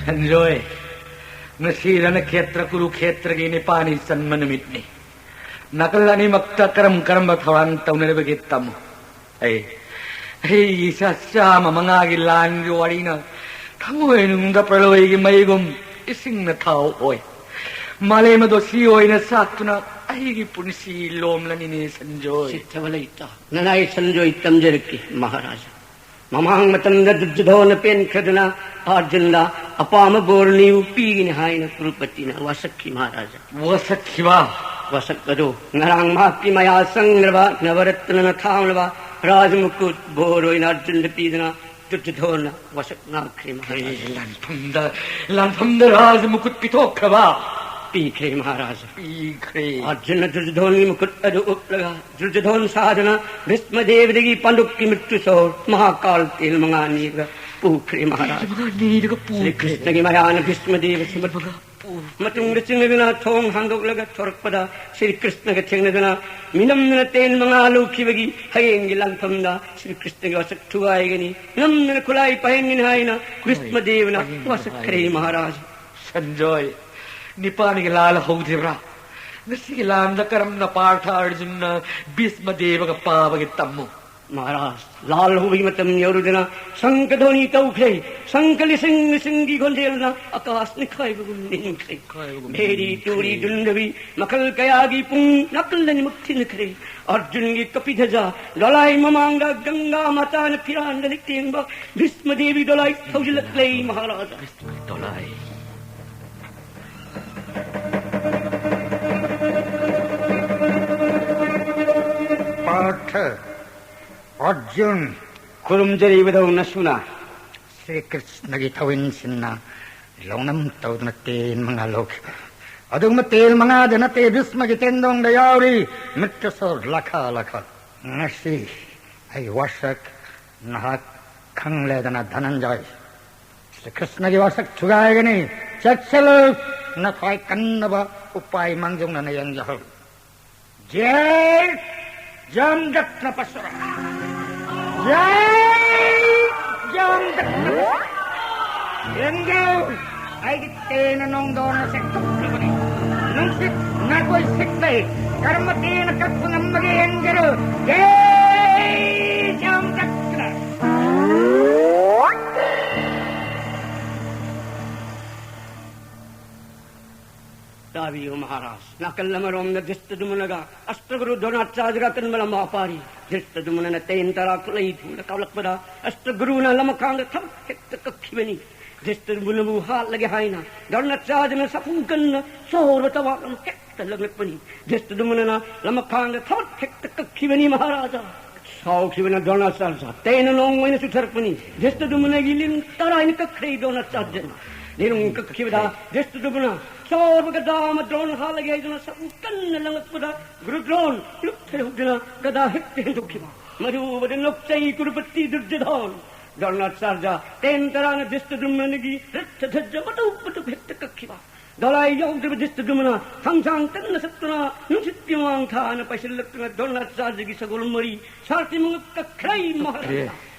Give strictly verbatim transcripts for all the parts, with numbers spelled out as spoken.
ꯁꯟꯖꯣꯏ, ꯉꯁꯤ ꯔꯅꯈꯦꯇ꯭ꯔ ꯀꯨꯔꯨꯈꯦꯇ꯭ꯔꯒꯤ ꯅꯤꯄꯥꯅꯤ ꯆꯟꯕ ꯅꯨꯃꯤꯠꯅꯤ꯫ ꯅꯥꯀꯜ ꯑꯅꯤꯃꯛꯇ ꯀꯔꯝ ꯀꯔꯝꯕ ꯊꯧꯔꯥꯡ ꯇꯧꯅꯔꯤꯕꯒꯦ ꯇꯝꯃꯨ꯫ ꯑꯩ, ꯑꯩꯒꯤ ꯏꯆꯥ ꯆꯥꯝꯃ ꯃꯉꯥꯒꯤ ꯂꯥꯟꯒꯤ ꯋꯥꯔꯤꯅ ꯊꯃꯣꯏꯅꯨꯡꯗ ꯄ꯭ꯔꯂꯣꯏꯒꯤ ꯃꯩꯒꯨꯝ ꯏꯁꯤꯡꯅ ꯊꯥꯎ ꯑꯣꯏ꯫ ꯃꯥꯂꯦꯝ ꯑꯗꯣ ꯁꯤ ꯑꯣꯏꯅ ꯆꯥꯛꯇꯨꯅ ꯑꯩꯒꯤ ꯄꯨꯟꯁꯤ ꯂꯣꯝꯂꯅꯤꯅꯦ ꯁꯟꯖꯣꯏ꯫ ꯁꯤꯊꯕ ꯂꯩꯇ꯫ ꯅꯅꯥꯏ ꯁꯟꯖꯣꯏ ꯇꯝꯖꯔꯛꯀꯦ ꯃꯍꯥꯔꯥꯖꯥ꯫ ꯃꯃꯥꯡ ꯃꯇꯝꯗ ꯗꯨꯔꯖꯣꯙꯣꯟꯅ ꯄꯦꯟꯈ꯭ꯔꯗꯨꯅ ꯑꯥꯔꯖꯨꯟꯗ ꯑꯄꯥꯝꯕ ꯕꯣꯔ ꯅꯤꯌꯨ ꯄꯤꯒꯅꯤ ꯍꯥꯏꯅ ꯀ꯭ꯔꯨꯄꯇꯤꯅ ꯋꯥꯁꯛꯈꯤ ꯃꯍꯥꯔꯥꯖꯥ꯫ ꯋꯥꯁꯛꯈꯤꯕ? ꯋꯥꯁꯛ ꯑꯗꯨ ꯉꯔꯥꯡ ꯃꯍꯥꯛꯀꯤ ꯃꯌꯥ ꯆꯪꯂꯕ ꯅꯕꯔꯠꯅꯅ ꯊꯥꯡꯂꯕ ꯔꯥꯖꯃꯨꯀꯨꯠ ꯕꯣꯔ ꯑꯣꯏꯅ ꯑꯥꯔꯖꯨꯟꯗ ꯄꯤꯗꯨꯅ ꯗꯨꯔꯖꯣꯙꯣꯟꯅ ꯋꯥꯁꯛ ꯉꯥꯛꯈ꯭ꯔꯦ ꯃꯍꯥꯔꯥꯖꯥ꯫ ꯂꯥꯟꯐꯝꯗ, ꯂꯥꯟꯐꯝꯗ ꯔꯥꯖꯃꯨꯀꯨꯠ ꯄꯤꯊꯣꯛꯈ꯭ꯔꯕ? ꯄꯤꯈ꯭ꯔꯦ ꯃꯍꯥꯔꯥꯖꯥ꯫ ꯄꯤꯈ꯭ꯔꯦ꯫ ꯑꯥꯔꯖꯨꯟꯅ ꯗꯨꯔꯖꯣꯙꯣꯟꯒꯤ ꯃꯈꯨꯠ ꯑꯗꯨ ꯎꯞꯂꯒ ꯗꯨꯔꯖꯣꯙꯣꯟ ꯁꯥꯗꯨꯅ ꯚꯤꯁꯃ ꯗꯦꯕꯗꯒꯤ ꯄꯥꯟꯗꯨꯞꯀꯤ ꯃ꯭ꯔꯤꯇ꯭ꯌꯨ ꯁꯣꯔ ꯃꯍꯥꯀꯥꯜ ꯇꯦꯜ ꯃꯉꯥ ꯅꯤꯔꯒ ꯄꯨꯈ꯭ꯔꯦ ꯃꯍꯥꯔꯥꯖꯥ꯫ ꯇꯦꯜ ꯃꯉꯥ ꯅꯤꯔꯒ ꯄꯨꯈ꯭ꯔꯦ꯫ ꯁ꯭ꯔꯤ ꯀ꯭ꯔꯤꯁꯅꯒꯤ ꯃꯌꯥꯅ ꯚꯤꯁꯃ ꯗꯦꯕ ꯁꯨꯃꯠ ꯇꯦꯜ ꯃꯉꯥ ꯄꯨꯈ꯭ꯔꯦ꯫ ꯃꯇꯨꯡꯗ ꯆꯤꯡꯂꯗꯨꯅ ꯊꯣꯡ ꯍꯥꯡꯗꯣꯛꯂꯒ ꯊꯣꯔꯛꯄꯗ ꯁ꯭ꯔꯤ ꯀ꯭ꯔꯤꯁꯅꯒ ꯊꯦꯡꯅꯗꯨꯅ ꯃꯤꯅꯝꯗꯨꯅ ꯇꯦꯟ ꯃꯉꯥ ꯂꯧꯈꯤꯕꯒꯤ ꯍꯌꯦꯡꯒꯤ ꯂꯥꯟꯐꯝꯗ ꯁ꯭ꯔꯤ ꯀ꯭ꯔꯤꯁꯅꯒꯤ ꯋꯥꯁꯛ ꯊꯨꯒꯥꯏꯒꯅꯤ, ꯅꯝꯗꯨꯅ ꯈꯨꯠꯂꯥꯏ ꯄꯥꯏꯍꯟꯒꯅꯤ ꯍꯥꯏꯅ ꯚꯤꯁꯃ ꯗꯦꯕꯅ ꯍꯣꯏ, ꯋꯥꯁꯛꯈ꯭ꯔꯦ ꯍꯣꯏ꯫ ꯃꯍꯥꯔꯥꯖꯥ꯫ ꯁꯟꯖꯣꯏ, ꯅꯤꯄꯥꯅꯤꯒꯤ ꯂꯥꯜ ꯍꯧꯗ꯭ꯔꯤꯕ꯭ꯔꯥ? ꯉꯁꯤꯒꯤ ꯂꯥꯟꯗ ꯀꯔꯝꯅ ꯄꯥꯔꯊ ꯑꯔꯖꯨꯟꯅ ꯚꯤꯁꯃ ꯗꯦꯕꯒ ꯄꯥꯕꯒꯦ ꯇꯝꯃꯨ꯫ ꯃꯍꯥꯔꯥꯖ, ꯂꯥꯜ ꯍꯧꯕꯒꯤ ꯃꯇꯝ ꯌꯧꯔꯗꯨꯅ ꯁꯪꯈ ꯙ꯭ꯋꯅꯤ ꯇꯧꯈ꯭ꯔꯦ꯫ ꯁꯪꯈ ꯂꯤꯁꯤꯡ ꯂꯤꯁꯤꯡꯒꯤ ꯈꯣꯟꯖꯦꯜꯅ ꯑꯀꯥꯁ ꯅꯤꯈꯥꯏꯕꯒꯨꯝ ꯅꯤꯟꯈ꯭ꯔꯦ꯫ ꯅꯤꯈꯥꯏꯕꯒꯨꯝ ꯚꯦꯔꯤ ꯅꯤꯟꯈ꯭ꯔꯦ꯫ ꯇꯨꯔꯤ ꯗꯨꯟꯗꯕꯤ ꯃꯈꯜ ꯀꯌꯥꯒꯤ ꯄꯨꯡ ꯅꯥꯀꯜ ꯑꯅꯤꯃꯛ ꯊꯤꯟꯈ꯭ꯔꯦ꯫ ꯑꯔꯖꯨꯟꯒꯤ ꯀꯄꯤꯙꯖ ꯗꯣꯂꯥꯏ ꯃꯃꯥꯡꯗ ꯒꯪꯒꯥ ꯃꯥꯇꯥꯅ ꯐꯤꯔꯥꯟꯗ ꯂꯤꯛꯇꯦꯡꯕ ꯚꯤꯁꯃ ꯗꯦꯕꯤ ꯗꯣꯂꯥꯏ ꯊꯧꯖꯤꯜꯂꯛꯂꯦ ꯃꯍꯥꯔꯥꯖ꯫ ꯗꯣꯂꯥꯏ꯫ ꯄꯥꯔꯊ, ꯑꯔꯖꯨꯟ꯫ ꯈꯨꯔꯨꯝꯖꯔꯤꯕꯗꯧꯅ ꯁꯨꯅ꯫ ꯁ꯭ꯔꯤ ꯀ꯭ꯔꯤꯁꯅꯒꯤ ꯊꯧꯏꯟꯁꯤꯟꯅ ꯂꯧꯅꯝ ꯇꯧꯗꯨꯅ ꯇꯦꯟ ꯃꯉꯥ ꯂꯧꯈꯤꯕ꯫ ꯑꯗꯨꯒꯨꯝꯕ ꯇꯦꯟ ꯃꯉꯥꯗ ꯅꯠꯇꯦ, ꯚꯤꯁꯃꯒꯤ ꯇꯦꯟꯗꯣꯡꯗ ꯌꯥꯎꯔꯤ ꯃ꯭ꯔꯤꯇ꯭ꯌꯨ ꯁꯣꯔ ꯂꯥꯈ ꯂꯥꯈ꯫ ꯉꯁꯤ ꯑꯩ ꯋꯥꯁꯛ ꯅꯍꯥꯛ ꯈꯪꯂꯦꯗꯅ ꯙꯅꯟꯖꯌ꯫ ꯁ꯭ꯔꯤ ꯀ꯭ꯔꯤꯁꯅꯒꯤ ꯋꯥꯁꯛ ꯊꯨꯒꯥꯏꯒꯅꯤ꯫ ꯆꯦꯛꯁꯤꯜꯂꯨ, ꯅꯈ꯭ꯋꯥꯏ ꯀꯟꯅꯕ ꯎꯄꯥꯏ ꯃꯥꯡꯖꯧꯅꯅ ꯌꯦꯡꯖꯍꯧ꯫ ꯖꯩ ꯖꯝꯗꯛꯅꯄꯁꯨꯔ꯫ ꯖꯩ ꯖꯝꯗꯛꯅꯄꯁꯨꯔ꯫ ꯌꯦꯡꯖꯧ, ꯑꯩꯒꯤ ꯇꯦꯟꯅ ꯅꯣꯡꯗꯣꯟ ꯑꯁꯦ ꯀꯛꯈꯤꯕꯅꯤ꯫ ꯅꯨꯡꯁꯤꯠ ꯅꯥꯀꯣꯏ ꯁꯤꯠꯂꯦ꯫ ꯀꯔꯝꯕ ꯇꯦꯟꯅ ꯀꯛꯄ ꯉꯝꯕꯒꯦ ꯌꯦꯡꯖꯔꯨ꯫ ꯖꯩ ꯆꯥꯝ ꯆꯀ꯭ꯔ꯫ ꯇꯥꯕꯤꯌꯨ ꯃꯍꯥꯔꯥꯖ, ꯅꯥꯀꯜ ꯑꯃꯔꯣꯝꯗ ꯙ꯭ꯔꯤꯁꯇꯗꯨꯃꯅꯒ ꯑꯁꯇꯒꯨꯔꯨ ꯗ꯭ꯔꯣꯅꯥꯆꯥꯔꯌꯒ ꯑꯀꯟꯕ ꯂꯝꯕꯥ ꯄꯥꯔꯤ꯫ ꯙ꯭ꯔꯤꯁꯇꯗꯨꯃꯅ ꯇꯦꯟ ꯇꯔꯥ ꯈꯨꯠꯂꯩ ꯊꯨꯅ ꯀꯥꯞꯂꯛꯄꯗ ꯑꯁꯇꯒꯨꯔꯨꯅ ꯂꯃꯈꯥꯡꯗ ꯊꯕꯛ ꯍꯦꯛꯇ ꯀꯛꯈꯤꯕꯅꯤ꯫ ꯙ꯭ꯔꯤꯁꯇꯗꯨꯃꯅꯕꯨ ꯍꯥꯠꯂꯒꯦ ꯍꯥꯏꯅ ꯗ꯭ꯔꯣꯅꯥꯆꯥꯔꯌꯅ ꯁꯥꯐꯨ ꯀꯟꯅ ꯁꯣꯔꯕ ꯇꯋꯥ ꯑꯃ ꯍꯦꯛꯇ ꯂꯪꯂꯛꯄꯅꯤ꯫ ꯙ꯭ꯔꯤꯁꯇꯗꯨꯃꯅ ꯂꯃꯈꯥꯡꯗ ꯊꯕꯛ ꯍꯦꯛꯇ ꯀꯛꯈꯤꯕꯅꯤ ꯃꯍꯥꯔꯥꯖꯥ꯫ ꯁꯥꯎꯈꯤꯕꯅ ꯗ꯭ꯔꯣꯅꯥꯆꯥꯔꯌ ꯇꯦꯟꯅ ꯅꯣꯡ ꯑꯣꯏꯅ ꯆꯨꯊꯔꯛꯄꯅꯤ꯫ ꯙ꯭ꯔꯤꯁꯇꯗꯨꯃꯅꯒꯤ ꯂꯤꯟ ꯇꯔꯥ ꯍꯥꯏꯅ ꯀꯛꯈ꯭ꯔꯦ ꯗ꯭ꯔꯣꯅꯥꯆꯥꯔꯌꯅ꯫ ꯂꯤꯔꯨꯡ ꯀꯛꯈꯤꯕꯗ ꯙ꯭ꯔꯤꯁꯇꯗꯨꯃꯅ ꯁꯥꯎꯔꯕ ꯒꯗꯥ ꯑꯃ ꯗ꯭ꯔꯣꯟ ꯍꯥꯠꯂꯒꯦ ꯍꯥꯏꯗꯨꯅ ꯁꯥꯐꯨ ꯀꯟꯅ ꯂꯪꯂꯛꯄꯗ ꯒꯨꯔꯨ ꯗ꯭ꯔꯣꯟ ꯂꯨꯞꯊꯍꯧꯗꯨꯅ ꯒꯗꯥ ꯍꯦꯛꯇ ꯍꯦꯟꯗꯣꯛꯈꯤꯕ꯫ ꯃꯔꯨꯕꯗ ꯅꯣꯛꯆꯩ ꯀꯨꯔꯨꯄꯇꯤ ꯗꯨꯔꯖꯣꯙꯣꯟ꯫ ꯗ꯭ꯔꯣꯅꯥꯆꯥꯔꯌ ꯇꯦꯟ ꯇꯔꯥꯅ ꯙ꯭ꯔꯤꯁꯇꯗꯨꯃꯅꯒꯤ ꯔꯠꯊ ꯙ꯭ꯋꯖ ꯃꯇꯧ ꯃꯇꯧ ꯍꯦꯛꯇ ꯀꯛꯈꯤꯕ꯫ ꯗꯣꯂꯥꯏ ꯌꯥꯎꯗ꯭ꯔꯕ ꯙ꯭ꯔꯤꯁꯇꯗꯨꯃꯅ ꯈꯪꯁꯥꯡ ꯀꯟꯅ ꯁꯛꯇꯨꯅ ꯅꯨꯡꯁꯤꯠꯀꯤ ꯃꯥꯡ ꯊꯥꯅ ꯄꯥꯏꯁꯤꯜꯂꯛꯇꯨꯅ ꯗ꯭ꯔꯣꯅꯥꯆꯥꯔꯌꯒꯤ ꯁꯒꯣꯜ ꯃꯔꯤ ꯁꯥꯔꯊꯤ ꯃꯉꯛ ꯀꯛꯈ꯭ꯔꯦ ꯃꯍꯥꯔꯥꯖꯥ꯫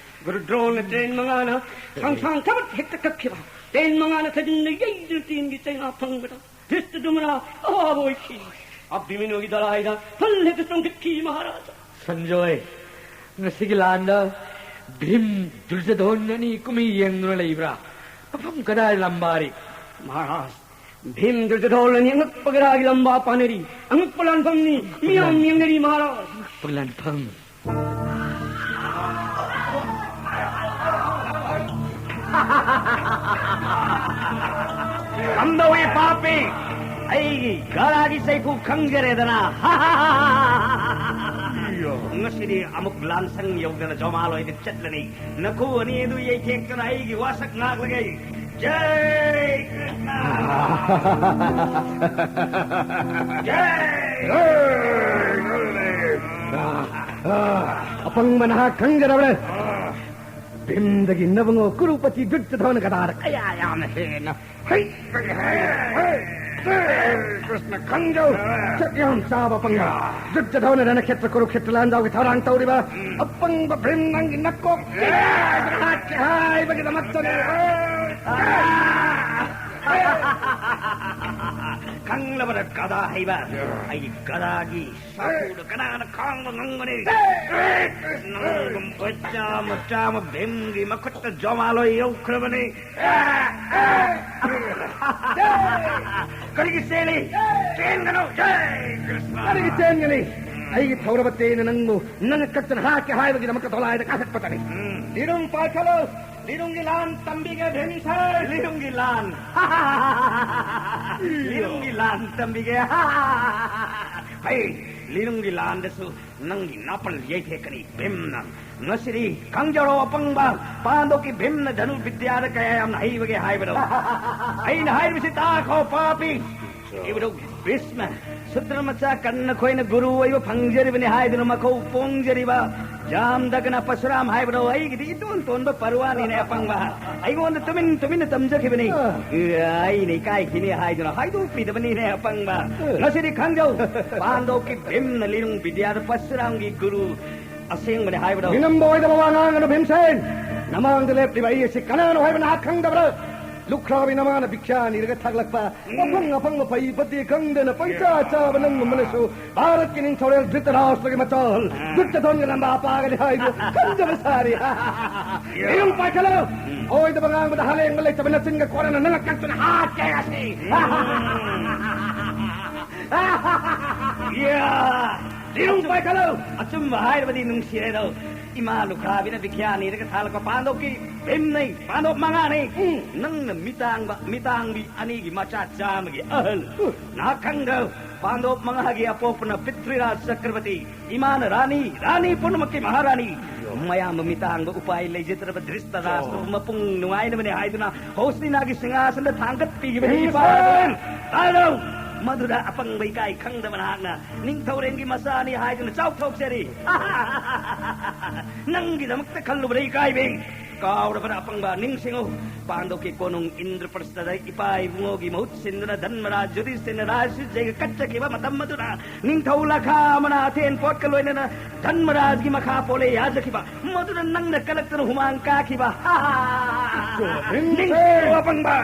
ꯒꯨꯔꯨ ꯗ꯭ꯔꯣꯟꯅ ꯇꯦꯟ ꯃꯉꯥꯅ ꯈꯪꯁꯥꯡ ꯊꯕꯛ ꯍꯦꯛꯇ ꯀꯛꯈꯤꯕ꯫ ꯇꯦꯟ ꯃꯉꯥꯅ ꯊꯥꯖꯤꯟꯅ ꯌꯩꯗꯨꯅ ꯇꯦꯟꯒꯤ ꯆꯩꯅꯥ ꯐꯪꯕꯗ ꯙ꯭ꯔꯤꯁꯇꯗꯨꯃꯅ ꯑꯋꯥꯕ ꯑꯣꯏꯈꯤ꯫ ꯑꯚꯤꯃꯅ꯭ꯌꯨꯒꯤ ꯗꯣꯂꯥꯏꯗ ꯐꯜ ꯍꯦꯛꯇ ꯆꯣꯡꯈꯠꯈꯤ ꯃꯍꯥꯔꯥꯖꯥ꯫ ꯁꯟꯖꯣꯏ, ꯉꯁꯤꯒꯤ ꯂꯥꯟꯗ ꯚꯤꯝ, ꯗꯨꯔꯖꯣꯙꯣꯟ ꯑꯅꯤ ꯀꯨꯝꯍꯩ ꯌꯦꯡꯗꯨꯅ ꯂꯩꯕ꯭ꯔꯥ? ꯃꯐꯝ ꯀꯗꯥꯏ ꯂꯝꯕꯥꯔꯤ? ꯃꯍꯥꯔꯥꯖ, ꯚꯤꯝ ꯗꯨꯔꯖꯣꯙꯣꯟ ꯑꯅꯤ ꯑꯉꯛꯄ ꯒꯗꯥꯒꯤ ꯂꯝꯕꯥ ꯄꯥꯅꯔꯤ꯫ ꯑꯉꯛꯄ ꯂꯥꯟꯐꯝꯅꯤ꯫ ꯃꯤꯌꯥꯝ ꯌꯦꯡꯅꯔꯤ ꯃꯍꯥꯔꯥꯖ꯫ ꯑꯉꯛꯄ ꯂꯥꯟꯐꯝ꯫ ꯀꯝꯗꯧꯏ ꯄꯥꯄꯤ? ꯑꯩꯒꯤ ꯒꯔꯥꯒꯤ ꯆꯩꯐꯨ ꯈꯪꯖꯔꯦꯗꯅ꯫ ꯉꯁꯤꯗꯤ ꯑꯃꯨꯛ ꯂꯥꯟꯁꯪ ꯌꯧꯗꯅ ꯖꯣꯃꯥꯂꯣꯏꯗ ꯆꯠꯂꯅꯤ꯫ ꯅꯈꯨ ꯑꯅꯤ ꯑꯗꯨ ꯌꯩꯊꯦꯛꯇꯨꯅ ꯑꯩꯒꯤ ꯋꯥꯁꯛ ꯉꯥꯛꯂꯒꯦ꯫ ꯖꯩ ꯀ꯭ꯔꯤꯁꯅ! ꯖꯩ! ꯑꯄꯪꯕ ꯅꯍꯥꯛ ꯈꯪꯖꯔꯕ꯭ꯔꯥ? ꯚꯤꯝꯗꯒꯤ ꯅꯕꯨꯡꯉꯣ ꯀꯨꯔꯨꯄꯇꯤ ꯗꯨꯠꯇ ꯊꯣꯛꯅ ꯒꯗꯥꯗ ꯀꯌꯥ ꯌꯥꯝꯅ ꯍꯦꯟꯅ ꯍꯩ! ꯍꯩ! ꯍꯩ! ꯀ꯭ꯔꯤꯁꯅ ꯈꯪꯖꯧ! ꯁꯛ ꯌꯥꯝ ꯆꯥꯕ ꯑꯄꯪꯕ! ꯗꯨꯠꯇ ꯊꯣꯛꯅ ꯔꯅꯈꯦꯇ꯭ꯔ ꯀꯨꯔꯨꯈꯦꯇ꯭ꯔ ꯂꯥꯟꯖꯥꯎꯒꯤ ꯊꯧꯔꯥꯡ ꯇꯧꯔꯤꯕ ꯑꯄꯪꯕ ꯚꯤꯝ ꯅꯪꯒꯤ ꯅꯀꯣꯛ ꯍꯥꯠꯀꯦ ꯍꯥꯏꯕꯒꯤꯗꯃꯛꯇꯅꯤ! ꯈꯪꯂꯕꯔ ꯒꯗꯥ ꯍꯩꯕ? ꯑꯩꯒꯤ ꯒꯗꯥꯒꯤ ꯁꯥꯐꯨꯗ ꯀꯅꯥꯅ ꯈꯥꯡꯕ ꯉꯝꯒꯅꯤ? ꯅꯪꯒꯨꯝꯕ ꯆꯥꯃ ꯆꯥꯃ ꯚꯤꯝꯒꯤ ꯃꯈꯨꯠꯇ ꯖꯣꯃꯥꯂꯣꯏ ꯌꯧꯈ꯭ꯔꯕꯅꯤ꯫ ꯀꯔꯤꯒꯤ ꯆꯦꯜꯂꯤ? ꯆꯦꯟꯒꯅꯨ꯫ ꯖꯩ ꯀ꯭ꯔꯤꯁꯅ꯫ ꯀꯔꯤꯒꯤ ꯆꯦꯟꯒꯅꯤ? ꯑꯩꯒꯤ ꯊꯧꯔꯕ ꯇꯦꯟꯅ ꯅꯪꯕꯨ ꯅꯪ ꯀꯛꯇꯅ ꯍꯥꯠꯀꯦ ꯍꯥꯏꯕꯒꯤꯗꯃꯛꯇ ꯗꯣꯂꯥꯏꯗ ꯀꯥꯈꯠꯄꯇꯅꯤ꯫ ꯎꯝ꯫ ꯂꯤꯔꯨꯡ ꯄꯥꯏꯈꯠꯂꯨ꯫ ꯂꯤꯔꯨꯡꯒꯤ ꯂꯥꯟ ꯇꯝꯕꯤꯒꯦ ꯚꯤꯝꯁꯦꯟ꯫ ꯂꯤꯔꯨꯡꯒꯤ ꯂꯥꯟ꯫ ꯂꯤꯔꯨꯡꯒꯤ ꯂꯥꯟ ꯇꯝꯕꯤꯒꯦ꯫ ꯍꯩ, ꯂꯤꯔꯨꯡꯒꯤ ꯂꯥꯟꯗꯁꯨ ꯅꯪꯒꯤ ꯅꯥꯄꯜ ꯌꯩꯊꯦꯛꯀꯅꯤ ꯚꯤꯝꯅ꯫ ꯉꯁꯤꯗꯤ ꯈꯪꯖꯔꯣ ꯑꯄꯪꯕ, ꯄꯥꯟꯗꯣꯞꯀꯤ ꯚꯤꯝꯅ ꯙꯅꯨ ꯕꯤꯗ꯭ꯌꯥꯗ ꯀꯌꯥ ꯌꯥꯝꯅ ꯍꯩꯕꯒꯦ ꯍꯥꯏꯕꯗꯣ꯫ ꯑꯩꯅ ꯍꯥꯏꯔꯤꯕꯁꯤ ꯇꯥꯈꯣ ꯄꯥꯄꯤ꯫ ꯏꯕꯨꯙꯧ ꯚꯤꯁꯃ, ꯁꯨꯗ꯭ꯔ ꯃꯆꯥ ꯀꯟꯅ ꯑꯩꯈꯣꯏꯅ ꯒꯨꯔꯨ ꯑꯣꯏꯕ ꯐꯪꯖꯔꯤꯕꯅꯤ ꯍꯥꯏꯗꯨꯅ ꯃꯈꯧ ꯄꯣꯡꯖꯔꯤꯕ ꯖꯥꯝꯗꯒꯅ ꯄꯁꯨꯔꯥꯝ ꯍꯥꯏꯕꯗꯣ ꯑꯩꯒꯤꯗꯤ ꯏꯇꯣꯟ ꯇꯣꯟꯕ ꯄꯔꯋꯥꯅꯤꯅꯦ ꯑꯄꯪꯕ꯫ ꯑꯩꯉꯣꯟꯗ ꯇꯨꯃꯤꯟ ꯇꯨꯃꯤꯟꯅ ꯇꯝꯖꯈꯤꯕꯅꯤ꯫ ꯑꯩꯅ ꯏꯀꯥꯏꯈꯤꯅꯤ ꯍꯥꯏꯗꯨꯅ ꯍꯥꯏꯗꯣꯛꯄꯤꯗꯕꯅꯤꯅꯦ ꯑꯄꯪꯕ꯫ ꯉꯁꯤꯗꯤ ꯈꯪꯖꯧ, ꯄꯥꯟꯗꯣꯞꯀꯤ ꯚꯤꯝꯅ ꯂꯤꯔꯨꯡ ꯕꯤꯗ꯭ꯌꯥꯗ ꯄꯁꯨꯔꯥꯝꯒꯤ ꯒꯨꯔꯨ ꯑꯁꯦꯡꯕꯅꯤ ꯍꯥꯏꯕꯗꯣ꯫ ꯃꯤꯅꯝꯕ ꯑꯣꯏꯗꯕ ꯋꯥ ꯉꯥꯡꯒꯅꯨ ꯚꯤꯝꯁꯦꯟ꯫ ꯅꯃꯥꯡꯗ ꯂꯦꯞꯂꯤꯕ ꯑꯩ ꯑꯁꯤ ꯀꯅꯥꯅꯣ ꯍꯥꯏꯕ ꯅꯍꯥꯛ ꯈꯪꯗꯕ꯭ꯔꯥ? ꯂꯨꯈ꯭ꯔꯥꯕꯤ ꯅꯃꯥꯅ ꯚꯤꯛꯁꯥ ꯅꯤꯔꯒ ꯊꯥꯛꯂꯛꯄ, ꯑꯐꯪ ꯑꯐꯪꯕ ꯐꯩ ꯐꯠꯇꯦ ꯈꯪꯗꯅ ꯄꯪꯆꯥ ꯆꯥꯕ ꯅꯪꯒꯨꯝꯕꯅꯁꯨ ꯚꯥꯔꯠꯀꯤ ꯅꯤꯡꯊꯧꯔꯦꯜ ꯙ꯭ꯔꯤꯇꯔꯥꯁ꯭ꯇ꯭ꯔꯒꯤ ꯃꯆꯜ ꯙꯨꯠꯇ ꯊꯣꯟꯒ ꯂꯝꯕꯥ ꯄꯥꯒꯅꯤ ꯍꯥꯏꯕ ꯈꯪꯗꯕ ꯁꯥꯔꯤ꯫ ꯌꯦꯔꯨꯝ ꯄꯥꯏꯈꯠꯂꯨ꯫ ꯑꯣꯏꯗꯕ ꯉꯥꯡꯕꯗ ꯍꯂꯦꯡꯕ ꯂꯩꯇꯕ ꯅꯆꯤꯟꯒ ꯀꯣꯟꯅꯅ ꯅꯪ ꯀꯛꯇꯨꯅ ꯍꯥꯠꯀꯦ ꯉꯁꯤ꯫ ꯌꯥ! ꯂꯤꯔꯨꯡ ꯄꯥꯏꯈꯠꯂꯨ꯫ ꯑꯆꯨꯝꯕ ꯍꯥꯏꯔꯕꯗꯤ ꯅꯨꯡꯁꯤꯔꯦꯗꯣ꯫ ꯏꯃꯥ ꯂꯨꯈ꯭ꯔꯥꯕꯤꯅ ꯕꯤꯈ꯭ꯌꯥ ꯅꯤꯔꯒ ꯊꯥꯜꯂꯛꯄ ꯄꯥꯟꯗꯣꯞꯀꯤ ꯚꯤꯝꯅꯩ, ꯄꯥꯟꯗꯣꯞ ꯃꯉꯥꯅꯤ꯫ ꯎꯝ꯫ ꯅꯪꯅ ꯃꯤꯇꯥꯡꯕ, ꯃꯤꯇꯥꯡꯕꯤ ꯑꯅꯤꯒꯤ ꯃꯆꯥ ꯆꯥꯝꯃꯒꯤ ꯑꯍꯜ꯫ ꯎꯝ꯫ ꯅꯍꯥꯛ ꯈꯪꯗ꯭ꯔꯣ? ꯄꯥꯟꯗꯣꯞ ꯃꯉꯥꯒꯤ ꯑꯄꯣꯛꯄꯅ ꯄ꯭ꯔꯤꯊ꯭ꯋꯤꯔꯥꯖ ꯆꯀ꯭ꯔꯕꯇꯤ, ꯏꯃꯥꯅ ꯔꯥꯅꯤ, ꯔꯥꯅꯤ ꯄꯨꯝꯅꯃꯛꯀꯤ ꯃꯍꯥꯔꯥꯅꯤ꯫ ꯃꯌꯥꯝꯕ ꯃꯤꯇꯥꯡꯕ ꯎꯄꯥꯏ ꯂꯩꯖꯗ꯭ꯔꯕ ꯙ꯭ꯔꯤꯁꯇꯔꯥꯁ꯭ꯇ꯭ꯔꯕꯨ ꯃꯄꯨꯡ ꯅꯨꯡꯉꯥꯏꯅꯕꯅꯤ ꯍꯥꯏꯗꯨꯅ ꯍꯧꯁꯅꯤꯅꯥꯒꯤ ꯁꯤꯡꯍꯥꯁꯟꯗ ꯊꯥꯡꯒꯠꯄꯤꯈꯤꯕꯅꯤ ꯏꯄꯥ꯫ ꯇꯥꯔꯣ! ꯃꯗꯨꯗ ꯑꯄꯪꯕ ꯏꯀꯥꯏ ꯈꯪꯗꯕ ꯅꯍꯥꯛꯅ ꯅꯤꯡꯊꯧꯔꯦꯜꯒꯤ ꯃꯆꯥꯅꯤ ꯍꯥꯏꯗꯨꯅ ꯆꯥꯎꯊꯣꯛꯆꯔꯤ꯫ ꯅꯪꯒꯤꯗꯃꯛꯇ ꯈꯜꯂꯨꯕꯗ ꯏꯀꯥꯏꯕꯤ꯫ ꯀꯥꯎꯔꯕ꯭ꯔꯥ ꯑꯄꯪꯕ? ꯅꯤꯡꯁꯤꯡꯉꯨ, ꯄꯥꯟꯗꯣꯞꯀꯤ ꯀꯣꯅꯨꯡ ꯏꯟꯗ꯭ꯔꯄ꯭ꯔꯁ꯭ꯊꯗ ꯏꯄꯥ ꯏꯕꯨꯡꯉꯣꯒꯤ ꯃꯍꯨꯠ ꯁꯤꯟꯗꯨꯅ ꯙꯟꯃꯔꯥꯖ ꯌꯨꯙꯤꯁꯊꯤꯔꯅ ꯔꯥꯖꯁꯨꯖꯩꯒ ꯀꯠꯆꯈꯤꯕ ꯃꯇꯝ ꯑꯗꯨꯗ ꯅꯤꯡꯊꯧ ꯂꯥꯈꯥ ꯑꯃꯅ ꯑꯊꯦꯟ ꯄꯣꯠꯀ ꯂꯣꯏꯅꯅ ꯙꯟꯃꯔꯥꯖꯒꯤ ꯃꯈꯥ ꯄꯣꯜꯂꯦ ꯌꯥꯖꯈꯤꯕ꯫ ꯃꯗꯨꯗ ꯅꯪꯅ ꯀꯂꯛꯇꯅ ꯍꯨꯃꯥꯡ ꯀꯥꯈꯤꯕ꯫ ꯅꯤꯡꯁꯤꯡꯉꯨ ꯑꯄꯪꯕ!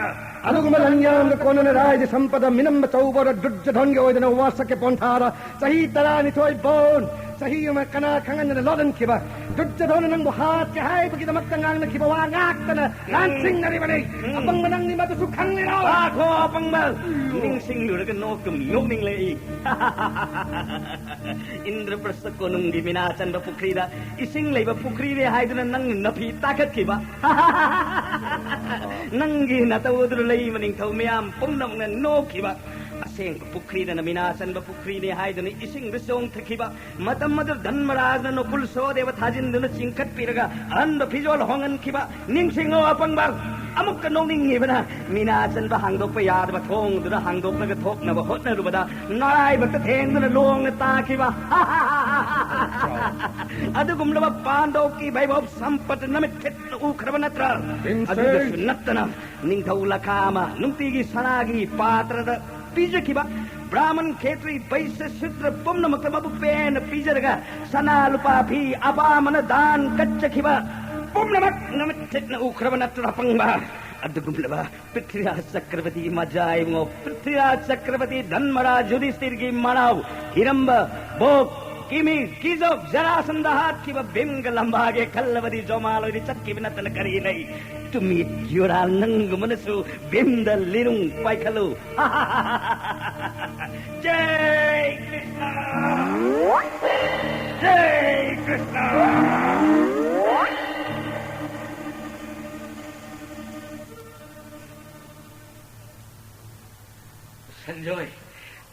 ꯑꯗꯨꯒꯨꯝꯕ ꯂꯟ ꯌꯥꯝꯅ ꯀꯣꯟꯅꯅ ꯔꯥꯏꯖ ꯁꯝꯄꯗ ꯃꯤꯅꯝꯕ ꯆꯧꯕꯗ ꯗꯨꯔꯖꯣꯙꯟꯒꯤ ꯑꯣꯏꯗꯅ ꯋꯥꯁꯛꯀꯤ ꯄꯣꯟꯊꯥꯗ ꯆꯍꯤ ꯇꯔꯥꯅꯤꯊꯣꯏ ꯕꯣꯟ, ꯆꯍꯤ ꯑꯃ ꯀꯅꯥ ꯈꯪꯍꯟꯗꯅ ꯂꯣꯠꯍꯟꯈꯤꯕ ꯗꯨꯔꯖꯣꯙꯟꯅ ꯅꯪꯕꯨ ꯍꯥꯠꯀꯦ ꯍꯥꯏꯕꯒꯤꯗꯃꯛꯇ ꯉꯥꯡꯅꯈꯤꯕ ꯋꯥ ꯉꯥꯛꯇꯅ ꯂꯥꯟꯁꯤꯡꯅꯔꯤꯕꯅꯤ꯫ ꯎꯝ꯫ ꯑꯄꯪꯕ ꯅꯪꯗꯤ ꯃꯗꯨꯁꯨ ꯈꯪꯂꯤꯔꯣ? ꯇꯥꯈꯣ ꯑꯄꯪꯕ! ꯅꯤꯡꯁꯤꯡꯂꯨꯔꯒ ꯅꯣꯛꯇꯨꯝ ꯅꯣꯛꯅꯤꯡꯂꯛꯏ꯫ ꯏꯟꯗ꯭ꯔꯄ꯭ꯔꯁ ꯀꯣꯅꯨꯡꯒꯤ ꯃꯤꯅꯥ ꯆꯟꯕ ꯄꯨꯈ꯭ꯔꯤꯗ ꯏꯁꯤꯡ ꯂꯩꯕ ꯄꯨꯈ꯭ꯔꯤꯅꯦ ꯍꯥꯏꯗꯨꯅ ꯅꯪ ꯅꯐꯤ ꯇꯥꯈꯠꯈꯤꯕ꯫ ꯅꯪꯒꯤ ꯅꯇꯧ ꯑꯗꯨ ꯂꯩꯃ ꯅꯤꯡꯊꯧ ꯃꯤꯌꯥꯝ ꯄꯨꯝꯅꯃꯛꯅ ꯅꯣꯛꯈꯤꯕ꯫ ꯑꯁꯦꯡꯕ ꯄꯨꯈ꯭ꯔꯤꯗꯅ ꯃꯤꯅꯥ ꯆꯟꯕ ꯄꯨꯈ꯭ꯔꯤꯅꯦ ꯍꯥꯏꯗꯨꯅ ꯏꯁꯤꯡꯗ ꯆꯣꯡꯊꯈꯤꯕ꯫ ꯃꯇꯝ ꯑꯗꯨ ꯙꯟꯃꯔꯥꯖꯅ ꯅꯣꯀꯨꯜ ꯁꯣꯗꯦꯕ ꯊꯥꯖꯤꯟꯗꯨꯅ ꯆꯤꯡꯈꯠꯄꯤꯔꯒ ꯑꯍꯟꯕ ꯐꯤꯖꯣꯜ ꯍꯣꯡꯍꯟꯈꯤꯕ꯫ ꯅꯤꯡꯁꯤꯡꯉꯣ ꯑꯄꯪꯕ! ꯑꯃꯨꯛꯀ ꯅꯣꯛꯅꯤꯡꯉꯤꯕꯅ ꯃꯤꯅꯥ ꯆꯟꯕ ꯍꯥꯡꯗꯣꯛꯄ ꯌꯥꯗꯕ ꯊꯣꯡꯗꯨꯅ ꯍꯥꯡꯗꯣꯛꯂꯒ ꯊꯣꯛꯅꯕ ꯍꯣꯠꯅꯔꯨꯕꯗ ꯅꯔꯥꯏꯕꯛꯇ ꯊꯦꯡꯗꯨꯅ ꯂꯣꯡꯅ ꯇꯥꯈꯤꯕ꯫ ꯑꯗꯨꯒꯨꯝꯂꯕ ꯄꯥꯟꯗꯣꯞꯀꯤ ꯚꯩꯚꯣꯞ ꯁꯝꯄꯠ ꯅꯃꯤꯠ ꯊꯤꯠꯅ ꯎꯈ꯭ꯔꯕ ꯅꯠꯇ꯭ꯔꯥ? ꯚꯤꯝꯁꯦꯟ! ꯑꯗꯨꯗꯁꯨ ꯅꯠꯇꯅ ꯅꯤꯡꯊꯧ ꯂꯈꯥ ꯑꯃ ꯅꯨꯡꯇꯤꯒꯤ ꯁꯅꯥꯒꯤ ꯄꯥꯇ꯭ꯔꯗ ꯄꯤꯖꯈꯤꯕ꯫ ꯕ꯭ꯔꯥꯍꯃꯟ, ꯈꯦꯇ꯭ꯔꯤ, ꯕꯩꯁ꯭ꯌ, ꯁꯨꯗ꯭ꯔ ꯄꯨꯝꯅꯃꯛꯇ ꯃꯕꯨꯛ ꯄꯦꯟꯅ ꯄꯤꯖꯔꯒ ꯁꯅꯥ ꯂꯨꯄꯥ ꯐꯤ ꯑꯄꯥꯝꯕꯅ ꯗꯥꯟ ꯀꯠꯆꯈꯤꯕ ꯄꯨꯝꯅꯃꯛ ꯅꯃꯤꯠ ꯊꯤꯠꯅ ꯎꯈ꯭ꯔꯕ ꯅꯠꯇ꯭ꯔꯥ ꯑꯄꯪꯕ? ꯑꯗꯨꯒꯨꯝꯂꯕ ꯄ꯭ꯔꯤꯊꯤꯔꯥꯖ ꯆꯀ꯭ꯔꯕꯇꯤ ꯃꯖꯥ ꯏꯕꯨꯡꯉꯣ, ꯄ꯭ꯔꯤꯊꯤꯔꯥꯖ ꯆꯀ꯭ꯔꯕꯇꯤ ꯙꯟꯃꯔꯥꯖ ꯌꯨꯙꯤꯁꯇꯤꯔꯒꯤ ꯃꯅꯥꯎ ꯍꯤꯔꯝꯕ, ꯕꯣꯛ, ꯀꯤꯃꯤ, ꯀꯤꯖꯣꯛ, ꯖꯔꯥꯁꯟꯗ ꯍꯥꯠꯈꯤꯕ ꯚꯤꯝꯒ ꯂꯝꯕꯥꯒꯦ ꯈꯜꯂꯕꯗꯤ ꯖꯣꯃꯥꯂꯣꯏꯗꯤ ꯆꯠꯈꯤꯕ ꯅꯠꯇꯅ ꯀꯔꯤ ꯂꯩ? To meet your eye, ꯅꯪꯒꯨꯝꯕꯅꯁꯨ ꯚꯤꯝꯗ ꯂꯤꯔꯨꯡ ꯄꯥꯏꯈꯠꯂꯨ꯫ ꯖꯩ Krishna! ꯖꯩ Krishna! Sanjoy,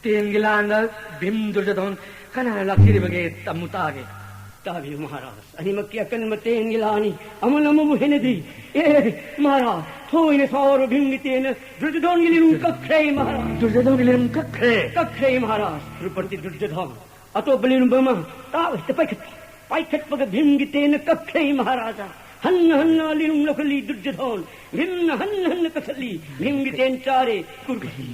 ꯇꯦꯟꯒꯤ ꯂꯥꯟꯗ ꯚꯤꯝ ꯗꯨꯔꯖꯣꯙꯟ ꯀꯅꯥꯅ ꯂꯥꯛꯆꯔꯤꯕꯒꯦ? ꯇꯝꯃꯨ ꯇꯥꯒꯦ꯫ ꯇꯥꯕꯤꯌꯨ ꯃꯍꯥꯔꯥꯖ, ꯑꯅꯤꯃꯛꯀꯤ ꯑꯀꯟꯕ ꯇꯦꯟꯒꯤ ꯂꯥꯟꯅꯤ, ꯑꯃꯅ ꯑꯃꯕꯨ ꯍꯦꯟꯅꯗꯤ꯫ ꯑꯦ ꯃꯍꯥꯔꯥꯖ, ꯊꯣꯏꯅ ꯁꯥꯎꯔꯕ ꯚꯤꯝꯒꯤ ꯇꯦꯟꯅ ꯗꯨꯔꯖꯣꯙꯟꯒꯤ ꯂꯤꯔꯨꯝ ꯀꯛꯈ꯭ꯔꯦ ꯃꯍꯥꯔꯥꯖ꯫ ꯗꯨꯔꯖꯣꯙꯟꯒꯤ ꯂꯤꯔꯨꯝ ꯀꯛꯈ꯭ꯔꯦ? ꯀꯛꯈ꯭ꯔꯦ ꯃꯍꯥꯔꯥꯖ꯫ ꯀ꯭ꯔꯨꯔꯄꯇꯤ ꯗꯨꯔꯖꯣꯙꯟ, ꯑꯇꯣꯞꯄ ꯂꯤꯔꯨꯝꯕ ꯑꯃ ꯇꯥꯕ ꯍꯦꯛꯇ ꯄꯥꯏꯈꯠꯄ꯫ ꯄꯥꯏꯈꯠꯄꯒ ꯚꯤꯝꯒꯤ ꯇꯦꯟꯅ ꯀꯛꯈ꯭ꯔꯦ ꯃꯍꯥꯔꯥꯖꯥ꯫ ꯍꯟꯅ ꯍꯟꯅ ꯂꯤꯔꯨꯡ ꯂꯧꯈꯠꯂꯤ ꯗꯨꯔꯖꯣꯙꯟ꯫ ꯚꯤꯝꯅ ꯍꯟꯅ ꯍꯟꯅ ꯀꯛꯊꯠꯂꯤ꯫ ꯚꯤꯝꯒꯤ ꯇꯦꯟ ꯆꯥꯔꯦ ꯀ꯭ꯔꯨꯔꯄꯇꯤ꯫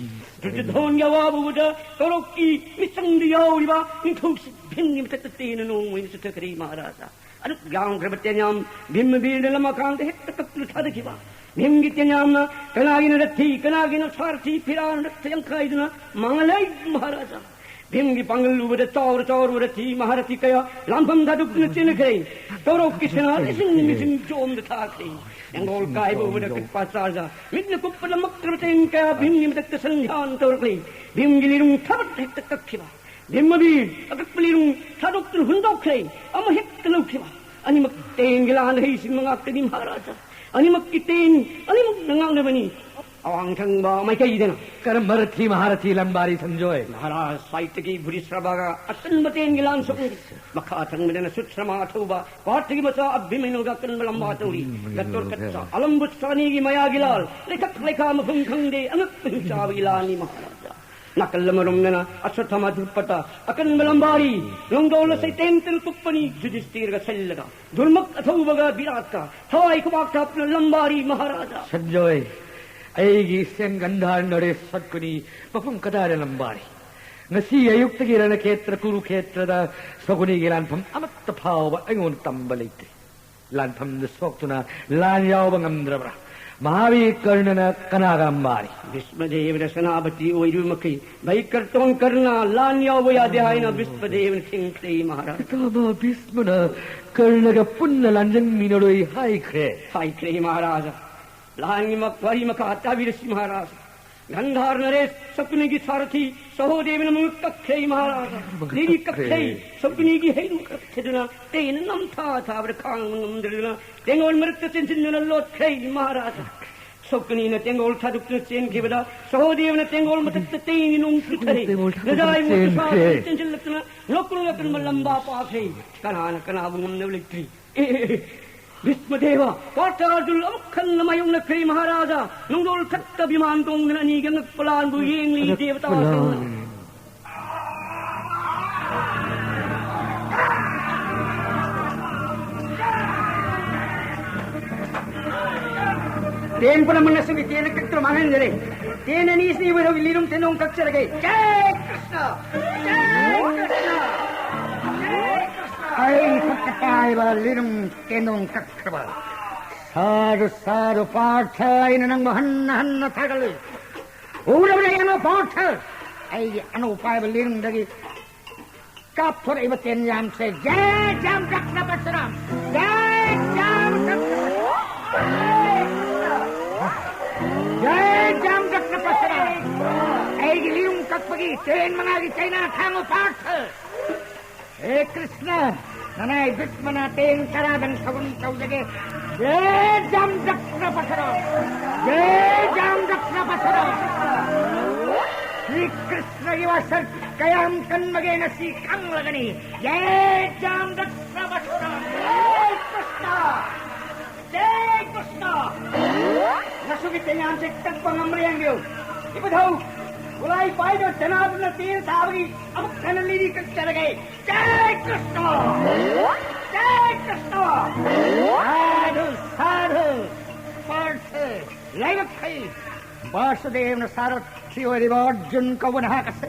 ꯗꯨꯔꯖꯣꯙꯟꯒꯤ ꯑꯋꯥꯕ ꯎꯕꯗ ꯀꯧꯔꯣꯛꯀꯤ ꯃꯤꯆꯪꯗ ꯌꯥꯎꯔꯤꯕ ꯅꯤꯡꯊꯧ ꯚꯤꯝꯒꯤ ꯃꯊꯛꯇ ꯇꯦꯟꯅ ꯅꯣꯡꯃ ꯑꯣꯏꯅ ꯆꯠꯊꯈ꯭ꯔꯦ ꯃꯍꯥꯔꯥꯖꯥ꯫ ꯑꯗꯨꯛ ꯌꯥꯝꯈ꯭ꯔꯕ ꯇꯦꯟꯌꯥꯝ ꯚꯤꯝ ꯕꯤꯔꯅ ꯂꯃꯈꯥꯡꯗ ꯍꯦꯛꯇ ꯀꯛꯇꯨꯅ ꯊꯥꯗꯈꯤꯕ꯫ ꯚꯤꯝꯒꯤ ꯇꯦꯟꯌꯥꯝꯅ ꯀꯅꯥꯒꯤꯅ ꯔꯊꯤ, ꯀꯅꯥꯒꯤꯅ ꯁꯥꯔꯊꯤ ꯐꯤꯔꯥꯟ ꯔꯠꯇ ꯌꯥꯡꯈꯥꯏꯗꯨꯅ ꯃꯥꯡꯍꯜꯂꯦ ꯃꯍꯥꯔꯥꯖꯥ꯫ ꯚꯤꯝꯒꯤ ꯄꯥꯡꯒꯜ ꯎꯕꯗ ꯆꯥꯎꯔ ꯆꯥꯎꯔꯕ ꯔꯊꯤ ꯃꯍꯥꯔꯊꯤ ꯀꯌꯥ ꯂꯥꯟꯐꯝ ꯊꯥꯗꯣꯛꯇꯨꯅ ꯆꯦꯟꯈ꯭ꯔꯦ꯫ ꯇꯧꯔꯧꯀꯤ ꯁꯦꯅꯥ ꯂꯤꯁꯤꯡ ꯂꯤꯁꯤꯡ ꯆꯣꯝꯗ ꯊꯥꯈ꯭ꯔꯦ꯫ ꯌꯥꯡꯒꯣꯜ ꯀꯥꯏꯕ ꯎꯕꯗ ꯀ꯭ꯔꯤꯄꯥ ꯆꯥꯔꯖꯥ ꯃꯤꯠꯅ ꯀꯨꯞꯄ ꯂꯝꯃꯛꯇ꯭ꯔꯕ ꯇꯦꯟ ꯀꯌꯥ ꯚꯤꯝꯒꯤ ꯃꯊꯛꯇ ꯁꯟꯙ꯭ꯌꯥꯟ ꯇꯧꯔꯛꯂꯦ꯫ ꯚꯤꯝꯒꯤ ꯂꯤꯔꯨꯡ ꯊꯕꯠ ꯍꯦꯛꯇ ꯀꯛꯈꯤꯕ꯫ ꯚꯤꯝ ꯕꯤꯔ ꯑꯀꯛꯄ ꯂꯤꯔꯨꯡ ꯊꯥꯗꯣꯛꯇꯨꯅ ꯍꯨꯟꯗꯣꯛꯈ꯭ꯔꯦ꯫ ꯑꯃ ꯍꯦꯛꯇ ꯂꯧꯈꯤꯕ꯫ ꯑꯅꯤꯃꯛ ꯇꯦꯟꯒꯤ ꯂꯥꯟ ꯍꯩꯁꯤꯡꯕ ꯉꯥꯛꯇꯅꯤ ꯃꯍꯥꯔꯥꯖꯥ꯫ ꯑꯅꯤꯃꯛꯀꯤ ꯇꯦꯟ ꯑꯅꯤꯃꯛꯅ ꯉꯥꯛꯅꯕꯅꯤ꯫ ꯑꯋꯥꯡ ꯊꯪꯕ ꯃꯥꯏꯀꯩꯗꯅ ꯀꯔꯝꯕ ꯔꯊꯤ ꯃꯍꯥꯔꯊꯤ ꯂꯝꯕꯥꯔꯤ ꯁꯟꯖꯣꯏ? ꯃꯍꯥꯔꯥꯖ ꯁꯥꯏꯠꯇꯒꯤ ꯚꯨꯔꯤꯁ꯭ꯔꯕꯥꯒ ꯑꯀꯟꯕ ꯇꯦꯟꯒꯤ ꯂꯥꯟ ꯁꯣꯛꯅꯔꯤ꯫ ꯃꯈꯥ ꯊꯪꯕꯗꯅ ꯁꯨꯠꯁ꯭ꯔꯃꯥ ꯑꯊꯧꯕ ꯄꯥꯔꯊꯒꯤ ꯃꯆꯥ ꯑꯚꯤꯃꯅꯨꯒ ꯑꯀꯟꯕ ꯂꯝꯕꯥ ꯇꯧꯔꯤ꯫ ꯒꯇꯣꯔꯀꯠꯁ ꯑꯂꯝꯕꯨꯁ꯭ꯔꯥꯅꯤꯒꯤ ꯃꯌꯥꯒꯤ ꯂꯥꯜ ꯂꯩꯊꯛ ꯂꯩꯈꯥ ꯃꯐꯝ ꯈꯪꯗꯦ ꯑꯉꯛꯄ ꯍꯤꯡꯆꯥꯕꯒꯤ ꯂꯥꯟꯅꯤ ꯃꯍꯥꯔꯥꯖꯥ꯫ ꯅꯥꯀꯜ ꯑꯃꯔꯣꯝꯗꯅ ꯑꯁ꯭ꯋꯠꯊꯥꯃꯥ ꯙ꯭ꯔꯨꯄꯗ ꯑꯀꯟꯕ ꯂꯝꯕꯥꯔꯤ ꯂꯣꯡꯗꯣꯜ ꯑꯁꯩ ꯇꯦꯟ ꯇꯦꯟ ꯀꯨꯞꯄꯅꯤ ꯌꯨꯙꯤꯁꯇꯤꯔꯒ ꯁꯩꯜꯂꯒ ꯙꯨꯔꯃꯛ ꯑꯊꯧꯕꯒ ꯕꯤꯔꯥꯠꯀ ꯊꯋꯥꯏ ꯈꯨꯕꯥꯛ ꯊꯥꯞꯇꯨꯅ ꯂꯝꯕꯥꯔꯤ ꯃꯍꯥꯔꯥꯖꯥ꯫ ꯁꯟꯖꯣꯏ, ꯑꯩꯒꯤ ꯏꯆꯦꯟ ꯒꯟꯙꯥꯔ ꯅꯔꯦꯁ ꯁꯀꯨꯅꯤ ꯃꯐꯝ ꯀꯗꯥꯏꯗ ꯂꯝꯕꯥꯔꯤ? ꯉꯁꯤ ꯑꯌꯨꯛꯇꯒꯤ ꯔꯅꯈꯦꯇ꯭ꯔ ꯀꯨꯔꯨꯈꯦꯇ꯭ꯔꯗ ꯁꯀꯨꯅꯤꯒꯤ ꯂꯥꯟꯐꯝ ꯑꯃꯠꯇ ꯐꯥꯎꯕ ꯑꯩꯉꯣꯟꯗ ꯇꯝꯕ ꯂꯩꯇꯦ꯫ ꯂꯥꯟꯐꯝꯗ ꯁꯣꯛꯇꯨꯅ ꯂꯥꯟ ꯌꯥꯎꯕ ꯉꯝꯗ꯭ꯔꯕ꯭ꯔꯥ? ꯃꯍꯥꯕꯤꯔ ꯀꯔꯅꯅ ꯀꯅꯥꯒ ꯂꯝꯕꯥꯔꯤ? ꯚꯤꯁꯃꯗꯦꯕꯅ ꯁꯦꯅꯥꯄꯇꯤ ꯑꯣꯏꯔꯤꯕ ꯃꯈꯩ ꯚꯩꯀꯔꯇꯣꯟ ꯀꯔꯅ ꯂꯥꯟ ꯌꯥꯎꯕ ꯌꯥꯗꯦ ꯍꯥꯏꯅ ꯚꯤꯁꯃꯗꯦꯕꯅ ꯊꯤꯡꯈ꯭ꯔꯦ ꯃꯍꯥꯔꯥꯖ꯫ ꯄꯤꯇꯥꯃꯍ ꯚꯤꯁꯃꯅ ꯀꯔꯅꯒ ꯄꯨꯟꯅ ꯂꯥꯟꯖꯟꯃꯤꯟꯅꯔꯣꯏ ꯍꯥꯏꯈ꯭ꯔꯦ꯫ ꯍꯥꯏꯈ꯭ꯔꯦ ꯃꯍꯥꯔꯥꯖ꯫ ꯂꯥꯟꯒꯤ ꯃꯛ-, ꯋꯥꯔꯤ ꯃꯈꯥ ꯇꯥꯕꯤꯔꯁꯤ ꯃꯍꯥꯔꯥꯖ꯫ ꯒꯟꯙꯥꯔ ꯅꯔꯦꯁ ꯁꯀꯨꯅꯤꯒꯤ ꯁꯥꯔꯊꯤ ꯁꯍꯣꯗꯦꯕꯅ ꯃꯉꯛ ꯀꯛꯈ꯭ꯔꯦ ꯃꯍꯥꯔꯥꯖ꯫ ꯃꯉꯛ ꯂꯤꯔꯤ ꯀꯛꯈ꯭ꯔꯦ꯫ ꯀꯛꯈ꯭ꯔꯦ꯫ ꯁꯀꯨꯅꯤꯒꯤ ꯍꯩꯅꯨ ꯀꯛꯊꯗꯨꯅ ꯇꯦꯟꯅ ꯅꯝꯊꯥ ꯊꯥꯕꯗ ꯈꯥꯡꯕ ꯉꯝꯗꯗꯨꯅ ꯇꯦꯡꯒꯣꯜ ꯃꯔꯛꯇ ꯆꯦꯟꯁꯤꯟꯗꯨꯅ ꯂꯣꯠꯈ꯭ꯔꯦ ꯃꯍꯥꯔꯥꯖ꯫ ꯁꯀꯨꯅꯤꯅ ꯇꯦꯡꯒꯣꯜ ꯊꯥꯗꯣꯛꯇꯨꯅ ꯆꯦꯟꯈꯤꯕꯗ ꯁꯍꯣꯗꯦꯕꯅ ꯇꯦꯡꯒꯣꯜ ꯃꯊꯛꯇ ꯇꯦꯡꯒꯤ ꯅꯣꯡ ꯆꯨꯊꯔꯦ꯫ ꯇꯦꯡꯒꯣꯜ ꯊꯥꯗꯣꯛꯇꯨꯅ ꯅꯖꯥꯏ ꯃꯣꯠꯇꯨ ꯆꯦꯟꯈ꯭ꯔꯦ꯫ ꯁꯥꯗꯨꯅ ꯆꯦꯟꯁꯤꯜꯂꯛꯇꯨꯅ ꯂꯣꯀꯨꯜ ꯂꯣꯀꯟꯕ ꯂꯝꯕꯥ ꯄꯥꯈ꯭ꯔꯦ꯫ ꯀꯅꯥꯅ ꯀꯅꯥꯕꯨ ꯉꯝꯅꯕ ꯂꯩꯇ꯭ꯔꯤ꯫ ꯑꯦ, ꯑꯦ, ꯑꯦ, ꯚꯤꯁꯃꯗꯦꯕ, ꯄꯥꯔꯊ ꯑꯔꯖꯨꯟ ꯑꯃꯨꯛ ꯍꯟꯅ ꯃꯥꯌꯣꯛꯅꯈ꯭ꯔꯦ ꯃꯍꯥꯔꯥꯖꯥ꯫ ꯅꯣꯡꯗꯣꯜ ꯊꯛꯇ ꯕꯤꯃꯥꯟ ꯇꯣꯡꯗꯨꯅ ꯑꯅꯤꯒꯤ ꯑꯉꯛꯄ ꯂꯥꯟꯕꯨ ꯌꯦꯡꯂꯤ ꯗꯦꯕꯇꯥꯁꯤꯡꯅ꯫ ꯇꯦꯟ ꯄꯨꯝꯅꯃꯛꯅ ꯁꯨꯝ ꯏꯇꯦꯟꯅ ꯀꯛꯇꯨꯅ ꯃꯥꯡꯍꯟꯖꯔꯦ꯫ ꯇꯦꯟ ꯑꯅꯤꯁꯤꯅ ꯏꯕꯨꯙꯧꯒꯤ ꯂꯤꯔꯨꯝ ꯇꯦꯟꯗꯣꯡ ꯀꯛꯆꯔꯒꯦ꯫ ꯖꯥꯏ ꯀ꯭ꯔꯤꯁꯅ! ꯖꯥꯏ ꯀ꯭ꯔꯤꯁꯅ! ꯖꯥꯏ ꯀ꯭ꯔꯤꯁꯅ! ꯑꯩ ꯈꯨꯠꯇ ꯄꯥꯏꯕ ꯂꯤꯔꯨꯡ ꯇꯦꯟꯗꯣꯡ ꯀꯛꯈ꯭ꯔꯕ꯫ ꯁꯥꯗꯨ, ꯁꯥꯗꯨ, ꯄꯥꯔꯊ, ꯑꯩꯅ ꯅꯪꯕꯨ ꯍꯟꯅ ꯍꯟꯅ ꯊꯥꯒꯠꯂꯤ꯫ ꯎꯔꯕ꯭ꯔꯥ ꯌꯦꯡꯉꯣ, ꯄꯥꯔꯊ, ꯑꯩꯒꯤ ꯑꯅꯧ ꯄꯥꯏꯕ ꯂꯤꯔꯨꯡꯗꯒꯤ ꯀꯥꯞꯊꯣꯔꯛꯏꯕ ꯇꯦꯟ ꯌꯥꯝꯁꯦ꯫ ꯖꯦ ꯖꯥꯝ ꯗꯛꯅ ꯄꯁꯨꯔꯥꯝ, ꯖꯦ ꯖꯥꯝ ꯗꯛꯅ, ꯖꯦ ꯖꯥꯝ ꯗꯛꯅ ꯄꯁꯨꯔꯥꯝ꯫ ꯑꯩꯒꯤ ꯂꯤꯔꯨꯡ ꯀꯛꯄꯒꯤ ꯇꯦꯟ ꯃꯉꯥꯒꯤ ꯆꯩꯅꯥ ꯊꯥꯡꯉꯨ, ꯄꯥꯔꯊ꯫ ꯍꯦ ꯀ꯭ꯔꯤꯁꯅ, ꯅꯅꯥꯏ ꯕꯤꯁꯃꯅ ꯇꯦꯟ ꯇꯔꯥꯗꯪ ꯊꯧꯒꯨꯝ ꯇꯧꯖꯒꯦ꯫ ꯖꯦ ꯖꯥꯝ ꯗꯛꯅ ꯄꯁꯨꯔꯥꯝ, ꯖꯦ ꯖꯥꯝ ꯗꯛꯅ ꯄꯁꯨꯔꯥꯝ꯫ ꯁ꯭ꯔꯤ ꯀ꯭ꯔꯤꯁꯅꯒꯤ ꯋꯥꯁꯛ ꯀꯌꯥꯝ ꯀꯟꯕꯒꯦ ꯉꯁꯤ ꯈꯪꯂꯒꯅꯤ꯫ ꯖꯦ ꯖꯥꯝ ꯗꯛꯅ ꯄꯁꯨꯔꯥꯝ꯫ ꯖꯦ ꯀ꯭ꯔꯤꯁꯅ, ꯖꯦ ꯀ꯭ꯔꯤꯁꯅ꯫ ꯉꯁꯤꯒꯤ ꯇꯦꯡꯌꯥꯝꯁꯦ ꯀꯛꯄ ꯉꯝꯕ꯭ꯔꯥ ꯌꯦꯡꯕꯤꯌꯨ꯫ ꯏꯕꯨꯙꯧ, ꯈꯨꯠꯂꯥꯏ ꯄꯥꯏꯗꯕ ꯖꯅꯥꯗꯅ ꯇꯦꯟ ꯊꯥꯕꯒꯤ ꯑꯃꯨꯛ ꯍꯟꯅ ꯂꯤꯔꯤ ꯀꯛꯆꯔꯒꯦ꯫ ꯖꯦ ꯀ꯭ꯔꯤꯁꯅ! ꯖꯦ ꯀ꯭ꯔꯤꯁꯅ! ꯁꯥꯙꯨ, ꯁꯥꯙꯨ! ꯄꯥꯔꯊ, ꯂꯥꯏꯕꯛ ꯐꯩ꯫ ꯕꯥꯁꯨꯗꯦꯕꯅ ꯁꯥꯔꯊꯤ ꯑꯣꯏꯔꯤꯕ ꯑꯔꯖꯨꯟ ꯀꯧꯕ ꯅꯍꯥꯛ ꯑꯁꯦ,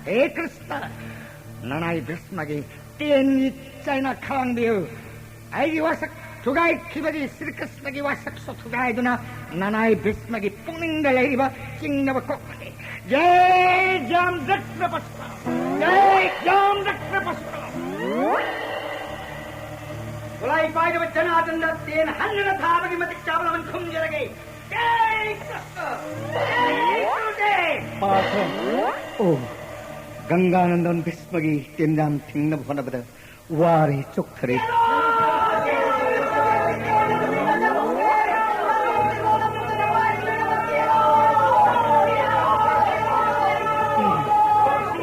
ꯍꯦ ꯀ꯭ꯔꯤꯁꯅ, ꯅꯅꯥꯏ ꯚꯤꯁꯃꯒꯤ ꯇꯦꯟꯒꯤ ꯆꯩꯅ ꯈꯥꯡꯕꯤꯌꯨ꯫ ꯑꯩꯒꯤ ꯋꯥꯁꯛ ꯊꯨꯒꯥꯏꯈꯤꯕꯒꯤ ꯁ꯭ꯔꯤ ꯀ꯭ꯔꯤꯁꯅꯒꯤ ꯋꯥꯁꯛꯁꯨ ꯊꯨꯒꯥꯏꯗꯨꯅ ꯅꯅꯥꯏ ꯚꯤꯁꯃꯒꯤ ꯄꯨꯛꯅꯤꯡꯗ ꯂꯩꯔꯤꯕ ꯆꯤꯡꯅꯕ ꯀꯣꯛꯂꯒꯦ꯫ ꯖꯦ ꯖꯥꯝ ꯗꯛꯅ ꯄꯁꯨꯔꯥꯝ! ꯖꯦ ꯖꯥꯝ ꯗꯛꯅ ꯄꯁꯨꯔꯥꯝ! ꯈꯨꯠꯂꯥꯏ ꯄꯥꯏꯗꯕ ꯖꯅꯥꯗꯟꯗ ꯇꯦꯟ ꯍꯟꯗꯨꯅ ꯊꯥꯕꯒꯤ ꯃꯇꯤꯛ ꯆꯥꯕ ꯂꯃꯟ ꯈꯨꯝꯖꯔꯒꯦ꯫ ꯖꯦ ꯀ꯭ꯔꯤꯁꯅ! ꯖꯦ ꯒꯨꯔꯨꯗꯦꯕ! ꯄꯥꯔꯊ! ꯑꯣ, ꯒꯪꯒꯥꯅꯟꯗꯟ ꯚꯤꯁꯃꯒꯤ ꯇꯦꯟꯖꯥꯝ ꯊꯤꯡꯅꯕ ꯍꯣꯠꯅꯕꯗ ꯋꯥꯔꯦ, ꯆꯣꯛꯊꯔꯦ꯫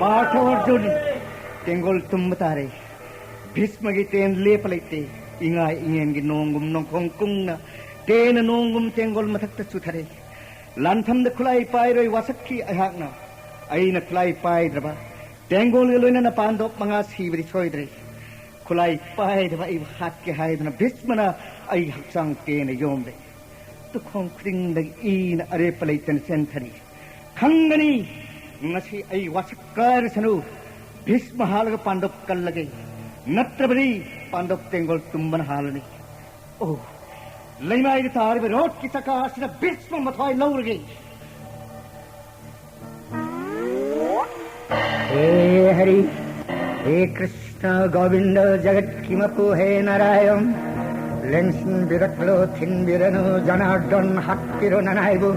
ꯄꯥꯔꯊ ꯑꯔꯖꯨꯟ, ꯇꯦꯡꯒꯣꯜ ꯇꯨꯝꯕ ꯇꯥꯔꯦ꯫ ꯚꯤꯁꯃꯒꯤ ꯇꯦꯟ ꯂꯦꯞꯄ ꯂꯩꯇꯦ꯫ ꯏꯉꯥ ꯏꯉꯦꯟꯒꯤ ꯅꯣꯡꯒꯨꯝ ꯅꯣꯡꯈꯣꯡ ꯀꯨꯡꯅ ꯇꯦꯟꯅ ꯅꯣꯡꯒꯨꯝ ꯇꯦꯡꯒꯣꯜ ꯃꯊꯛꯇ ꯆꯨꯊꯔꯦ꯫ ꯂꯥꯟꯐꯝꯗ ꯈꯨꯠꯂꯥꯏ ꯄꯥꯏꯔꯣꯏ ꯋꯥꯁꯛꯈꯤ ꯑꯩꯍꯥꯛꯅ꯫ ꯑꯩꯅ ꯈꯨꯠꯂꯥꯏ ꯄꯥꯏꯗ꯭ꯔꯕ ꯇꯦꯡꯒꯣꯜꯒ ꯂꯣꯏꯅꯅ ꯄꯥꯟꯗꯣꯞ ꯃꯉꯥ ꯁꯤꯕꯗꯤ ꯁꯣꯏꯗ꯭ꯔꯦ꯫ ꯈꯨꯠꯂꯥꯏ ꯄꯥꯏꯗꯕ ꯑꯩꯕꯨ ꯍꯥꯠꯀꯦ ꯍꯥꯏꯗꯨꯅ ꯚꯤꯁꯃꯅ ꯑꯩ ꯍꯛꯆꯥꯡ ꯇꯦꯟꯅ ꯌꯣꯝꯂꯦ꯫ ꯇꯨꯈꯣꯡ ꯈꯨꯗꯤꯡꯗꯒꯤ ꯏꯅ ꯑꯔꯦꯞꯄ ꯂꯩꯇꯅ ꯆꯦꯟꯊꯔꯤ꯫ ꯈꯪꯒꯅꯤ, ꯉꯁꯤ ꯑꯩ ꯋꯥꯁꯛ ꯀꯥꯏꯔꯁꯅꯨ꯫ ꯚꯤꯁꯃ ꯍꯥꯠꯂꯒ ꯄꯥꯟꯗꯣꯞ ꯀꯜꯂꯒꯦ꯫ ꯅꯠꯇ꯭ꯔꯕꯗꯤ ꯄꯥꯟꯗꯕ ꯇꯦꯡꯒꯣꯜ ꯇꯨꯝꯕꯅ ꯍꯥꯜꯂꯅꯤ꯫ ꯑꯣ, ꯂꯩꯃꯥꯏꯗ ꯇꯥꯔꯤꯕ ꯔꯣꯠꯀꯤ ꯆꯀꯥ ꯑꯁꯤꯅ ꯚꯤꯁꯃ ꯃꯊ꯭ꯋꯥꯏ ꯂꯧꯔꯒꯦ꯫ ꯍꯦ ꯍꯔꯤ, ꯍꯦ ꯀ꯭ꯔꯤꯁꯅ ꯒꯣꯕꯤꯟꯗ, ꯖꯒꯠꯀꯤ ꯃꯄꯨ ꯍꯦ ꯅꯥꯔꯥꯌꯟ, ꯂꯦꯡꯁꯤꯟꯕꯤꯔꯛꯂꯣ, ꯊꯤꯟꯕꯤꯔꯅꯨ ꯖꯅꯥꯔꯗꯟ, ꯍꯥꯠꯄꯤꯔꯣ ꯅꯅꯥꯏꯕꯨ꯫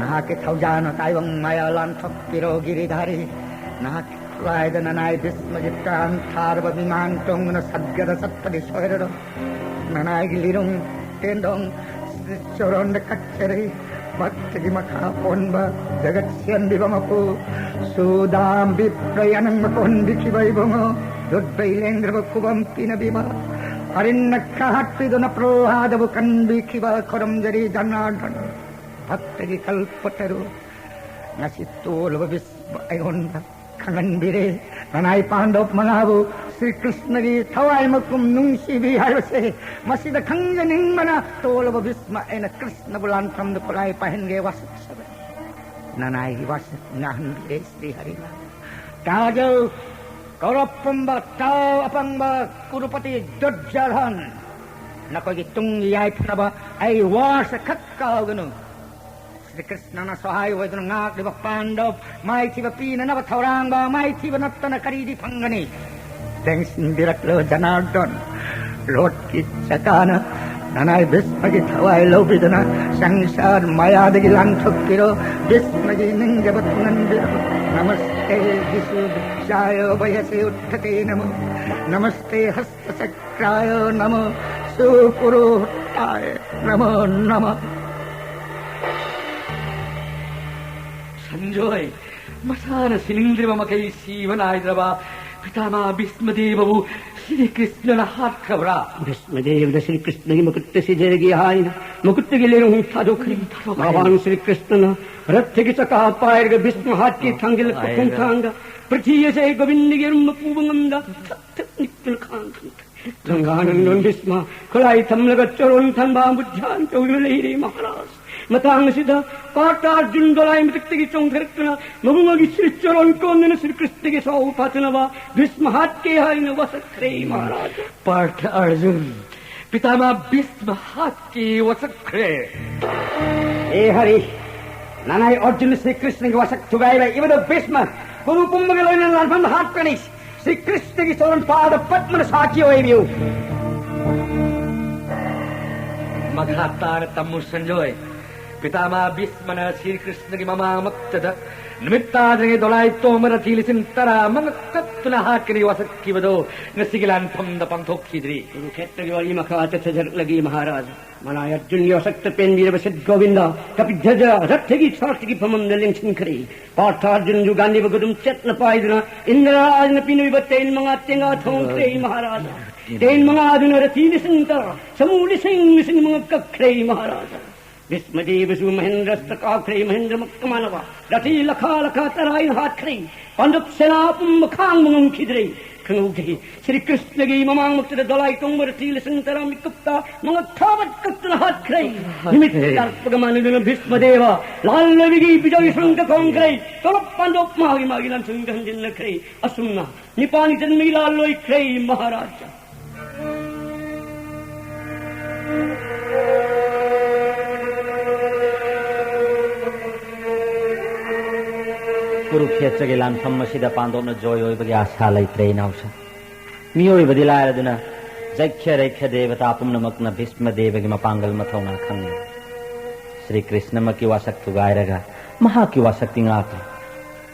ꯅꯍꯥꯛꯀꯤ ꯊꯧꯖꯥꯜꯅ ꯇꯥꯏꯕꯪ ꯃꯌꯥ ꯂꯥꯟꯊꯣꯛꯄꯤꯔꯣ ꯒꯤꯔꯤꯙꯥꯔꯤ꯫ ꯅꯍꯥꯛꯀꯤ ꯈꯨꯠꯂꯥꯏꯗ ꯅꯅꯥꯏ ꯚꯤꯁꯃꯒꯤ ꯄ꯭ꯔꯥꯟ ꯊꯥꯔꯕ ꯃꯤꯃꯥꯟ ꯇꯣꯡꯗꯨꯅ ꯁꯠꯒꯗ ꯆꯠꯄꯗꯤ ꯁꯣꯏꯔꯔꯣꯏ꯫ ꯅꯅꯥꯏꯒꯤ ꯂꯤꯔꯨꯡ ꯇꯦꯟꯗꯣꯡ ꯆꯣꯔꯣꯟꯗ ꯀꯠꯆꯔꯤ꯫ ꯚꯛꯇꯒꯤ ꯃꯈꯥ ꯄꯣꯟꯕ ꯖꯒꯠ ꯁꯦꯝꯕꯤꯕ ꯃꯄꯨ, ꯁꯨꯗꯥꯝ ꯕꯤꯄ꯭ꯔ ꯌꯥꯅꯪ ꯃꯀꯣꯟꯕꯤꯈꯤꯕ ꯏꯕꯨꯡꯉꯣ, ꯗꯨꯠꯕꯩ ꯂꯦꯡꯗ꯭ꯔꯕ ꯈꯨꯕꯝ ꯄꯤꯅꯕꯤꯕ, ꯑꯔꯤꯟꯅ ꯈꯥꯍꯠꯄꯤꯗꯨꯅ ꯄ꯭ꯔꯣꯍꯥꯗꯕꯨ ꯀꯟꯕꯤꯈꯤꯕ ꯈꯨꯔꯨꯝꯖꯔꯤ ꯖꯅꯥꯔꯗꯟ꯫ ꯚꯛꯇꯒꯤ ꯀꯜꯄꯇꯔꯨ, ꯉꯁꯤ ꯇꯣꯜꯂꯕ ꯕꯤꯁꯃ ꯑꯩꯉꯣꯟꯗ ꯈꯪꯍꯟꯕꯤꯔꯦ꯫ ꯅꯅꯥꯏ ꯄꯥꯟꯗꯕ ꯃꯉꯥꯕꯨ ꯁ꯭ꯔꯤ ꯀ꯭ꯔꯤꯁꯅꯒꯤ ꯊꯋꯥꯏ ꯃꯄꯨꯝ ꯅꯨꯡꯁꯤꯕꯤ ꯍꯥꯏꯕꯁꯦ ꯃꯁꯤꯗ ꯈꯪꯖꯅꯤꯡꯕꯅ ꯇꯣꯜꯂꯕ ꯕꯤꯁꯃ ꯑꯩꯅ ꯀ꯭ꯔꯤꯁꯅꯕꯨ ꯂꯥꯟꯐꯝꯗ ꯈꯨꯠꯂꯥꯏ ꯄꯥꯏꯍꯟꯒꯦ ꯋꯥꯁꯛꯆꯕꯅꯤ꯫ ꯅꯅꯥꯏꯒꯤ ꯋꯥꯁꯛ ꯉꯥꯡꯍꯟꯕꯤꯔꯦ ꯁ꯭ꯔꯤ ꯍꯔꯤꯅ꯫ ꯇꯥꯖꯧ, ꯀꯧꯔꯞ ꯄꯨꯝꯕ, ꯇꯥꯎ ꯑꯄꯪꯕ, ꯀꯨꯔꯨꯄꯇꯤ ꯗꯨꯔꯖꯣꯙꯟ, ꯅꯈꯣꯏꯒꯤ ꯇꯨꯡꯒꯤ ꯌꯥꯏꯐꯅꯕ ꯑꯩ ꯋꯥꯁꯛ ꯈꯛ ꯀꯥꯎꯒꯅꯨ꯫ ꯁ꯭ꯔꯤ ꯀ꯭ꯔꯤꯁꯅꯅ ꯁꯍꯥꯏ ꯑꯣꯏꯗꯨꯅ ꯉꯥꯛꯂꯤꯕ ꯄꯥꯟꯗꯕ ꯃꯥꯏꯊꯤꯕ ꯄꯤꯅꯅꯕ ꯊꯧꯔꯥꯡꯕ ꯃꯥꯏꯊꯤꯕ ꯅꯠꯇꯅ ꯀꯔꯤꯗꯤ ꯐꯪꯒꯅꯤ? ꯂꯦꯡꯁꯤꯟꯕꯤꯔꯛꯂꯣ ꯖꯅꯥꯔꯗꯟ꯫ ꯔꯣꯠꯀꯤ ꯆꯀꯥꯅ ꯅꯅꯥꯏ ꯚꯤꯁꯃꯒꯤ ꯊꯋꯥꯏ ꯂꯧꯕꯤꯗꯨꯅ ꯁꯪꯁꯥꯔ ꯃꯌꯥꯗꯒꯤ ꯂꯥꯟꯊꯣꯛꯄꯤꯔꯣ꯫ ꯚꯤꯁꯃꯒꯤ ꯅꯤꯡꯖꯕ ꯊꯨꯡꯍꯟꯕꯤꯔꯣ꯫ ꯅꯃꯁꯇꯦ ꯖꯤꯁꯨ ꯕꯨꯛꯁꯥꯌꯣ ꯚꯌꯁꯦ ꯎꯠꯊꯇꯦ ꯅꯃꯣ꯫ ꯅꯃꯁꯇꯦ ꯍꯁ ꯆꯀ꯭ꯔꯥꯌ ꯅꯃꯣ, ꯁꯨꯄꯨꯔꯣꯍꯇꯥꯌ ꯅꯃꯣ ꯅꯃ꯫ ꯁꯟꯖꯣꯏ, ꯃꯁꯥꯅ ꯁꯤꯅꯤꯡꯗ꯭ꯔꯤꯕ ꯃꯈꯩ ꯁꯤꯕ ꯅꯥꯏꯗ꯭ꯔꯕ ꯄꯤꯇꯥꯃꯥ ꯚꯤꯁꯃꯗꯦꯕꯕꯨ ꯁ꯭ꯔꯤ ꯀ꯭ꯔꯤꯁꯅꯅ ꯍꯥꯠꯈ꯭ꯔꯕ꯭ꯔꯥ? ꯚꯤꯁꯃꯗꯦꯕꯗ ꯁ꯭ꯔꯤ ꯀ꯭ꯔꯤꯁꯅꯒꯤ ꯃꯈꯨꯠꯇ ꯁꯤꯖꯔꯒꯦ ꯍꯥꯏꯅ ꯃꯈꯨꯠꯇꯒꯤ ꯂꯩꯔꯨꯡ ꯊꯥꯗꯣꯛꯈ꯭ꯔꯦ꯫ ꯊꯥꯗꯣꯛꯈ꯭ꯔꯦ꯫ ꯚꯒꯋꯥꯟ ꯁ꯭ꯔꯤ ꯀ꯭ꯔꯤꯁꯅꯅ ꯔꯊꯒꯤ ꯆꯀꯥ ꯄꯥꯏꯔꯒ ꯚꯤꯁꯃ ꯍꯥꯠꯀꯦ ꯊꯥꯡꯖꯤꯜꯂꯛꯄ ꯄꯥꯏꯔꯒ ꯈꯣꯡꯊꯥꯡꯗ ꯄ꯭ꯔꯤꯊꯤ ꯑꯁꯦ ꯒꯣꯕꯤꯟꯗꯒꯤ ꯑꯔꯨꯝꯕ ꯄꯨꯕ ꯉꯝꯗ ꯊꯛ ꯊꯛ ꯅꯤꯛꯇꯨꯅ ꯈꯥꯡꯈ꯭ꯔꯦ꯫ ꯒꯪꯒꯥꯅꯟꯗꯣꯟ ꯚꯤꯁꯃ ꯈꯨꯠꯂꯥꯏ ꯊꯝꯂꯒ ꯆꯣꯔꯣꯟ ꯊꯝꯕꯥꯝꯕꯨ ꯙ꯭ꯌꯥꯟ ꯇꯧꯗꯨꯅ ꯂꯩꯔꯦ ꯃꯍꯥꯔꯥꯖ꯫ ꯃꯇꯥꯡ ꯑꯁꯤꯗ ꯄꯥꯔꯊ ꯑꯔꯖꯨꯟ ꯗꯣꯂꯥꯏ ꯃꯊꯛꯇꯒꯤ ꯆꯣꯡꯊꯔꯛꯇꯨꯅ ꯃꯕꯨꯡ ꯑꯃꯒꯤ ꯁꯤꯔ ꯆꯣꯔꯣꯟ ꯀꯣꯟꯗꯨꯅ ꯁ꯭ꯔꯤ ꯀ꯭ꯔꯤꯁꯅꯒꯤ ꯁꯥꯎ ꯐꯥꯠꯇꯅꯕ ꯚꯤꯁꯃ ꯍꯥꯠꯀꯦ ꯍꯥꯏꯅ ꯋꯥꯁꯛꯈ꯭ꯔꯦ ꯃꯍꯥꯔꯥꯖ꯫ ꯄꯥꯔꯊ ꯑꯔꯖꯨꯟ, ꯄꯤꯇꯥꯃꯍ ꯚꯤꯁꯃ ꯍꯥꯠꯀꯦ ꯋꯥꯁꯛꯈ꯭ꯔꯦ꯫ ꯑꯦ ꯍꯔꯤ, ꯅꯅꯥꯏ ꯑꯔꯖꯨꯟ ꯁ꯭ꯔꯤ ꯀ꯭ꯔꯤꯁꯅꯒꯤ ꯋꯥꯁꯛ ꯊꯨꯒꯥꯏꯕ ꯏꯕꯗꯣ ꯚꯤꯁꯃ, ꯀꯨꯔꯨ ꯄꯨꯝꯕꯒꯤ ꯂꯣꯏꯅ ꯂꯥꯟꯐꯝꯗ ꯍꯥꯠꯀꯅꯤ꯫ ꯁ꯭ꯔꯤ ꯀ꯭ꯔꯤꯁꯅꯒꯤ ꯆꯣꯔꯟ ꯄꯥꯗ ꯄꯠꯃꯅ ꯁꯥꯈꯤ ꯑꯣꯏꯕꯤꯌꯨ꯫ ꯃꯈꯥ ꯇꯥꯅ ꯇꯝꯃꯨ ꯁꯟꯖꯣꯏ꯫ ꯄꯤꯇꯥꯃꯍ ꯚꯤꯁꯃꯅ ꯁ꯭ꯔꯤ ꯀ꯭ꯔꯤꯁꯅꯒꯤ ꯃꯃꯥꯡꯃꯛꯇꯗ ꯅꯨꯃꯤꯠ ꯇꯥꯗ꯭ꯔꯤꯉꯩ ꯗꯣꯂꯥꯏ ꯇꯣꯡꯕ ꯔꯊꯤ ꯂꯤꯁꯤꯡ ꯇꯔꯥ ꯃꯉꯛ ꯀꯠꯇꯨꯅ ꯍꯥꯠꯀꯅꯤ ꯋꯥꯁꯛꯈꯤꯕꯗꯣ ꯉꯁꯤꯒꯤ ꯂꯥꯟꯐꯝꯗ ꯄꯥꯡꯊꯣꯛꯈꯤꯗ꯭ꯔꯤ꯫ ꯀꯨꯔꯨꯈꯦꯇ꯭ꯔꯒꯤ ꯋꯥꯔꯤ ꯃꯈꯥ ꯆꯠꯊꯖꯔꯛꯂꯒꯤ ꯃꯍꯥꯔꯥꯖ꯫ ꯃꯅꯥꯏ ꯑꯔꯖꯨꯟꯒꯤ ꯋꯥꯁꯛꯇ ꯄꯦꯟꯕꯤꯔꯕ ꯁꯤꯠ ꯒꯣꯕꯤꯟꯗ ꯀꯄꯤꯙꯖ ꯔꯊꯒꯤ ꯁꯥꯔꯊꯤꯒꯤ ꯐꯝꯐꯝꯗ ꯂꯦꯡꯁꯤꯟꯈ꯭ꯔꯦ꯫ ꯄꯥꯔꯊ ꯑꯔꯖꯨꯟꯁꯨ ꯒꯥꯟꯙꯤꯕ ꯈꯨꯗꯨꯝ ꯆꯦꯠꯅ ꯄꯥꯏꯗꯨꯅ ꯏꯟꯗ꯭ꯔ ꯔꯥꯖꯅ ꯄꯤꯅꯔꯤꯕ ꯇꯦꯟ ꯃꯉꯥ ꯇꯦꯡꯒꯥ ꯊꯣꯡꯈ꯭ꯔꯦ ꯃꯍꯥꯔꯥꯖ꯫ ꯇꯦꯟ ꯃꯉꯥꯗꯨꯅ ꯔꯊꯤ ꯂꯤꯁꯤꯡ ꯇꯔꯥ, ꯁꯃꯨ ꯂꯤꯁꯤꯡ ꯂꯤꯁꯤꯡ ꯃꯉꯥ ꯀꯛꯈ꯭ꯔꯦ ꯃꯍꯥꯔꯥꯖ꯫ ꯚꯤꯁꯃꯗꯦꯕꯁꯨ ꯃꯍꯦꯟꯗ꯭ꯔꯁꯇ ꯀꯥꯈ꯭ꯔꯦ, ꯃꯍꯦꯟꯗ꯭ꯔꯃꯛꯀ ꯃꯥꯟꯅꯕ ꯔꯊꯤ ꯂꯈꯥ ꯂꯈꯥ ꯇꯔꯥ ꯍꯥꯏꯅ ꯍꯥꯠꯈ꯭ꯔꯦ꯫ ꯄꯥꯟꯗꯞ ꯁꯦꯅꯥ ꯄꯨꯝꯕ ꯈꯥꯡꯕ ꯉꯝꯈꯤꯗ꯭ꯔꯦ꯫ ꯈꯪꯍꯧꯗꯦ꯫ ꯁ꯭ꯔꯤ ꯀ꯭ꯔꯤꯁꯅꯒꯤ ꯃꯃꯥꯡꯃꯛꯇꯗ ꯗꯣꯂꯥꯏ ꯇꯣꯡꯕ ꯔꯊꯤ ꯂꯤꯁꯤꯡ ꯇꯔꯥ ꯃꯤꯀꯨꯞꯇ ꯃꯉꯛ ꯊꯥꯕꯠ ꯀꯛꯇꯨꯅ ꯍꯥꯠꯈ꯭ꯔꯦ꯫ ꯅꯨꯃꯤꯠ ꯇꯥꯔꯛꯄꯒ ꯃꯥꯟꯅꯗꯨꯅ ꯚꯤꯁꯃꯗꯦꯕ ꯂꯥꯜꯂꯣꯏꯕꯒꯤ ꯕꯤꯖꯣꯏ ꯁꯪꯒ ꯈꯣꯡꯈ꯭ꯔꯦ꯫ ꯇꯣꯂꯞ ꯄꯥꯟꯗꯣꯞ ꯃꯥꯒꯤ ꯃꯥꯒꯤ ꯂꯥꯟꯁꯪꯗ ꯍꯟꯖꯤꯟꯅꯈ꯭ꯔꯦ꯫ ꯑꯁꯨꯝꯅ ꯅꯤꯄꯥꯟ ꯆꯟꯕꯒꯤ ꯂꯥꯜ ꯂꯣꯏꯈ꯭ꯔꯦ ꯃꯍꯥꯔꯥꯖ꯫ ꯀꯨꯔꯨꯈꯦꯇ꯭ꯔꯒꯤ ꯂꯥꯟꯐꯝ ꯑꯁꯤꯗ ꯄꯥꯟꯗꯣꯞꯅ ꯖꯣꯏ ꯑꯣꯏꯕꯒꯤ ꯑꯥꯁꯥ ꯂꯩꯇ꯭ꯔꯦ ꯏꯅꯥꯎꯁꯥ꯫ ꯃꯤꯑꯣꯏꯕꯗꯤ ꯂꯥꯏꯔꯗꯨꯅ ꯖꯩꯈ꯭ꯌ ꯔꯩꯈ꯭ꯌ ꯗꯦꯕꯇꯥ ꯄꯨꯝꯅꯃꯛꯅ ꯚꯤꯁꯃ ꯗꯦꯕꯒꯤ ꯃꯄꯥꯡꯒꯜ ꯃꯊꯧꯅꯥ ꯈꯪꯂꯤ꯫ ꯁ꯭ꯔꯤ ꯀ꯭ꯔꯤꯁꯅꯃꯛꯀꯤ ꯋꯥꯁꯛ ꯊꯨꯒꯥꯏꯔꯒ ꯃꯍꯥꯛꯀꯤ ꯋꯥꯁꯛꯇꯤ ꯉꯥꯛꯂꯤ꯫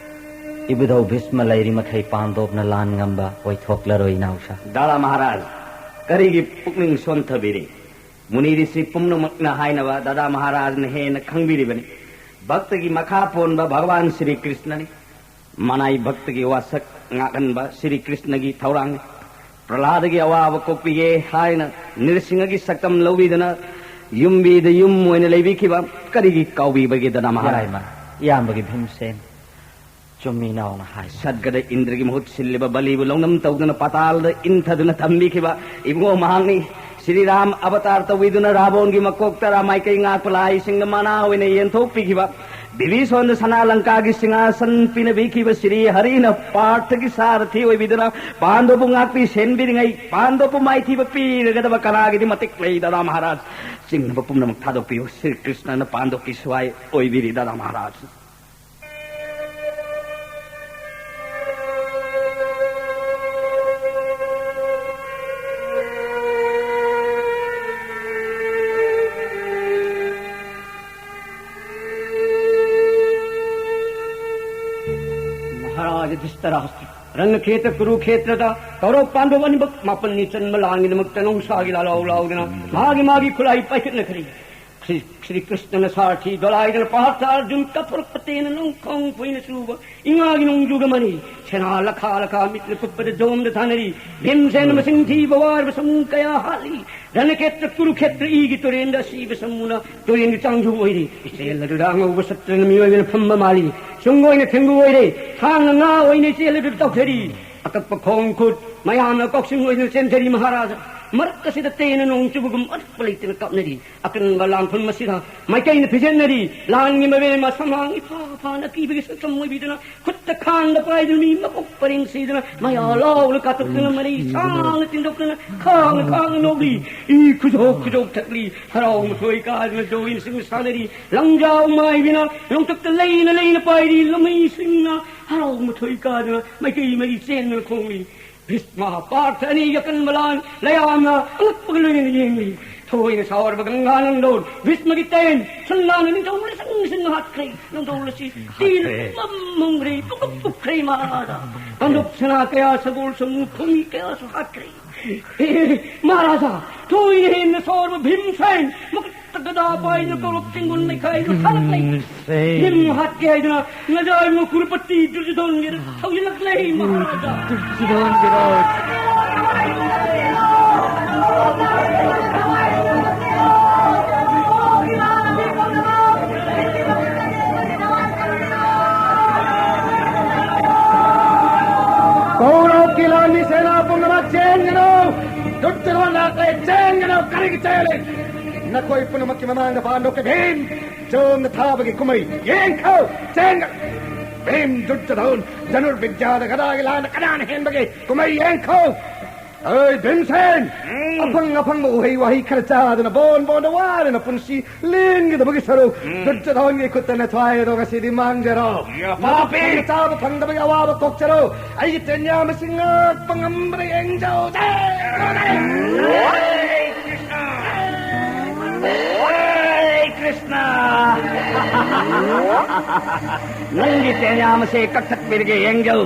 ꯏꯕꯨꯙꯧ ꯚꯤꯁꯃ ꯂꯩꯔꯤ ꯃꯈꯩ ꯄꯥꯟꯗꯣꯞꯅ ꯂꯥꯟ ꯉꯝꯕ ꯑꯣꯏꯊꯣꯛꯂꯔꯣꯏ ꯏꯅꯥꯎꯁꯥ꯫ ꯗꯥꯗꯥ ꯃꯍꯥꯔꯥꯖ, ꯀꯔꯤꯒꯤ ꯄꯨꯛꯅꯤꯡ ꯁꯣꯟꯊꯕꯤꯔꯤ? ꯃꯨꯅꯤ ꯔꯤꯁꯤ ꯄꯨꯝꯅꯃꯛꯅ ꯍꯥꯏꯅꯕ ꯗꯥꯗꯥ ꯃꯍꯥꯔꯥꯖꯅ ꯍꯦꯟꯅ ꯈꯪꯕꯤꯔꯤꯕꯅꯤ꯫ ꯚꯛꯇꯒꯤ ꯃꯈꯥ ꯄꯣꯟꯕ ꯚꯒꯋꯥꯟ ꯁ꯭ꯔꯤ ꯀ꯭ꯔꯤꯁꯅꯅꯤ꯫ ꯃꯅꯥꯏ ꯚꯛꯇꯒꯤ ꯋꯥꯁꯛ ꯉꯥꯛꯍꯟꯕ ꯁ꯭ꯔꯤ ꯀ꯭ꯔꯤꯁꯅꯒꯤ ꯊꯧꯔꯥꯡꯅꯤ꯫ ꯄ꯭ꯔꯍ꯭ꯂꯥꯗꯒꯤ ꯑꯋꯥꯕ ꯀꯣꯛꯄꯤꯒꯦ ꯍꯥꯏꯅ ꯅꯤꯔꯁꯤꯡꯍꯒꯤ ꯁꯛꯇꯝ ꯂꯧꯕꯤꯗꯨꯅ ꯌꯨꯝꯕꯤꯗ ꯌꯨꯝ ꯑꯣꯏꯅ ꯂꯩꯕꯤꯈꯤꯕ ꯀꯔꯤꯒꯤ ꯀꯥꯎꯕꯤꯕꯒꯦ ꯗꯥꯗꯥ ꯃꯍꯥꯔꯥꯖ? ꯏꯌꯥꯝꯕ, ꯏꯌꯥꯝꯕꯒꯤ ꯚꯤꯝꯁꯦꯟ, ꯆꯨꯝꯃꯤ ꯏꯅꯥꯎꯅ ꯍꯥꯏ꯫ ꯁꯠꯒꯗ ꯏꯟꯗ꯭ꯔꯒꯤ ꯃꯍꯨꯠ ꯁꯤꯜꯂꯤꯕ ꯕꯂꯤꯕꯨ ꯂꯧꯅꯝ ꯇꯧꯗꯨꯅ ꯄꯥꯇꯥꯜꯗ ꯏꯟꯊꯗꯨꯅ ꯊꯝꯕꯤꯈꯤꯕ ꯏꯕꯨꯡꯉꯣ ꯃꯍꯥꯛꯅꯤ꯫ ꯁ꯭ꯔꯤ ꯔꯥꯝ ꯑꯕꯇꯥꯔ ꯇꯧꯕꯤꯗꯨꯅ ꯔꯥꯕꯣꯟꯒꯤ ꯃꯀꯣꯛꯇ ꯔꯥꯃꯥꯏꯀꯩ ꯉꯥꯛꯄ ꯂꯥꯏꯁꯤꯡꯅ ꯃꯅꯥ ꯑꯣꯏꯅ ꯌꯦꯟꯊꯣꯛꯄꯤꯈꯤꯕ, ꯕꯤꯚꯤꯁꯣꯟꯗ ꯁꯅꯥ ꯂꯪꯀꯥꯒꯤ ꯁꯤꯡꯍꯥꯁꯟ ꯄꯤꯅꯕꯤꯈꯤꯕ, ꯁ꯭ꯔꯤ ꯍꯔꯤꯅ ꯄꯥꯔꯊꯒꯤ ꯁꯥꯔꯊꯤ ꯑꯣꯏꯕꯤꯗꯨꯅ ꯄꯥꯟꯗꯣꯞꯄꯨ ꯉꯥꯛꯄꯤ ꯁꯦꯟꯕꯤꯔꯤꯉꯩ, ꯄꯥꯟꯗꯣꯞꯄꯨ ꯃꯥꯏꯊꯤꯕ ꯄꯤꯔꯒꯗꯕ ꯀꯅꯥꯒꯤꯗꯤ ꯃꯇꯤꯛ ꯂꯩ, ꯗꯥꯗꯥ ꯃꯍꯥꯔꯥꯖ? ꯆꯤꯡꯅꯕ ꯄꯨꯝꯅꯃꯛ ꯊꯥꯗꯣꯛꯄꯤꯌꯨ꯫ ꯁ꯭ꯔꯤ ꯀ꯭ꯔꯤꯁꯅꯅ ꯄꯥꯟꯗꯣꯞꯀꯤ ꯁꯤꯋꯥꯏ ꯑꯣꯏꯕꯤꯔꯤ, ꯗꯥꯗꯥ ꯃꯍꯥꯔꯥꯖ꯫ ꯃꯍꯥꯔꯥꯖ ꯙ꯭ꯔꯤꯇꯔꯥꯁ꯭ꯇ꯭ꯔ, ꯔꯟꯈꯦꯇ꯭ꯔ ꯀꯨꯔꯨꯈꯦꯇ꯭ꯔꯗ ꯀꯧꯔꯕ ꯄꯥꯟꯗꯕ ꯑꯅꯤꯃꯛ ꯃꯥꯄꯟꯅꯤ ꯆꯟꯕ ꯂꯥꯟꯒꯤꯗꯃꯛꯇ ꯅꯣꯡꯁꯥꯒꯤ ꯂꯥꯂꯥꯎ ꯂꯥꯎꯗꯨꯅ ꯃꯥꯒꯤ ꯃꯥꯒꯤ ꯈꯨꯠꯂꯥꯏ ꯄꯥꯏꯈꯠꯅꯈ꯭ꯔꯦ꯫ ꯁ꯭ꯔꯤ, ꯁ꯭ꯔꯤ ꯀ꯭ꯔꯤꯁꯅꯅ ꯁꯥꯔꯊꯤ ꯗꯣꯂꯥꯏꯗꯨꯅ ꯄꯥꯔꯊ ꯑꯔꯖꯨꯟ ꯀꯥꯞꯊꯣꯔꯛꯄ ꯇꯦꯟꯅ ꯅꯣꯡꯈꯣꯡ ꯐꯨꯏꯅ ꯆꯨꯕ ꯏꯉꯥꯒꯤ ꯅꯣꯡꯖꯨꯒ ꯃꯥꯟꯅꯩ꯫ ꯁꯦꯅꯥ ꯂꯈꯥ ꯂꯈꯥ ꯃꯤꯠꯅ ꯀꯨꯞꯄꯗ ꯖꯣꯝꯗ ꯊꯥꯅꯔꯤ꯫ ꯚꯤꯝꯁꯦꯟ ꯃꯁꯤꯡ ꯊꯤꯕ ꯋꯥꯔꯕ ꯁꯃꯨ ꯀꯌꯥ ꯍꯥꯠꯂꯤ꯫ ꯔꯅꯈꯦꯇ꯭ꯔ ꯀꯨꯔꯨꯈꯦꯇ꯭ꯔ ꯏꯒꯤ ꯇꯨꯔꯦꯟꯗ ꯑꯁꯤꯕ ꯁꯃꯨꯅ ꯇꯨꯔꯦꯟꯒꯤ ꯆꯥꯡꯖꯨ ꯑꯣꯏꯔꯤ꯫ ꯏꯆꯦꯜ ꯑꯗꯨꯗ ꯑꯉꯧꯕ ꯁꯠꯇ꯭ꯔꯅ ꯃꯤꯑꯣꯏꯕꯅ ꯐꯝꯕ ꯃꯥꯜꯂꯤ꯫ ꯁꯨꯡ ꯑꯣꯏꯅ ꯊꯦꯡꯒꯨ ꯑꯣꯏꯔꯦ꯫ ꯊꯥꯡꯅ ꯉꯥ ꯑꯣꯏꯅ ꯏꯆꯦꯜ ꯑꯗꯨꯗ ꯇꯧꯊꯔꯤ꯫ ꯑꯀꯛꯄ ꯈꯣꯡ ꯈꯨꯠ ꯃꯌꯥꯝꯅ ꯀꯥꯎꯁꯤꯡ ꯑꯣꯏꯗꯨꯅ ꯆꯦꯟꯊꯔꯤ ꯃꯍꯥꯔꯥꯖꯥ꯫ ꯃꯔꯛ ꯑꯁꯤꯗ ꯇꯦꯟꯅ ꯅꯣꯡ ꯆꯨꯕꯒꯨꯝ ꯑꯔꯛꯄ ꯂꯩꯇꯅ ꯀꯥꯞꯅꯔꯤ꯫ ꯑꯀꯟꯕ ꯂꯥꯟꯐꯝ ꯑꯁꯤꯗ ꯃꯥꯏꯀꯩꯅ ꯐꯤꯖꯦꯠꯅꯔꯤ꯫ ꯂꯥꯟꯒꯤ ꯃꯕꯦꯝꯃ ꯁꯝꯍꯥꯡ ꯏꯐꯥ ꯐꯥꯅ ꯑꯀꯤꯕꯒꯤ ꯁꯛꯇꯝ ꯑꯣꯏꯕꯤꯗꯨꯅ ꯈꯨꯠꯇ ꯈꯥꯡꯗ ꯄꯥꯏꯗꯨꯅ ꯃꯤ ꯃꯀꯣꯛ ꯄꯔꯦꯡ ꯁꯤꯗꯨꯅ ꯃꯌꯥ ꯂꯥꯎꯅ ꯀꯥꯇꯨꯛꯇꯨꯅ ꯃꯔꯩ ꯁꯥꯡꯅ ꯇꯤꯟꯗꯣꯛꯇꯨꯅ ꯈꯥꯡꯅ ꯈꯥꯡꯅ ꯅꯣꯛꯂꯤ꯫ ꯏ ꯈꯨꯖꯣꯛ ꯈꯨꯖꯣꯛ ꯊꯛꯂꯤ꯫ ꯍꯔꯥꯎ ꯃꯊꯣꯏ ꯀꯥꯗꯨꯅ ꯖꯣꯏꯅꯁꯤꯡꯅ ꯁꯥꯟꯅꯔꯤ꯫ ꯂꯪꯖꯥꯎ ꯃꯥꯏꯕꯤꯅ ꯂꯣꯡꯊꯛꯇ ꯂꯩꯅ ꯂꯩꯅ ꯄꯥꯏꯔꯤ꯫ ꯂꯧꯃꯤꯁꯤꯡꯅ ꯍꯔꯥꯎ ꯃꯊꯣꯏ ꯀꯥꯗꯨꯅ ꯃꯥꯏꯀꯩ ꯃꯔꯤ ꯆꯦꯟꯗꯨꯅ ꯈꯣꯡꯂꯤ꯫ ꯚꯤꯁꯃ ꯄꯥꯔꯊ ꯑꯅꯤꯒꯤ ꯑꯀꯟꯕ ꯂꯥꯟ ꯂꯌꯥꯝꯅ ꯑꯉꯛꯄꯒ ꯂꯣꯏꯅꯅ ꯌꯦꯡꯂꯤ꯫ ꯊꯣꯏꯅ ꯁꯥꯎꯔꯕ ꯒꯪꯒꯥ ꯅꯪꯗꯧ ꯚꯤꯁꯃꯒꯤ ꯇꯦꯟ ꯁꯟꯂꯥꯟꯅ ꯅꯤꯡꯊꯧ ꯂꯤꯁꯤꯡ ꯂꯤꯁꯤꯡ ꯍꯥꯠꯈ꯭ꯔꯦ꯫ ꯅꯪꯗꯧ ꯑꯁꯤ ꯇꯤꯟ ꯍꯥꯠꯈ꯭ꯔꯦ꯫ ꯄꯨꯝꯃꯝ ꯃꯨꯡꯈ꯭ꯔꯦ, ꯄꯨꯡꯀꯨꯞ ꯀꯨꯞꯈ꯭ꯔꯦ ꯃꯍꯥꯔꯥꯖꯥ꯫ ꯄꯥꯟꯗꯨꯞ ꯁꯅꯥ ꯀꯌꯥ, ꯁꯒꯣꯜ ꯁꯃꯨ ꯈꯣꯡꯃꯤ ꯀꯌꯥꯁꯨ ꯍꯥꯠꯈ꯭ꯔꯦ꯫ ꯃꯍꯥꯔꯥꯖꯥ, ꯊꯣꯏꯅ ꯍꯦꯟꯅ ꯁꯥꯎꯔꯕ ꯚꯤꯝꯁꯦꯟ ꯃꯈꯨꯠꯇ ꯒꯗꯥ ꯄꯥꯏꯗꯨꯅ ꯀꯧꯔꯕ ꯆꯤꯡꯒꯣꯟ ꯃꯩꯈꯥꯏꯗꯨ ꯊꯥꯔꯛꯂꯦ꯫ ꯚꯤꯝ ꯍꯥꯠꯀꯦ ꯍꯥꯏꯗꯨꯅ ꯉꯖꯥꯏ ꯃꯀꯨꯔꯄꯇꯤ ꯗꯨꯔꯖꯣꯙꯟꯒꯤ ꯊꯧꯖꯤꯜꯂꯛꯂꯦ ꯃꯍꯥꯔꯥꯖꯥ꯫ ꯗꯨꯔꯖꯣꯙꯟꯒꯤ ꯔꯥꯖ꯫ ꯀꯧꯔꯕꯀꯤ ꯂꯥꯟꯃꯤ ꯁꯦꯅꯥ ꯄꯨꯝꯅꯃꯛ ꯆꯦꯟꯒꯅꯨ! ꯗꯨꯔꯖꯣꯙꯟ ꯂꯥꯛꯂꯦ, ꯆꯦꯟ! ꯀꯅꯥ ꯀꯔꯤꯒꯤ ꯆꯦꯜꯂꯤ? ꯅꯈꯣꯏ ꯄꯨꯝꯅꯃꯛꯀꯤ ꯃꯃꯥꯡꯗ ꯄꯥꯟꯗꯣꯛꯀꯦ ꯚꯤꯝ! ꯆꯣꯝꯅ ꯊꯥꯕꯒꯤ ꯀꯨꯝꯍꯩ ꯌꯦꯡꯈꯣ! ꯆꯦꯟꯒ! ꯚꯤꯝ ꯗꯨꯔꯖꯣꯙꯟ ꯙꯅꯨꯔꯕꯤꯗ꯭ꯌꯥꯗ ꯒꯗꯥꯒꯤ ꯂꯥꯟꯗ ꯀꯅꯥꯅ ꯍꯦꯟꯕꯒꯦ? ꯀꯨꯝꯍꯩ ꯌꯦꯡꯈꯣ! ꯑꯩ ꯚꯤꯝꯁꯦꯟ! ꯎꯝ꯫ ꯑꯐꯪ ꯑꯐꯪꯕ ꯎꯍꯩ ꯋꯥꯍꯩ ꯈꯔ ꯆꯥꯗꯨꯅ ꯕꯣꯟ ꯕꯣꯟꯗ ꯋꯥꯅ ꯄꯨꯟꯁꯤ ꯂꯦꯟꯒꯗꯕꯒꯤ ꯁꯔꯨꯛ, ꯎꯝ꯫ ꯗꯨꯔꯖꯣꯙꯟꯒꯤ ꯈꯨꯠꯇ ꯅꯊ꯭ꯋꯥꯏ ꯑꯗꯣ ꯉꯁꯤꯗꯤ ꯃꯥꯡꯖꯔꯣ꯫ ꯌꯥ, ꯃꯗꯨ ꯄꯥꯄꯤ! ꯐꯪꯅ ꯆꯥꯕ ꯐꯪꯗꯕꯒꯤ ꯑꯋꯥꯕ ꯀꯣꯛꯆꯔꯣ꯫ ꯑꯩꯒꯤ ꯇꯦꯟꯌꯥꯝ ꯑꯁꯤ ꯉꯥꯛꯄ ꯉꯝꯕꯗ ꯌꯦꯡꯖꯧ꯫ ꯖꯩ ꯒꯨꯔꯨꯗꯦꯕ! ꯍꯔꯦ ꯀ꯭ꯔꯤꯁꯅ! ꯍꯔꯦ ꯀ꯭ꯔꯤꯁꯅ! ꯅꯪꯒꯤ ꯇꯦꯟꯌꯥꯝ ꯑꯁꯤ ꯀꯛꯊꯠꯄꯤꯔꯒꯦ, ꯌꯦꯡꯖꯧ꯫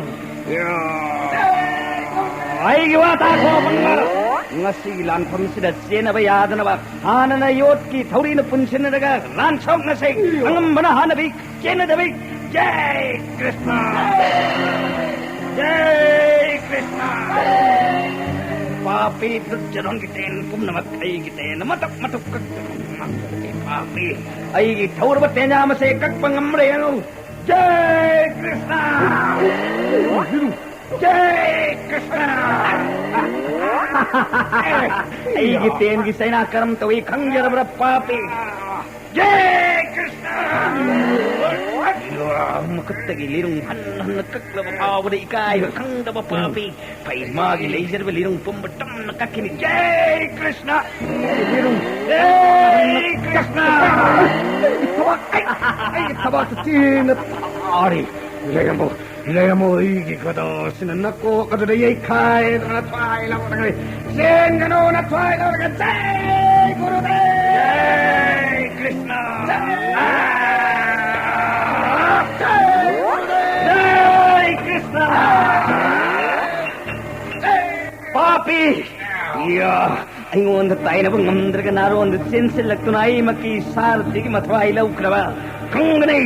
ꯑꯩꯒꯤ ꯋꯥ ꯇꯥꯈꯣ, ꯄꯪꯕ! ꯉꯁꯤꯒꯤ ꯂꯥꯟꯐꯝꯁꯤꯗ ꯆꯦꯟꯅꯕ ꯌꯥꯗꯅꯕ ꯍꯥꯟꯅꯅ ꯌꯣꯠꯀꯤ ꯊꯧꯔꯤꯅ ꯄꯨꯟꯁꯤꯟꯅꯔꯒ ꯂꯥꯟ ꯁꯣꯛꯅꯁꯤ꯫ ꯑꯉꯝꯕꯅ ꯍꯥꯟꯅꯕꯤ, ꯆꯦꯟꯅꯗꯕꯤ꯫ ꯖꯩ ꯀ꯭ꯔꯤꯁꯅ! ꯖꯩ ꯀ꯭ꯔꯤꯁꯅ! ꯄꯥꯄꯤ ꯗꯨꯔꯖꯣꯙꯟꯒꯤ ꯇꯦꯟ ꯄꯨꯝꯅꯃꯛ ꯑꯩꯒꯤ ꯇꯦꯟ ꯃꯇꯨꯞ ꯃꯇꯨꯞ ꯀꯛꯇꯨꯅ ꯃꯥꯡꯖꯔꯒꯦ꯫ ꯄꯥꯄꯤ, ꯑꯩꯒꯤ ꯊꯧꯔꯕ ꯇꯦꯟꯌꯥꯝ ꯑꯁꯦ ꯀꯛꯄ ꯉꯝꯕ꯭ꯔꯥ ꯌꯦꯡꯉꯨ꯫ ꯖꯩ ꯀ꯭ꯔꯤꯁꯅ! ꯖꯩ ꯀ꯭ꯔꯤꯁꯅ! ꯑꯩꯒꯤ ꯇꯦꯟꯒꯤ ꯆꯩꯅꯥ ꯀꯔꯝ ꯇꯧꯏ ꯈꯪꯖꯔꯕ꯭ꯔꯥ, ꯄꯥꯄꯤ? ꯖꯩ ꯀ꯭ꯔꯤꯁꯅ! ꯃꯈꯨꯠꯇꯒꯤ ꯂꯤꯔꯨꯡ ꯍꯟ ꯍꯟꯅ ꯀꯛꯂꯕ ꯐꯥꯎꯕꯗ ꯏꯀꯥꯏꯕ ꯈꯪꯗꯕ ꯄꯥꯄꯤ꯫ ꯐꯩ, ꯃꯥꯒꯤ ꯂꯩꯖꯔꯕ ꯂꯤꯔꯨꯡ ꯄꯨꯝꯕ ꯇꯝꯅ ꯀꯛꯈꯤꯅꯤ꯫ ꯖꯩ ꯀ꯭ꯔꯤꯁꯅ! ꯂꯤꯔꯨꯡ! ꯖꯩ ꯀ꯭ꯔꯤꯁꯅ! ꯑꯩꯒꯤ ꯊꯕꯥꯛ, ꯑꯩ, ꯑꯩꯒꯤ ꯊꯕꯥꯛꯇ ꯆꯦꯅ ꯇꯥꯔꯤ꯫ ꯂꯩꯔꯝꯃꯣ, ꯂꯩꯔꯝꯃꯣ, ꯑꯩꯒꯤ ꯒꯗꯥꯁꯤꯅ ꯅꯀꯣꯛ ꯑꯗꯨꯗ ꯌꯩꯈꯥꯏꯗꯅ ꯊ꯭ꯋꯥꯏ ꯂꯧꯔꯒ ꯆꯦꯟꯒꯅꯨ, ꯅꯊ꯭ꯋꯥꯏ ꯂꯧꯔꯒ꯫ ꯖꯩ ꯒꯨꯔꯨꯗꯦꯕ! ꯖꯩ ꯀ꯭ꯔꯤꯁꯅ! ꯖꯩ ꯀ꯭ꯔꯤꯁꯅ! ꯄꯥꯄꯤ! ꯌꯥ! ꯑꯩꯉꯣꯟꯗ ꯇꯥꯏꯅꯕ ꯉꯝꯗ꯭ꯔꯒ ꯅꯥꯔꯣꯟꯗ ꯆꯦꯟꯁꯤꯜꯂꯛꯇꯨꯅ ꯑꯩꯃꯛꯀꯤ ꯁꯥꯔꯊꯤꯒꯤ ꯃꯊ꯭ꯋꯥꯏ ꯂꯧꯈ꯭ꯔꯕ ꯈꯪꯒꯅꯤ꯫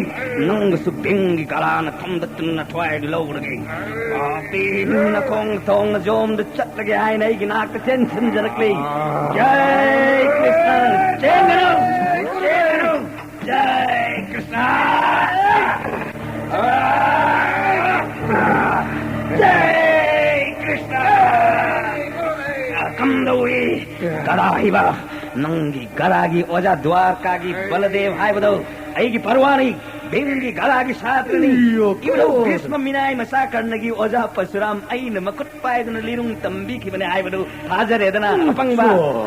ꯅꯪꯕꯨꯁꯨ ꯚꯤꯝꯒꯤ ꯒꯗꯥꯅ ꯊꯣꯝꯗꯠꯇꯨꯅ ꯅꯊ꯭ꯋꯥꯏ ꯂꯧꯔꯒꯦ꯫ ꯄꯥꯄꯤ, ꯅꯈꯣꯡ ꯊꯣꯡꯅ ꯖꯣꯝꯗ ꯆꯠꯂꯒꯦ ꯍꯥꯏꯅ ꯑꯩꯒꯤ ꯅꯥꯛꯇ ꯆꯦꯟꯁꯤꯟꯖꯔꯛꯂꯤ꯫ ꯖꯩ ꯀ꯭ꯔꯤꯁꯅ! ꯆꯦꯟꯒꯅꯨ! ꯆꯦꯟꯒꯅꯨ! ꯖꯩ ꯀ꯭ꯔꯤꯁꯅ! ꯖꯩ ꯀ꯭ꯔꯤꯁꯅ! ꯀꯝꯗꯧꯏ? ꯍꯥꯏꯕ ꯅꯪꯒꯤ ꯒꯗꯥꯒꯤ ꯑꯣꯖꯥ ꯗ꯭ꯋꯥꯔꯀꯥꯒꯤ ꯕꯂꯗꯦꯕ ꯍꯥꯏꯕꯗꯣ ꯑꯩꯒꯤ ꯄꯔꯋꯥꯅꯤ, ꯚꯤꯝꯒꯤ ꯒꯗꯥꯒꯤ ꯁꯥꯇ꯭ꯔꯅꯤ꯫ ꯏꯌꯣ, ꯏꯕꯗꯧ ꯀꯣ꯫ ꯚꯤꯁꯃ ꯃꯤꯅꯥꯏ ꯃꯆꯥ ꯀꯔꯅꯒꯤ ꯑꯣꯖꯥ ꯄꯔꯁꯨꯔꯥꯝ ꯑꯩꯅ ꯃꯈꯨꯠ ꯄꯥꯏꯗꯨꯅ ꯂꯤꯔꯨꯡ ꯇꯝꯕꯤꯈꯤꯕꯅꯦ ꯍꯥꯏꯕꯗꯨ ꯊꯥꯖꯔꯦꯗꯅ, ꯑꯄꯪꯕ꯫ ꯁꯣ꯫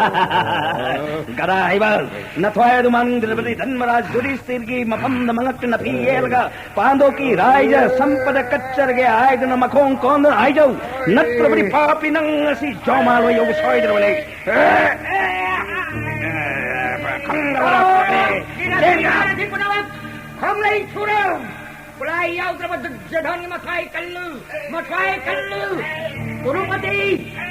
ꯒꯗꯥ ꯍꯥꯏꯕ, ꯅꯊ꯭ꯋꯥꯏ ꯑꯗꯨ ꯃꯥꯡꯗ꯭ꯔꯕꯗꯤ ꯙꯟꯃꯔꯥꯖ ꯌꯨꯙꯤꯁꯊꯤꯔꯒꯤ ꯃꯐꯝꯗ ꯃꯉꯛꯇ ꯅꯥꯄꯤ ꯌꯦꯜꯂꯒ ꯄꯥꯟꯗꯣꯛꯀꯤ ꯔꯥꯏꯖ ꯁꯝꯄꯗ ꯀꯠꯆꯔꯒꯦ ꯍꯥꯏꯗꯨꯅ ꯃꯈꯣꯡ ꯀꯣꯟꯗꯨꯅ ꯍꯥꯏꯖꯧ꯫ ꯅꯠꯇ꯭ꯔꯕꯗꯤ ꯄꯥꯄꯤ ꯅꯪ ꯉꯁꯤ ꯖꯣꯃꯥ ꯂꯣꯏ ꯌꯧꯕ ꯁꯣꯏꯗ꯭ꯔꯕꯅꯦ꯫ ꯈꯪꯗꯕ ꯂꯥꯛꯄꯅꯦ꯫ ꯆꯦꯟ! ꯈꯣꯡꯂꯩ ꯁꯨꯔꯝ! ꯈꯨꯠꯂꯥꯏ ꯌꯥꯎꯗ꯭ꯔꯕ ꯗꯨꯔꯖꯣꯙꯟꯒꯤ ꯃꯊ꯭ꯋꯥꯏ ꯀꯜꯂꯨ! ꯃꯊ꯭ꯋꯥꯏ ꯀꯜꯂꯨ! ꯀꯨꯔꯨꯄꯇꯤ,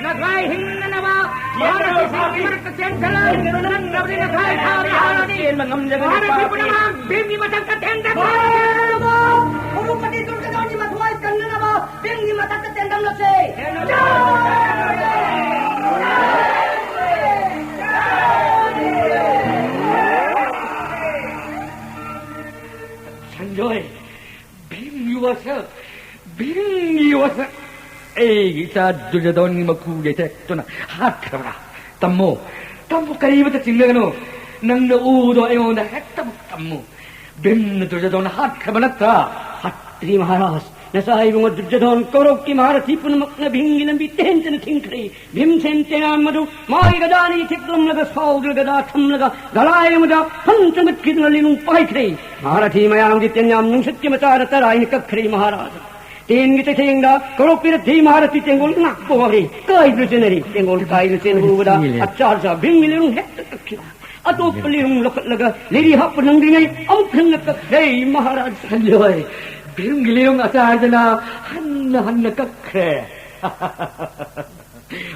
ꯅꯊ꯭ꯋꯥꯏ ꯍꯤꯡꯅꯅꯕ ꯃꯍꯥꯔꯊꯤꯁꯤꯡꯒꯤ ꯃꯔꯛꯇ ꯆꯦꯟꯁꯤꯜꯂꯨ! ꯅꯠꯇ꯭ꯔꯕꯗꯤ ꯅꯊ꯭ꯋꯥꯏ ꯊꯥꯕ ꯌꯥꯔꯅꯤ! ꯆꯦꯟꯕ ꯉꯝꯖꯒꯅꯤ, ꯃꯍꯥꯔꯊꯤ ꯄꯥꯄꯤ꯫ ꯄꯨꯝꯅꯃꯛ ꯚꯤꯝꯒꯤ ꯃꯊꯛꯇ ꯊꯦꯡꯊꯔꯣ! ꯀꯨꯔꯨꯄꯇꯤ ꯗꯨꯔꯖꯣꯙꯟꯒꯤ ꯃꯊ꯭ꯋꯥꯏ ꯀꯟꯅꯅꯕ ꯚꯤꯝꯒꯤ ꯃꯊꯛꯇ ꯆꯦꯟꯊꯔꯁꯦ! ꯁꯟꯖꯣꯏ, ꯚꯤꯝꯒꯤ ꯋꯥꯁꯛ, ꯚꯤꯝꯒꯤ ꯋꯥꯁꯛ꯫ ꯑꯩꯒꯤ ꯏꯆꯥ ꯗꯨꯔꯖꯣꯙꯟꯒꯤ ꯃꯀꯨ ꯌꯩꯊꯦꯛꯇꯨꯅ ꯍꯥꯠꯈ꯭ꯔꯕ꯭ꯔꯥ? ꯇꯝꯃꯨ, ꯇꯝꯃꯨ, ꯀꯔꯤꯃꯇ ꯆꯤꯡꯅꯒꯅꯨ꯫ ꯅꯪꯅ ꯎꯕꯗꯣ ꯑꯩꯉꯣꯟꯗ ꯍꯦꯛꯇꯃꯛ ꯇꯝꯃꯨ꯫ ꯚꯤꯝꯅ ꯗꯨꯔꯖꯣꯙꯟ ꯍꯥꯠꯈ꯭ꯔꯕ ꯅꯠꯇ꯭ꯔꯥ? ꯍꯥꯠꯇ꯭ꯔꯤ ꯃꯍꯥꯔꯥꯖ꯫ ꯅꯆꯥ ꯏꯕꯨꯡꯉꯣ ꯗꯨꯔꯖꯣꯙꯟ ꯀꯧꯔꯧꯀꯤ ꯃꯍꯥꯔꯊꯤ ꯄꯨꯝꯅꯃꯛꯅ ꯚꯤꯝꯒꯤ ꯂꯝꯕꯤ ꯇꯦꯟ ꯇꯦꯟꯅ ꯊꯤꯡꯈ꯭ꯔꯦ꯫ ꯚꯤꯝꯁꯦꯟ ꯇꯦꯅꯥꯟ ꯃꯗꯨ ꯃꯥꯒꯤ ꯒꯗꯥꯅ ꯏꯊꯤꯛꯂꯝꯂꯒ ꯁꯥꯎꯗꯨꯅ ꯒꯗꯥ ꯊꯝꯂꯒ ꯒꯂꯥꯏ ꯑꯃꯗ ꯍꯟ ꯆꯪꯒꯠꯈꯤꯗꯨꯅ ꯂꯤꯂꯣꯡ ꯄꯥꯏꯈ꯭ꯔꯦ꯫ ꯃꯍꯥꯔꯥꯊꯤ ꯃꯌꯥꯝꯒꯤ ꯇꯦꯟꯌꯥꯝ ꯅꯨꯡꯁꯤꯠꯀꯤ ꯃꯆꯥꯗ ꯇꯔꯥꯏꯅ ꯀꯛꯈ꯭ꯔꯦ ꯃꯍꯥꯔꯥꯖ꯫ ꯇꯦꯟꯒꯤ ꯆꯩꯊꯦꯡꯗ ꯀꯧꯔꯣꯛꯄꯤꯔ ꯊꯤ ꯃꯍꯥꯔꯥꯖꯀꯤ ꯇꯦꯡꯒꯣꯜ ꯉꯥꯛꯄ ꯍꯧꯔꯦ꯫ ꯀꯥꯏꯗꯨꯅ ꯆꯦꯟꯅꯔꯤ꯫ ꯇꯦꯡꯒꯣꯜ ꯀꯥꯏꯗꯨꯅ ꯆꯦꯟꯕ ꯎꯕꯗ ꯑꯆꯥꯔꯖꯥ ꯚꯤꯝꯒꯤ ꯂꯤꯂꯣꯡ ꯍꯦꯛꯇ ꯀꯛꯈꯤꯕ꯫ ꯑꯇꯣꯞꯄ ꯂꯤꯔꯨꯡ ꯂꯧꯈꯠꯂꯒ ꯂꯤꯔꯤ ꯍꯥꯞꯄ ꯅꯪꯗ꯭ꯔꯤꯉꯩ ꯑꯃꯨꯛ ꯍꯟꯅ ꯀꯛꯈ꯭ꯔꯦ ꯃꯍꯥꯔꯥꯖ꯫ ꯁꯟꯖꯣꯏ, ꯚꯤꯝꯒꯤ ꯂꯤꯔꯨꯡ ꯑꯆꯥꯔꯗꯨꯅ ꯍꯟꯅ ꯍꯟꯅ ꯀꯛꯈ꯭ꯔꯦ꯫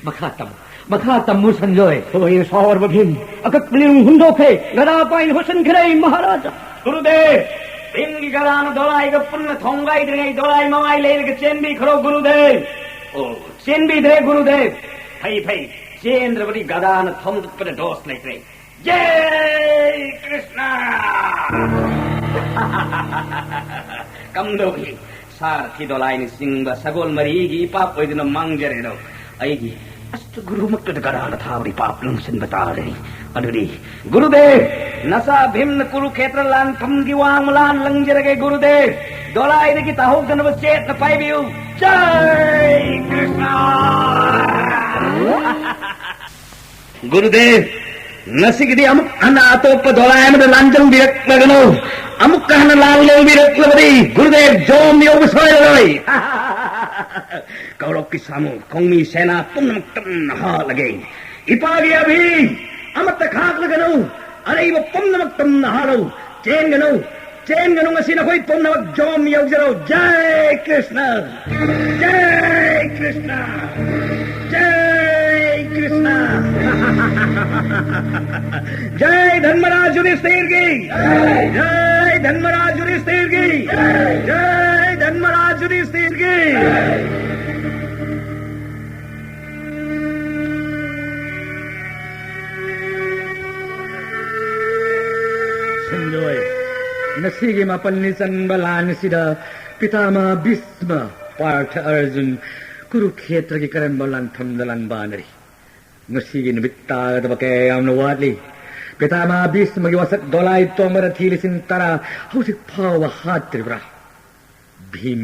ꯃꯈꯥ ꯇꯝꯃꯨ, ꯃꯈꯥ ꯇꯝꯃꯨ ꯁꯟꯖꯣꯏ꯫ ꯍꯣꯏ, ꯁꯥꯎꯔꯕ ꯚꯤꯝ ꯑꯀꯛꯄ ꯂꯤꯔꯨꯡ ꯍꯨꯟꯗꯣꯛꯈ꯭ꯔꯦ, ꯒꯗꯥ ꯄꯥꯏꯅ ꯍꯣꯠꯆꯟꯈ꯭ꯔꯦ ꯃꯍꯥꯔꯥꯖ꯫ ꯒꯨꯔꯨꯗꯦꯕ, ꯚꯤꯝꯒꯤ ꯒꯗꯥꯅ ꯗꯣꯂꯥꯏꯒ ꯄꯨꯟꯅ ꯊꯣꯡꯒꯥꯏꯗ꯭ꯔꯤꯉꯩ ꯗꯣꯂꯥꯏ ꯃꯃꯥꯏ ꯂꯩꯔꯒ ꯆꯦꯟꯕꯤꯈ꯭ꯔꯣ ꯒꯨꯔꯨꯗꯦꯕ꯫ ꯑꯣ, ꯆꯦꯟꯕꯤꯗ꯭ꯔꯦ ꯒꯨꯔꯨꯗꯦꯕ꯫ ꯐꯩ, ꯐꯩ, ꯆꯦꯟꯗ꯭ꯔꯕꯗꯤ ꯒꯗꯥꯅ ꯊꯣꯝꯗꯠꯄꯗ ꯗꯣꯁ ꯂꯩꯇ꯭ꯔꯦ꯫ ꯖꯩ ꯀ꯭ꯔꯤꯁꯅ! ꯀꯝꯗꯧꯏ? ꯁꯥꯔꯊꯤ ꯗꯣꯂꯥꯏꯅ ꯆꯤꯡꯕ ꯁꯒꯣꯜ ꯃꯔꯤꯒꯤ ꯏꯄꯥꯛ ꯑꯣꯏꯗꯨꯅ ꯃꯥꯡꯖꯔꯦꯗꯣ꯫ ꯑꯩꯒꯤ ꯑꯁ, ꯒꯨꯔꯨꯃꯛꯇꯗ ꯀꯔꯥꯅ ꯊꯥꯕꯗꯤ ꯄꯥꯞ ꯂꯪꯁꯤꯟꯕ ꯇꯥꯔꯦ꯫ ꯑꯗꯨꯗꯤ, ꯒꯨꯔꯨꯗꯦꯕ, ꯅꯆꯥ ꯚꯤꯝꯅ ꯀꯨꯔꯨꯈꯦꯇ꯭ꯔ ꯂꯥꯟꯐꯝꯒꯤ ꯋꯥꯡꯃ ꯂꯥꯟ ꯂꯪꯖꯔꯒꯦ, ꯒꯨꯔꯨꯗꯦꯕ꯫ ꯗꯣꯂꯥꯏꯗꯒꯤ ꯇꯥꯍꯧꯗꯅꯕ ꯆꯦꯠꯅ ꯄꯥꯏꯕꯤꯌꯨ꯫ ꯖꯥꯏ ꯀ꯭ꯔꯤꯁꯅ! ꯒꯨꯔꯨꯗꯦꯕ, ꯉꯁꯤꯒꯤꯗꯤ ꯑꯃꯨꯛ ꯍꯟꯅ ꯑꯇꯣꯞꯄ ꯗꯣꯂꯥꯏ ꯑꯃꯗ ꯂꯥꯟꯖꯪꯕꯤꯔꯛꯂꯒꯅꯨ꯫ ꯑꯃꯨꯛꯀ ꯍꯟꯅ ꯂꯥꯟ ꯂꯧꯕꯤꯔꯛꯂꯕꯗꯤ ꯒꯨꯔꯨꯗꯦꯕ ꯖꯣꯝ ꯌꯧꯕ ꯁꯣꯏꯔꯔꯣꯏ꯫ ꯀꯧꯔꯛꯀꯤ ꯁꯥꯃꯨ, ꯈꯣꯡꯃꯤ ꯁꯦꯅꯥ ꯄꯨꯝꯅꯃꯛ ꯇꯝꯅ ꯍꯥꯠꯂꯒꯦ꯫ ꯏꯄꯥꯒꯤ ꯑꯚꯤ ꯑꯃꯠꯇ ꯈꯥꯛꯂꯒꯅꯨ꯫ ꯑꯔꯩꯕ ꯄꯨꯝꯅꯃꯛ ꯇꯝꯅ ꯍꯥꯠꯂꯨ꯫ ꯆꯦꯟꯒꯅꯨ, ꯆꯦꯟꯒꯅꯨ, ꯉꯁꯤ ꯅꯈꯣꯏ ꯄꯨꯝꯅꯃꯛ ꯖꯣꯝ ꯌꯧꯖꯔꯣ꯫ ꯖꯥꯏ ꯀ꯭ꯔꯤꯁꯅ! ꯖꯥꯏ ꯀ꯭ꯔꯤꯁꯅ! ꯖꯥꯏ ꯀ꯭ꯔꯤꯁꯅ! ꯖꯥꯏ ꯙꯟꯃꯔꯥꯖ ꯌꯨꯙꯤꯁꯊꯤꯔ ꯀꯤ! ꯖꯥꯏ ꯙꯟꯃꯔꯥꯖ ꯌꯨꯙꯤꯁꯊꯤꯔ ꯀꯤ! ꯖꯥꯏ ꯙꯟꯃꯔꯥꯖ ꯌꯨꯙꯤꯁꯊꯤꯔ ꯀꯤ! ꯁꯟꯖꯣꯏ, ꯉꯁꯤꯒꯤ ꯃꯥꯄꯜꯅꯤ ꯆꯟꯕ ꯂꯥꯟ ꯑꯁꯤꯗ ꯄꯤꯇꯥꯃꯍ ꯚꯤꯁꯃ, ꯄꯥꯔꯊ ꯑꯔꯖꯨꯟ, ꯀꯨꯔꯨꯈꯦꯇ꯭ꯔꯒꯤ ꯀꯔꯝꯕ ꯂꯥꯟꯐꯝꯗ ꯂꯥꯟꯕꯥꯟꯅꯔꯤ? ꯉꯁꯤꯒꯤ ꯅꯨꯃꯤꯠ ꯇꯥꯒꯗꯕ ꯀꯌꯥ ꯌꯥꯝꯅ ꯋꯥꯠꯂꯤ꯫ ꯄꯤꯇꯥꯃꯍ ꯚꯤꯁꯃꯒꯤ ꯋꯥꯁꯛ ꯗꯣꯂꯥꯏ ꯇꯣꯡꯕ ꯔꯊꯤ ꯂꯤꯁꯤꯡ ꯇꯔꯥ ꯍꯧꯖꯤꯛ ꯐꯥꯎꯕ ꯍꯥꯠꯇ꯭ꯔꯤꯕ꯭ꯔꯥ? ꯚꯤꯝ,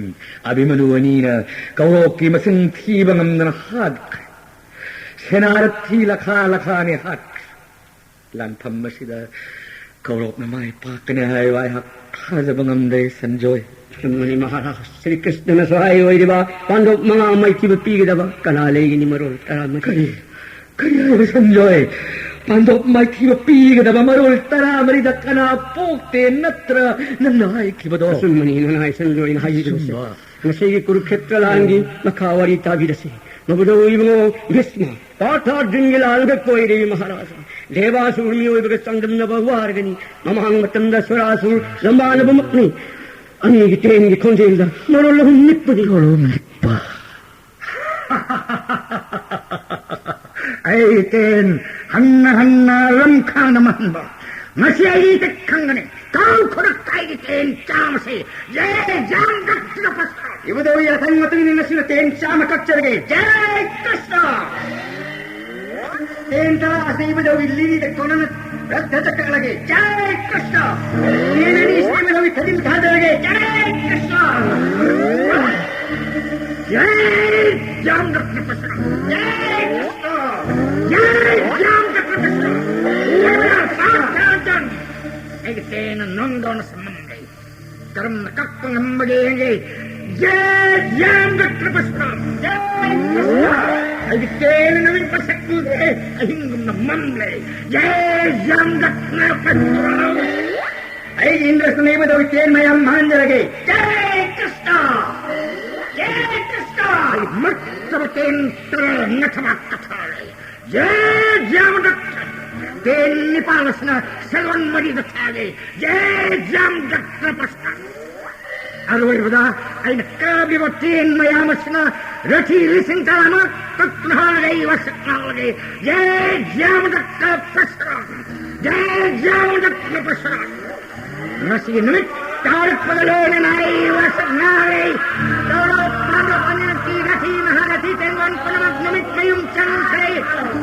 ꯑꯚꯤꯃꯅꯨ ꯑꯅꯤꯅ ꯀꯧꯔꯣꯛꯀꯤ ꯃꯁꯤꯡ ꯊꯤꯕ ꯉꯝꯗꯅ ꯍꯥꯠꯈ꯭ꯔꯦ꯫ ꯁꯦꯅꯥꯔꯊꯤ ꯂꯈꯥ ꯂꯈꯥꯅꯤ ꯍꯥꯠꯈ꯭ꯔꯦ꯫ ꯂꯥꯟꯐꯝ ꯑꯁꯤꯗ ꯀꯧꯔꯣꯛꯅ ꯃꯥꯏ ꯄꯥꯛꯀꯅꯤ ꯍꯥꯏꯕ ꯑꯩꯍꯥꯛ ꯊꯥꯖꯕ ꯉꯝꯗꯦ, ꯁꯟꯖꯣꯏ꯫ ꯑꯆꯨꯝꯕꯅꯤ ꯃꯍꯥꯔꯥꯖ, ꯁ꯭ꯔꯤ ꯀ꯭ꯔꯤꯁꯅꯅꯁꯨ ꯍꯥꯏ ꯑꯣꯏꯔꯤꯕ ꯄꯥꯟꯗꯣꯞ ꯃꯉꯥ ꯃꯥꯏꯊꯤꯕ ꯄꯤꯒꯗꯕ ꯀꯅꯥ ꯂꯩꯒꯅꯤ ꯃꯔꯣꯜ ꯇꯔꯥꯃꯔꯤ? ꯀꯔꯤ? ꯀꯔꯤ ꯍꯥꯏꯕ ꯁꯟꯖꯣꯏ? ꯄꯥꯟꯗꯣꯞ ꯃꯥꯏꯊꯤꯕ ꯄꯤꯒꯗꯕ ꯃꯔꯣꯜ ꯇꯔꯥꯃꯔꯤꯗ ꯀꯅꯥ ꯄꯣꯛꯇꯦ ꯅꯠꯇ꯭ꯔ ꯅꯪꯅ ꯍꯥꯏꯈꯤꯕꯗꯣ? ꯑꯆꯨꯝꯕꯅꯤ ꯅꯅꯥꯏ ꯁꯟꯖꯣꯏꯅ ꯍꯥꯏꯈꯤꯕꯁꯦ꯫ ꯑꯆꯨꯝꯕ꯫ ꯉꯁꯤꯒꯤ ꯀꯨꯔꯨꯈꯦꯇ꯭ꯔ ꯂꯥꯟꯒꯤ ꯃꯈꯥ ꯋꯥꯔꯤ ꯇꯥꯕꯤꯔꯁꯤ꯫ ꯃꯕꯨꯙꯧ ꯏꯕꯨꯡꯉꯣ ꯚꯤꯁꯃ, ꯄꯥꯔꯊ ꯑꯔꯖꯨꯟꯒꯤ ꯂꯥꯟꯒ ꯀꯣꯏꯔꯦ ꯃꯍꯥꯔꯥꯖ꯫ ꯗꯦꯕꯥꯁꯨꯔ ꯃꯤꯑꯣꯏꯕꯒ ꯆꯥꯡꯗꯝꯅꯕ ꯋꯥꯔꯒꯅꯤ꯫ ꯃꯃꯥꯡ ꯃꯇꯝꯗ ꯁꯨꯔꯥꯁꯨꯔ ꯂꯝꯕꯥꯅꯕꯃꯛꯅꯤ꯫ ꯑꯅꯤꯒꯤ ꯇꯦꯟꯒꯤ ꯈꯣꯟꯖꯦꯜꯗ ꯃꯔꯣꯜ ꯑꯍꯨꯝ ꯅꯤꯛꯄꯅꯤ꯫ ꯃꯔꯣꯜ ꯅꯤꯛꯄ꯫ ꯑꯩ ꯇꯦꯟ ꯍꯟꯅ ꯍꯟꯅ ꯂꯝꯈꯥꯡꯅ ꯃꯍꯟꯕ꯫ ꯉꯁꯤ ꯑꯩ ꯇꯦꯛ ꯈꯪꯒꯅꯤ꯫ ꯀꯥꯎ ꯈꯨꯗꯛꯇ ꯑꯩꯒꯤ ꯇꯦꯟ ꯆꯥꯝꯃꯁꯦ꯫ ꯖꯦ ꯖꯥꯝ ꯗꯛꯁꯤꯅ ꯄꯁꯥ꯫ ꯏꯕꯨꯙꯧ ꯌꯥꯊꯪ ꯃꯇꯨꯡ ꯏꯟꯅ ꯉꯁꯤꯅ ꯇꯦꯟ ꯆꯥꯝꯃ ꯀꯛꯆꯔꯒꯦ꯫ ꯖꯦ ꯀ꯭ꯔꯤꯁꯅ! ꯇꯦꯟ ꯇꯔꯥ ꯑꯁꯤꯕꯗꯧꯒꯤ ꯂꯤꯔꯤꯗ ꯀꯣꯟꯅꯅ ꯔꯠ ꯆꯠꯂꯒꯦ꯫ ꯖꯥꯏ ꯀ꯭ꯔꯤꯁꯅ꯫ ꯇꯦꯟ ꯑꯅꯤ ꯑꯁꯤꯕꯗꯧꯒꯤ ꯊꯥꯖꯤꯜ ꯊꯥꯗꯔꯒꯦ꯫ ꯖꯥꯏ ꯀ꯭ꯔꯤꯁꯅ꯫ ꯖꯥꯏ ꯌꯥꯝ ꯗꯣꯛꯇꯔ ꯄ꯭ꯔꯁꯥꯗ꯫ ꯖꯥꯏ ꯀ꯭ꯔꯤꯁꯅ꯫ ꯖꯥꯏ ꯌꯥꯝ ꯗꯣꯛꯇꯔ ꯄ꯭ꯔꯁꯥꯗ꯫ ꯌꯥꯝꯅ ꯁꯥꯊꯥꯖꯟ꯫ ꯑꯩꯒꯤ ꯇꯦꯟꯅ ꯅꯣꯡꯗꯧꯅ ꯁꯝꯃꯝꯂꯦ꯫ ꯀꯔꯝꯅ ꯀꯛꯄ ꯉꯝꯕꯒꯦ ꯌꯦꯡꯒꯦ꯫ ꯖꯥꯏ ꯌꯥꯝ ꯗꯣꯛꯇꯔ ꯄ꯭ꯔꯁꯥꯗ꯫ ꯖꯥꯏ ꯀ꯭ꯔꯤꯁꯅ꯫ ꯑꯩꯒꯤ ꯇꯦꯟꯅ ꯅꯨꯃꯤꯠ ꯃꯁꯛ ꯎꯗ꯭ꯔꯦ꯫ ꯑꯍꯤꯡꯒꯨꯝꯅ ꯃꯝꯂꯦ꯫ ꯖꯥꯏ ꯌꯥꯝ ꯗꯣꯛꯇꯔ ꯄ꯭ꯔꯁꯥꯗ꯫ ꯑꯩꯒꯤ ꯏꯟꯗ꯭ꯔꯁꯨ ꯅꯩꯕꯗꯧ ꯇꯦꯟ ꯃꯌꯥꯝ ꯃꯥꯡꯍꯟꯖꯔꯒꯦ꯫ ꯖꯥꯏ ꯀ꯭ꯔꯤꯁꯅ꯫ ꯖꯥꯏ ꯀ꯭ꯔꯤꯁꯅ꯫ ꯑꯩ ꯃꯨꯠꯇꯕ ꯇꯦꯟ ꯇꯔꯥ ꯅꯊꯕꯥꯛꯇ ꯊꯥꯔꯦ꯫ ꯖꯥꯏ ꯌꯥꯝ ꯗꯣꯛꯇꯔ꯫ ꯇꯦꯟ ꯅꯤꯄꯥꯜ ꯑꯁꯤꯅ ꯁꯦꯜꯋꯟ ꯃꯔꯤꯗ ꯊꯥꯒꯦ꯫ ꯖꯥꯏ ꯌꯥꯝ ꯗꯣꯛꯇꯔ ꯄ꯭ꯔꯁꯥꯗ꯫ ꯑꯔꯣꯏꯕꯗ ꯑꯩꯅ ꯀꯥꯞꯂꯤꯕ ꯇꯦꯟ ꯃꯌꯥꯝ ꯑꯁꯤꯅ ꯔꯊꯤ ꯂꯤꯁꯤꯡ ꯇꯔꯥꯃꯨꯛ ꯀꯛꯇꯨꯅ ꯍꯥꯜꯂꯒ ꯑꯩ ꯋꯥꯁꯛ ꯉꯥꯡꯂꯒꯦ꯫ ꯖꯥꯏ ꯌꯥꯝ ꯗꯣꯛꯇꯔ ꯄ꯭ꯔꯁꯥꯗ꯫ ꯖꯥꯏ ꯌꯥꯝ ꯗꯣꯛꯇꯔ ꯄ꯭ꯔꯁꯥꯗ꯫ ꯉꯁꯤꯒꯤ ꯅꯨꯃꯤꯠ ꯇꯥꯔꯛꯄꯒ ꯂꯣꯏꯅꯅ ꯑꯩ ꯋꯥꯁꯛ ꯉꯥꯡꯂꯦ꯫ ꯀꯧꯔꯧ ꯄꯥꯟꯗꯧ ꯑꯅꯤꯔꯛꯀꯤ ꯔꯊꯤ ꯃꯍꯥꯔꯊꯤ ꯇꯦꯡꯒꯣꯟ ꯄꯨꯝꯅꯃꯛ ꯅꯨꯃꯤꯠ ꯃꯌꯨꯝ ꯆꯪꯈ꯭ꯔꯦ꯫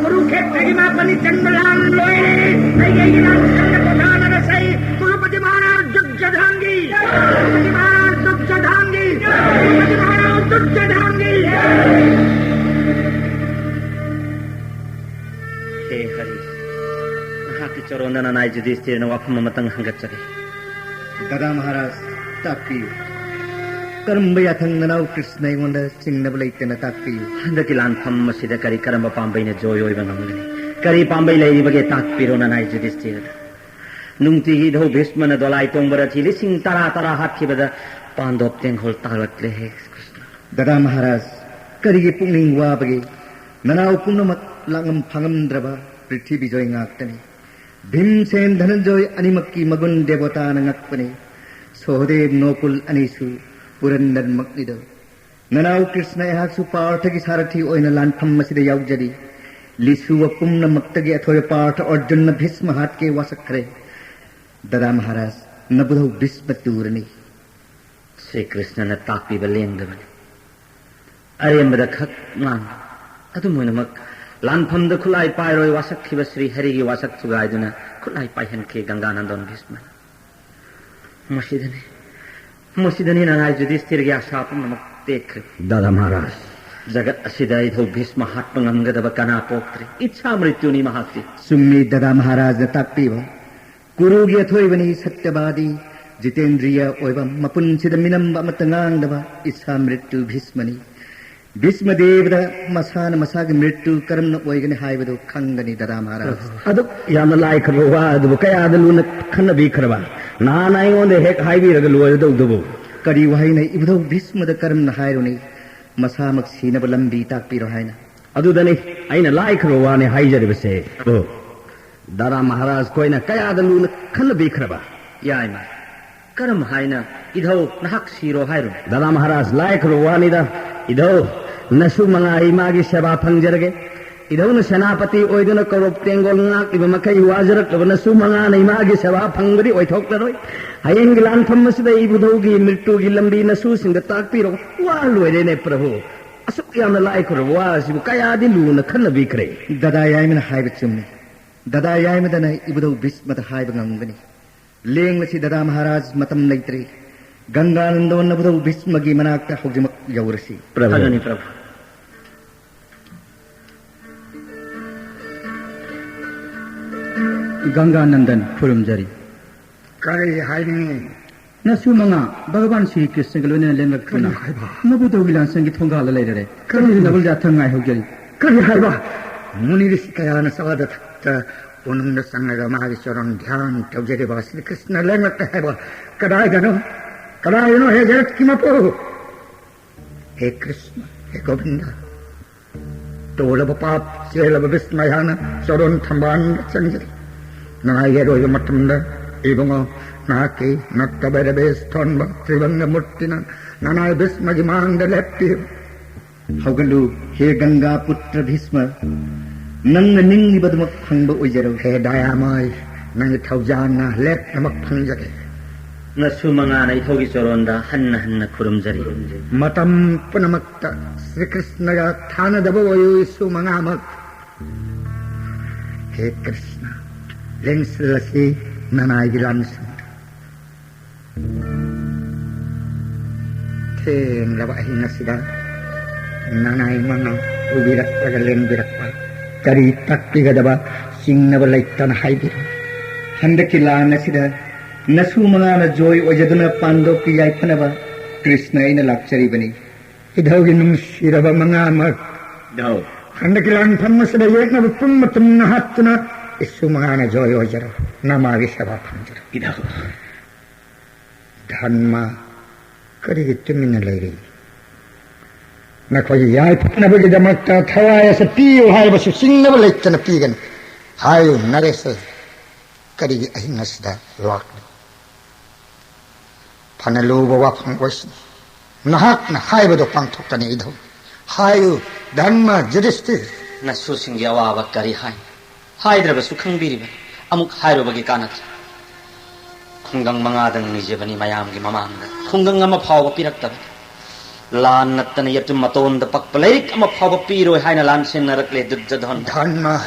ꯀꯨꯔꯨꯈꯦꯇ꯭ꯔꯒꯤ ꯃꯥꯄꯟꯅꯤ ꯆꯟꯕ ꯂꯥꯟ ꯂꯣꯏꯔꯦ꯫ ꯑꯩꯒꯤ ꯑꯩꯒꯤ ꯂꯥꯟ ꯆꯪꯕ ꯄꯣꯊꯥꯅꯔꯁꯦ꯫ ꯀꯨꯔꯨꯄꯇꯤ ꯃꯍꯥꯔꯥꯖ ꯗꯨꯔꯖꯣꯙꯟꯒꯤ꯫ ꯀꯨꯔꯨꯄꯇꯤ ꯃꯍꯥꯔꯥꯖ ꯗꯨꯔꯖꯣꯙꯟꯒꯤ꯫ ꯀꯨꯔꯨꯄꯇꯤ ꯃꯍꯥꯔꯥꯖ ꯗꯨꯔꯖꯣꯙꯟꯒꯤ꯫ ꯍꯦ ꯍꯔꯤ, ꯅꯍꯥꯛꯀꯤ ꯆꯔꯣꯟꯗ ꯅꯅꯥꯏ ꯌꯨꯙꯤꯁꯊꯤꯔꯅ ꯋꯥꯐꯝ ꯑꯃꯇꯪ ꯍꯪꯒꯠꯆꯔꯤ꯫ ꯗꯗꯥ ꯃꯍꯥꯔꯥꯖ, ꯇꯥꯛꯄꯤꯌꯨ꯫ ꯀꯔꯝꯕ ꯌꯥꯊꯪ ꯅꯅꯥꯎ ꯀ꯭ꯔꯤꯁꯅ ꯑꯩꯉꯣꯟꯗ ꯆꯤꯡꯅꯕ ꯂꯩꯇꯅ ꯇꯥꯛꯄꯤꯌꯨ꯫ ꯍꯟꯗꯛꯀꯤ ꯂꯥꯟꯐꯝ ꯑꯁꯤꯗ ꯀꯔꯤ ꯀꯔꯝꯕ ꯄꯥꯝꯕꯩꯅ ꯖꯣꯏ ꯑꯣꯏꯕ ꯉꯝꯒꯅꯤ? ꯀꯔꯤ ꯄꯥꯝꯕꯩ ꯂꯩꯔꯤꯕꯒꯦ? ꯇꯥꯛꯄꯤꯔꯣ ꯅꯅꯥꯏ ꯌꯨꯙꯤꯁꯊꯤꯔꯗ꯫ ꯅꯨꯡꯇꯤꯒꯤ ꯏꯙꯧ ꯚꯤꯁꯃꯅ ꯗꯣꯂꯥꯏ ꯇꯣꯡꯕ ꯔꯊꯤ ꯂꯤꯁꯤꯡ ꯇꯔꯥ ꯇꯔꯥ ꯍꯥꯠꯈꯤꯕꯗ ꯄꯥꯟꯗꯣꯞ ꯇꯦꯡꯈꯣꯜ ꯇꯥꯛꯂꯛꯂꯦ ꯍꯦ ꯀ꯭ꯔꯤꯁꯅ꯫ ꯗꯗꯥ ꯃꯍꯥꯔꯥꯖ, ꯀꯔꯤꯒꯤ ꯄꯨꯛꯅꯤꯡ ꯋꯥꯕꯒꯦ? ꯅꯅꯥꯎ ꯄꯨꯝꯅꯃꯛ ꯂꯥꯛꯉꯝ ꯐꯥꯉꯝꯗ꯭ꯔꯕ ꯄ꯭ꯔꯤꯊꯤꯕꯤ ꯖꯣꯏ ꯉꯥꯛꯇꯅꯤ꯫ ꯚꯤꯝꯁꯦꯟ ꯙꯅꯟꯖꯣꯏ ꯑꯅꯤꯃꯛꯀꯤ ꯃꯒꯨꯟ ꯗꯦꯕꯣꯇꯥꯅ ꯉꯛꯄꯅꯤ꯫ ꯁꯣꯍꯗꯦꯕ ꯅꯣꯀꯨꯜ ꯑꯅꯤꯁꯨ ꯄꯨꯔꯟꯗꯔꯃꯛꯅꯤꯗꯣ꯫ ꯅꯅꯥꯎ ꯀ꯭ꯔꯤꯁꯅ ꯑꯩꯍꯥꯛꯁꯨ ꯄꯥꯔꯊꯒꯤ ꯁꯥꯔꯊꯤ ꯑꯣꯏꯅ ꯂꯥꯟꯐꯝ ꯑꯁꯤꯗ ꯌꯥꯎꯖꯔꯤ꯫ ꯂꯤꯁꯨꯕ ꯄꯨꯝꯅꯃꯛꯇꯒꯤ ꯑꯊꯣꯏꯕ ꯄꯥꯔꯊ ꯑꯔꯖꯨꯟꯅ ꯚꯤꯁꯃ ꯍꯥꯠꯀꯦ ꯋꯥꯁꯛꯈ꯭ꯔꯦ꯫ ꯗꯗꯥ ꯃꯍꯥꯔꯥꯖ, ꯅꯕꯨꯙꯧ ꯚꯤꯁꯃ ꯇꯨꯔꯅꯤ꯫ ꯁ꯭ꯔꯤ ꯀ꯭ꯔꯤꯁꯅꯅ ꯇꯥꯛꯄꯤꯕ ꯂꯦꯡꯗꯕꯅꯤ꯫ ꯑꯔꯦꯝꯕꯗ ꯈꯛ ꯉꯥꯡ꯫ ꯑꯗꯨꯝ ꯑꯣꯏꯅꯃꯛ ꯂꯥꯟꯐꯝꯗ ꯈꯨꯠꯂꯥꯏ ꯄꯥꯏꯔꯣꯏ ꯋꯥꯁꯛꯈꯤꯕ ꯁ꯭ꯔꯤ ꯍꯔꯤꯒꯤ ꯋꯥꯁꯛ ꯊꯨꯒꯥꯏꯗꯨꯅ ꯈꯨꯠꯂꯥꯏ ꯄꯥꯏꯍꯟꯈꯤ ꯒꯪꯒꯥꯅꯟꯗꯣꯟ ꯚꯤꯁꯃꯅ꯫ ꯃꯁꯤꯗꯅꯤ, ꯃꯁꯤꯗꯅꯤ ꯅꯅꯥꯏ ꯌꯨꯙꯤꯁꯊꯤꯔꯒꯤ ꯑꯥꯁꯥ ꯄꯨꯝꯅꯃꯛ ꯇꯦꯛꯈ꯭ꯔꯦ꯫ ꯗꯥꯗꯥ ꯃꯍꯥꯔꯥꯖ꯫ ꯖꯒꯠ ꯑꯁꯤꯗ ꯏꯙꯧ ꯚꯤꯁꯃ ꯍꯥꯠꯄ ꯉꯝꯒꯗꯕ ꯀꯅꯥ ꯄꯣꯛꯇ꯭ꯔꯤ꯫ ꯏꯠꯁꯥ ꯃ꯭ꯔꯤꯇ꯭ꯌꯨꯅꯤ ꯃꯍꯥꯛꯇꯤ꯫ ꯆꯨꯝꯃꯤ ꯗꯥꯗꯥ ꯃꯍꯥꯔꯥꯖꯅ ꯇꯥꯛꯄꯤꯕ꯫ ꯀꯨꯔꯨꯒꯤ ꯑꯊꯣꯏꯕꯅꯤ ꯁꯠꯌꯕꯥꯗꯤ, ꯖꯤꯇꯦꯟꯗ꯭ꯔꯤꯌ ꯑꯣꯏꯕ, ꯃꯄꯨꯟꯁꯤꯗ ꯃꯤꯅꯝꯕ ꯑꯃꯠꯇ ꯉꯥꯡꯗꯕ ꯏꯁꯥ ꯃ꯭ꯔꯤꯇ꯭ꯌꯨ ꯚꯤꯁꯃꯅꯤ꯫ ꯚꯤꯁꯃ ꯗꯦꯕꯗ ꯃꯁꯥꯅ ꯃꯁꯥꯒꯤ ꯃ꯭ꯔꯤꯇ꯭ꯌꯨ ꯀꯔꯝꯅ ꯑꯣꯏꯒꯅꯤ ꯍꯥꯏꯕꯗꯨ ꯈꯪꯒꯅꯤ ꯗꯗꯥ ꯃꯍꯥꯔꯥꯖ꯫ ꯑꯗꯨꯛ ꯌꯥꯝꯅ ꯂꯥꯏꯈ꯭ꯔꯕ ꯋꯥ ꯑꯗꯨꯕꯨ ꯀꯌꯥꯗ ꯂꯨꯅ ꯈꯟꯅꯕꯤꯈ꯭ꯔꯕ? ꯅꯍꯥꯟ ꯑꯩꯉꯣꯟꯗ ꯍꯦꯛ ꯍꯥꯏꯕꯤꯔꯒ ꯂꯣꯏꯔꯗꯧꯗꯨꯕꯨ꯫ ꯀꯔꯤ ꯋꯥꯍꯩꯅ ꯏꯕꯨꯙꯧ ꯚꯤꯁꯃꯗ ꯀꯔꯝꯅ ꯍꯥꯏꯔꯨꯅꯤ? ꯃꯁꯥꯃꯛ ꯁꯤꯅꯕ ꯂꯝꯕꯤ ꯇꯥꯛꯄꯤꯔꯣ ꯍꯥꯏꯅ꯫ ꯑꯗꯨꯗꯅꯤ ꯑꯩꯅ ꯂꯥꯏꯈ꯭ꯔꯕ ꯋꯥꯅꯤ ꯍꯥꯏꯖꯔꯤꯕꯁꯦ꯫ ꯑꯣ, ꯗꯥꯗꯥ ꯃꯍꯥꯔꯥꯖ ꯈꯣꯏꯅ ꯀꯌꯥꯗ ꯂꯨꯅ ꯈꯟꯅꯕꯤꯈ꯭ꯔꯕ? ꯌꯥꯏꯃ, ꯀꯔꯝ ꯍꯥꯏꯅ ꯏꯙꯧ ꯅꯍꯥꯛ ꯁꯤꯔꯣ ꯍꯥꯏꯔꯨꯅꯤ? ꯗꯥꯗꯥ ꯃꯍꯥꯔꯥꯖ, ꯂꯥꯏꯈ꯭ꯔꯕ ꯋꯥꯅꯤꯗ꯫ ꯏꯙꯧ, ꯅꯁꯨ ꯃꯉꯥ ꯏꯃꯥꯒꯤ ꯁꯦꯕꯥ ꯐꯪꯖꯔꯒꯦ꯫ ꯏꯙꯧꯅ ꯁꯦꯅꯥꯄꯇꯤ ꯑꯣꯏꯗꯨꯅ ꯀꯧꯔꯞ ꯇꯦꯡꯒꯣꯜ ꯉꯥꯛꯂꯤꯕ ꯃꯈꯩ ꯋꯥꯖꯔꯛꯂꯕ ꯅꯁꯨ ꯃꯉꯥꯅ ꯏꯃꯥꯒꯤ ꯁꯦꯕꯥ ꯐꯪꯕꯗꯤ ꯑꯣꯏꯊꯣꯛꯂꯔꯣꯏ꯫ ꯍꯌꯦꯡꯒꯤ ꯂꯥꯟꯐꯝ ꯑꯁꯤꯗ ꯏꯕꯨꯙꯧꯒꯤ ꯃ꯭ꯔꯤꯇ꯭ꯌꯨꯒꯤ ꯂꯝꯕꯤ ꯅꯁꯨꯁꯤꯡꯗ ꯇꯥꯛꯄꯤꯔꯣ꯫ ꯋꯥ ꯂꯣꯏꯔꯦꯅꯦ ꯄ꯭ꯔꯚꯨ꯫ ꯑꯁꯨꯛ ꯌꯥꯝꯅ ꯂꯥꯏꯈ꯭ꯔꯕ ꯋꯥ ꯑꯁꯤꯕꯨ ꯀꯌꯥꯗꯤ ꯂꯨꯅ ꯈꯟꯅꯕꯤꯈ꯭ꯔꯦ꯫ ꯗꯗꯥ ꯌꯥꯏꯃꯅ ꯍꯥꯏꯕ ꯆꯨꯝꯃꯤ꯫ ꯗꯗꯥ ꯌꯥꯏꯃꯗꯅ ꯏꯕꯨꯙꯧ ꯚꯤꯁꯃꯗ ꯍꯥꯏꯕ ꯉꯝꯒꯅꯤ꯫ ꯂꯦꯡꯂꯁꯤ ꯗꯗꯥ ꯃꯍꯥꯔꯥꯖ, ꯃꯇꯝ ꯂꯩꯇ꯭ꯔꯦ꯫ ꯒꯪꯒꯥꯅꯟꯗꯣꯟ ꯅꯕꯨꯙꯧ ꯚꯤꯁꯃꯒꯤ ꯃꯅꯥꯛꯇ ꯍꯧꯖꯤꯛꯃꯛ ꯌꯧꯔꯁꯤ꯫ ꯄ꯭ꯔꯚꯨ꯫ ꯐꯒꯅꯤ ꯄ꯭ꯔꯚꯨ꯫ ꯒꯪꯒꯥꯅꯟꯗꯟ ꯈꯨꯔꯨꯝꯖꯔꯤ꯫ ꯀꯔꯤ ꯍꯥꯏꯅꯤꯡꯉꯤ? ꯅꯁꯨ ꯃꯉꯥ ꯚꯒꯕꯥꯟ ꯁ꯭ꯔꯤ ꯀ꯭ꯔꯤꯁꯅꯒ ꯂꯣꯏꯅꯅ ꯂꯦꯡꯂꯛꯇꯨꯅ ꯀꯔꯤ ꯍꯥꯏꯕ? ꯅꯕꯨꯙꯧꯒꯤ ꯂꯥꯟꯁꯪꯒꯤ ꯊꯣꯡꯒꯥꯜꯗ ꯂꯩꯔꯔꯦ꯫ ꯀꯔꯤ? ꯅꯕꯨꯜꯗ ꯑꯊꯪ ꯉꯥꯏꯍꯧꯖꯔꯤ꯫ ꯀꯔꯤ ꯍꯥꯏꯕ? ꯃꯨꯅꯤ ꯔꯤꯁꯤ ꯀꯌꯥꯅ ꯆꯥꯗ ꯊꯛꯇ ꯎꯅꯨꯡꯗ ꯆꯪꯂꯒ ꯃꯥꯒꯤ ꯆꯣꯔꯣꯟ ꯙ꯭ꯌꯥꯟ ꯇꯧꯖꯔꯤꯕ ꯁ꯭ꯔꯤ ꯀ꯭ꯔꯤꯁꯅ ꯂꯦꯡꯂꯛꯇꯦ ꯍꯥꯏꯕ ꯀꯗꯥꯏꯗꯅꯣ? ꯀꯗꯥꯏꯗꯅꯣ, ꯍꯦ ꯖꯒꯠꯀꯤ ꯃꯄꯨ? ꯍꯦ ꯀ꯭ꯔꯤꯁꯅ, ꯍꯦ ꯒꯣꯕꯤꯟꯗ, ꯇꯣꯜꯂꯕ ꯄꯥꯞ ꯆꯦꯜꯂꯕ ꯕꯤꯁꯃ ꯑꯩꯍꯥꯛꯅ ꯆꯣꯔꯣꯟ ꯊꯝꯕꯥꯜꯗ ꯆꯪꯖꯔꯤ꯫ ꯅꯅꯥꯏꯒꯤ ꯑꯔꯣꯏꯕ ꯃꯇꯝꯗ ꯏꯕꯨꯡꯉꯣ, ꯅꯍꯥꯛꯀꯤ ꯅꯠꯇꯕ ꯔꯕꯦꯁ ꯊꯣꯟꯕ ꯇ꯭ꯔꯤꯕꯪꯒ ꯃꯨꯔꯇꯤꯅ ꯅꯅꯥꯏ ꯕꯤꯁꯃꯒꯤ ꯃꯥꯡꯗ ꯂꯦꯞꯄꯤꯌꯨ꯫ ꯍꯧꯒꯠꯂꯨ, ꯍꯦ ꯒꯪꯒꯥ ꯄꯨꯇ꯭ꯔ ꯚꯤꯁꯃ, ꯅꯪꯅ ꯅꯤꯡꯂꯤꯕꯗꯨꯃꯛ ꯐꯪꯕ ꯑꯣꯏꯖꯔꯣ꯫ ꯍꯦ ꯗꯌꯥꯃꯥꯏ, ꯅꯪꯒꯤ ꯊꯧꯖꯥꯜꯅ ꯂꯦꯞꯅꯃꯛ ꯐꯪꯖꯒꯦ꯫ ꯅꯁꯨ ꯃꯉꯥꯅ ꯏꯊꯧꯒꯤ ꯆꯣꯔꯣꯟꯗ ꯍꯟꯅ ꯍꯟꯅ ꯈꯨꯔꯨꯝꯖꯔꯤ꯫ ꯃꯇꯝ ꯄꯨꯝꯅꯃꯛꯇ ꯁ꯭ꯔꯤ ꯀ꯭ꯔꯤꯁꯅꯒ ꯊꯥꯅꯗꯕ ꯑꯣꯏꯌꯨ, ꯏꯁꯨ ꯃꯉꯥꯃꯛ꯫ ꯍꯦ ꯀ꯭ꯔꯤꯁꯅ, ꯂꯦꯡꯁꯤꯜꯂꯁꯤ ꯅꯅꯥꯏꯒꯤ ꯂꯥꯟꯁꯤꯡꯗ꯫ ꯊꯦꯡꯂꯕ ꯑꯍꯤꯡ ꯑꯁꯤꯗ ꯅꯅꯥꯏ ꯃꯉꯥ ꯄꯨꯕꯤꯔꯛꯂꯒ ꯂꯦꯡꯕꯤꯔꯛꯄ ꯀꯔꯤ ꯇꯥꯛꯄꯤꯒꯗꯕ ꯆꯤꯡꯅꯕ ꯂꯩꯇꯅ ꯍꯥꯏꯕꯤꯔꯣ꯫ ꯍꯟꯗꯛꯀꯤ ꯂꯥꯟ ꯑꯁꯤꯗ ꯅꯁꯨ ꯃꯉꯥꯅ ꯖꯣꯏ ꯑꯣꯏꯖꯗꯨꯅ ꯄꯥꯟꯗꯣꯞꯀꯤ ꯌꯥꯏꯐꯅꯕ ꯀ꯭ꯔꯤꯁꯅ ꯑꯩꯅ ꯂꯥꯛꯆꯔꯤꯕꯅꯤ꯫ ꯏꯙꯧꯒꯤ ꯅꯨꯡꯁꯤꯔꯕ ꯃꯉꯥꯃꯛ, ꯏꯙꯧ꯫ ꯍꯟꯗꯛꯀꯤ ꯂꯥꯟꯐꯝ ꯑꯁꯤꯗ ꯌꯦꯛꯅꯕ ꯄꯨꯝꯕ ꯇꯨꯝꯅ ꯍꯥꯠꯇꯨꯅ ꯏꯁꯨ ꯃꯉꯥꯅ ꯖꯣꯏ ꯑꯣꯏꯖꯔꯣ, ꯅꯃꯥꯒꯤ ꯁꯦꯕꯥ ꯐꯪꯖꯔꯣ꯫ ꯏꯙꯧ꯫ ꯙꯟꯃ, ꯀꯔꯤꯒꯤ ꯇꯨꯃꯤꯟꯅ ꯂꯩꯔꯤ? ꯅꯈꯣꯏꯒꯤ ꯌꯥꯏꯐꯅꯕꯒꯤꯗꯃꯛꯇ ꯊꯋꯥꯏ ꯑꯁꯤ ꯄꯤꯌꯨ ꯍꯥꯏꯕꯁꯨ ꯆꯤꯡꯅꯕ ꯂꯩꯇꯅ ꯄꯤꯒꯅꯤ꯫ ꯍꯥꯏꯌꯨ ꯅꯔꯦꯁ, ꯀꯔꯤꯒꯤ ꯑꯍꯤꯡ ꯑꯁꯤꯗ ꯂꯥꯛꯂꯤ? ꯐꯅ ꯂꯨꯕ ꯋꯥꯐꯝ ꯑꯣꯏꯁꯅꯨ, ꯅꯍꯥꯛꯅ ꯍꯥꯏꯕꯗꯣ ꯄꯥꯡꯊꯣꯛꯀꯅꯤ ꯏꯙꯧ꯫ ꯍꯥꯏꯌꯨ ꯙꯟꯃ ꯌꯨꯙꯤꯁꯇꯤꯔ꯫ ꯅꯁꯨꯁꯤꯡꯒꯤ ꯑꯋꯥꯕ ꯀꯔꯤ ꯍꯥꯏ? ꯍꯥꯏꯗ꯭ꯔꯕꯁꯨ ꯈꯪꯕꯤꯔꯤꯕꯅꯤ꯫ ꯑꯃꯨꯛ ꯍꯥꯏꯔꯨꯕꯒꯤ ꯀꯥꯟꯅꯗ꯭ꯔꯦ꯫ ꯈꯨꯡꯒꯪ ꯃꯉꯥꯗꯪ ꯅꯤꯖꯕꯅꯤ ꯃꯌꯥꯝꯒꯤ ꯃꯃꯥꯡꯗ꯫ ꯈꯨꯡꯒꯪ ꯑꯃ ꯐꯥꯎꯕ ꯄꯤꯔꯛꯇꯕꯅꯤ꯫ ꯂꯥꯟ ꯅꯠꯇꯅ ꯌꯦꯇꯨꯝ ꯃꯇꯣꯟꯗ ꯄꯛꯄ ꯂꯥꯏꯔꯤꯛ ꯑꯃ ꯐꯥꯎꯕ ꯄꯤꯔꯣꯏ ꯍꯥꯏꯅ ꯂꯥꯟꯁꯦꯟꯅꯔꯛꯂꯦ ꯗꯨꯔꯖꯣꯙꯟ꯫ ꯙꯟꯃ꯫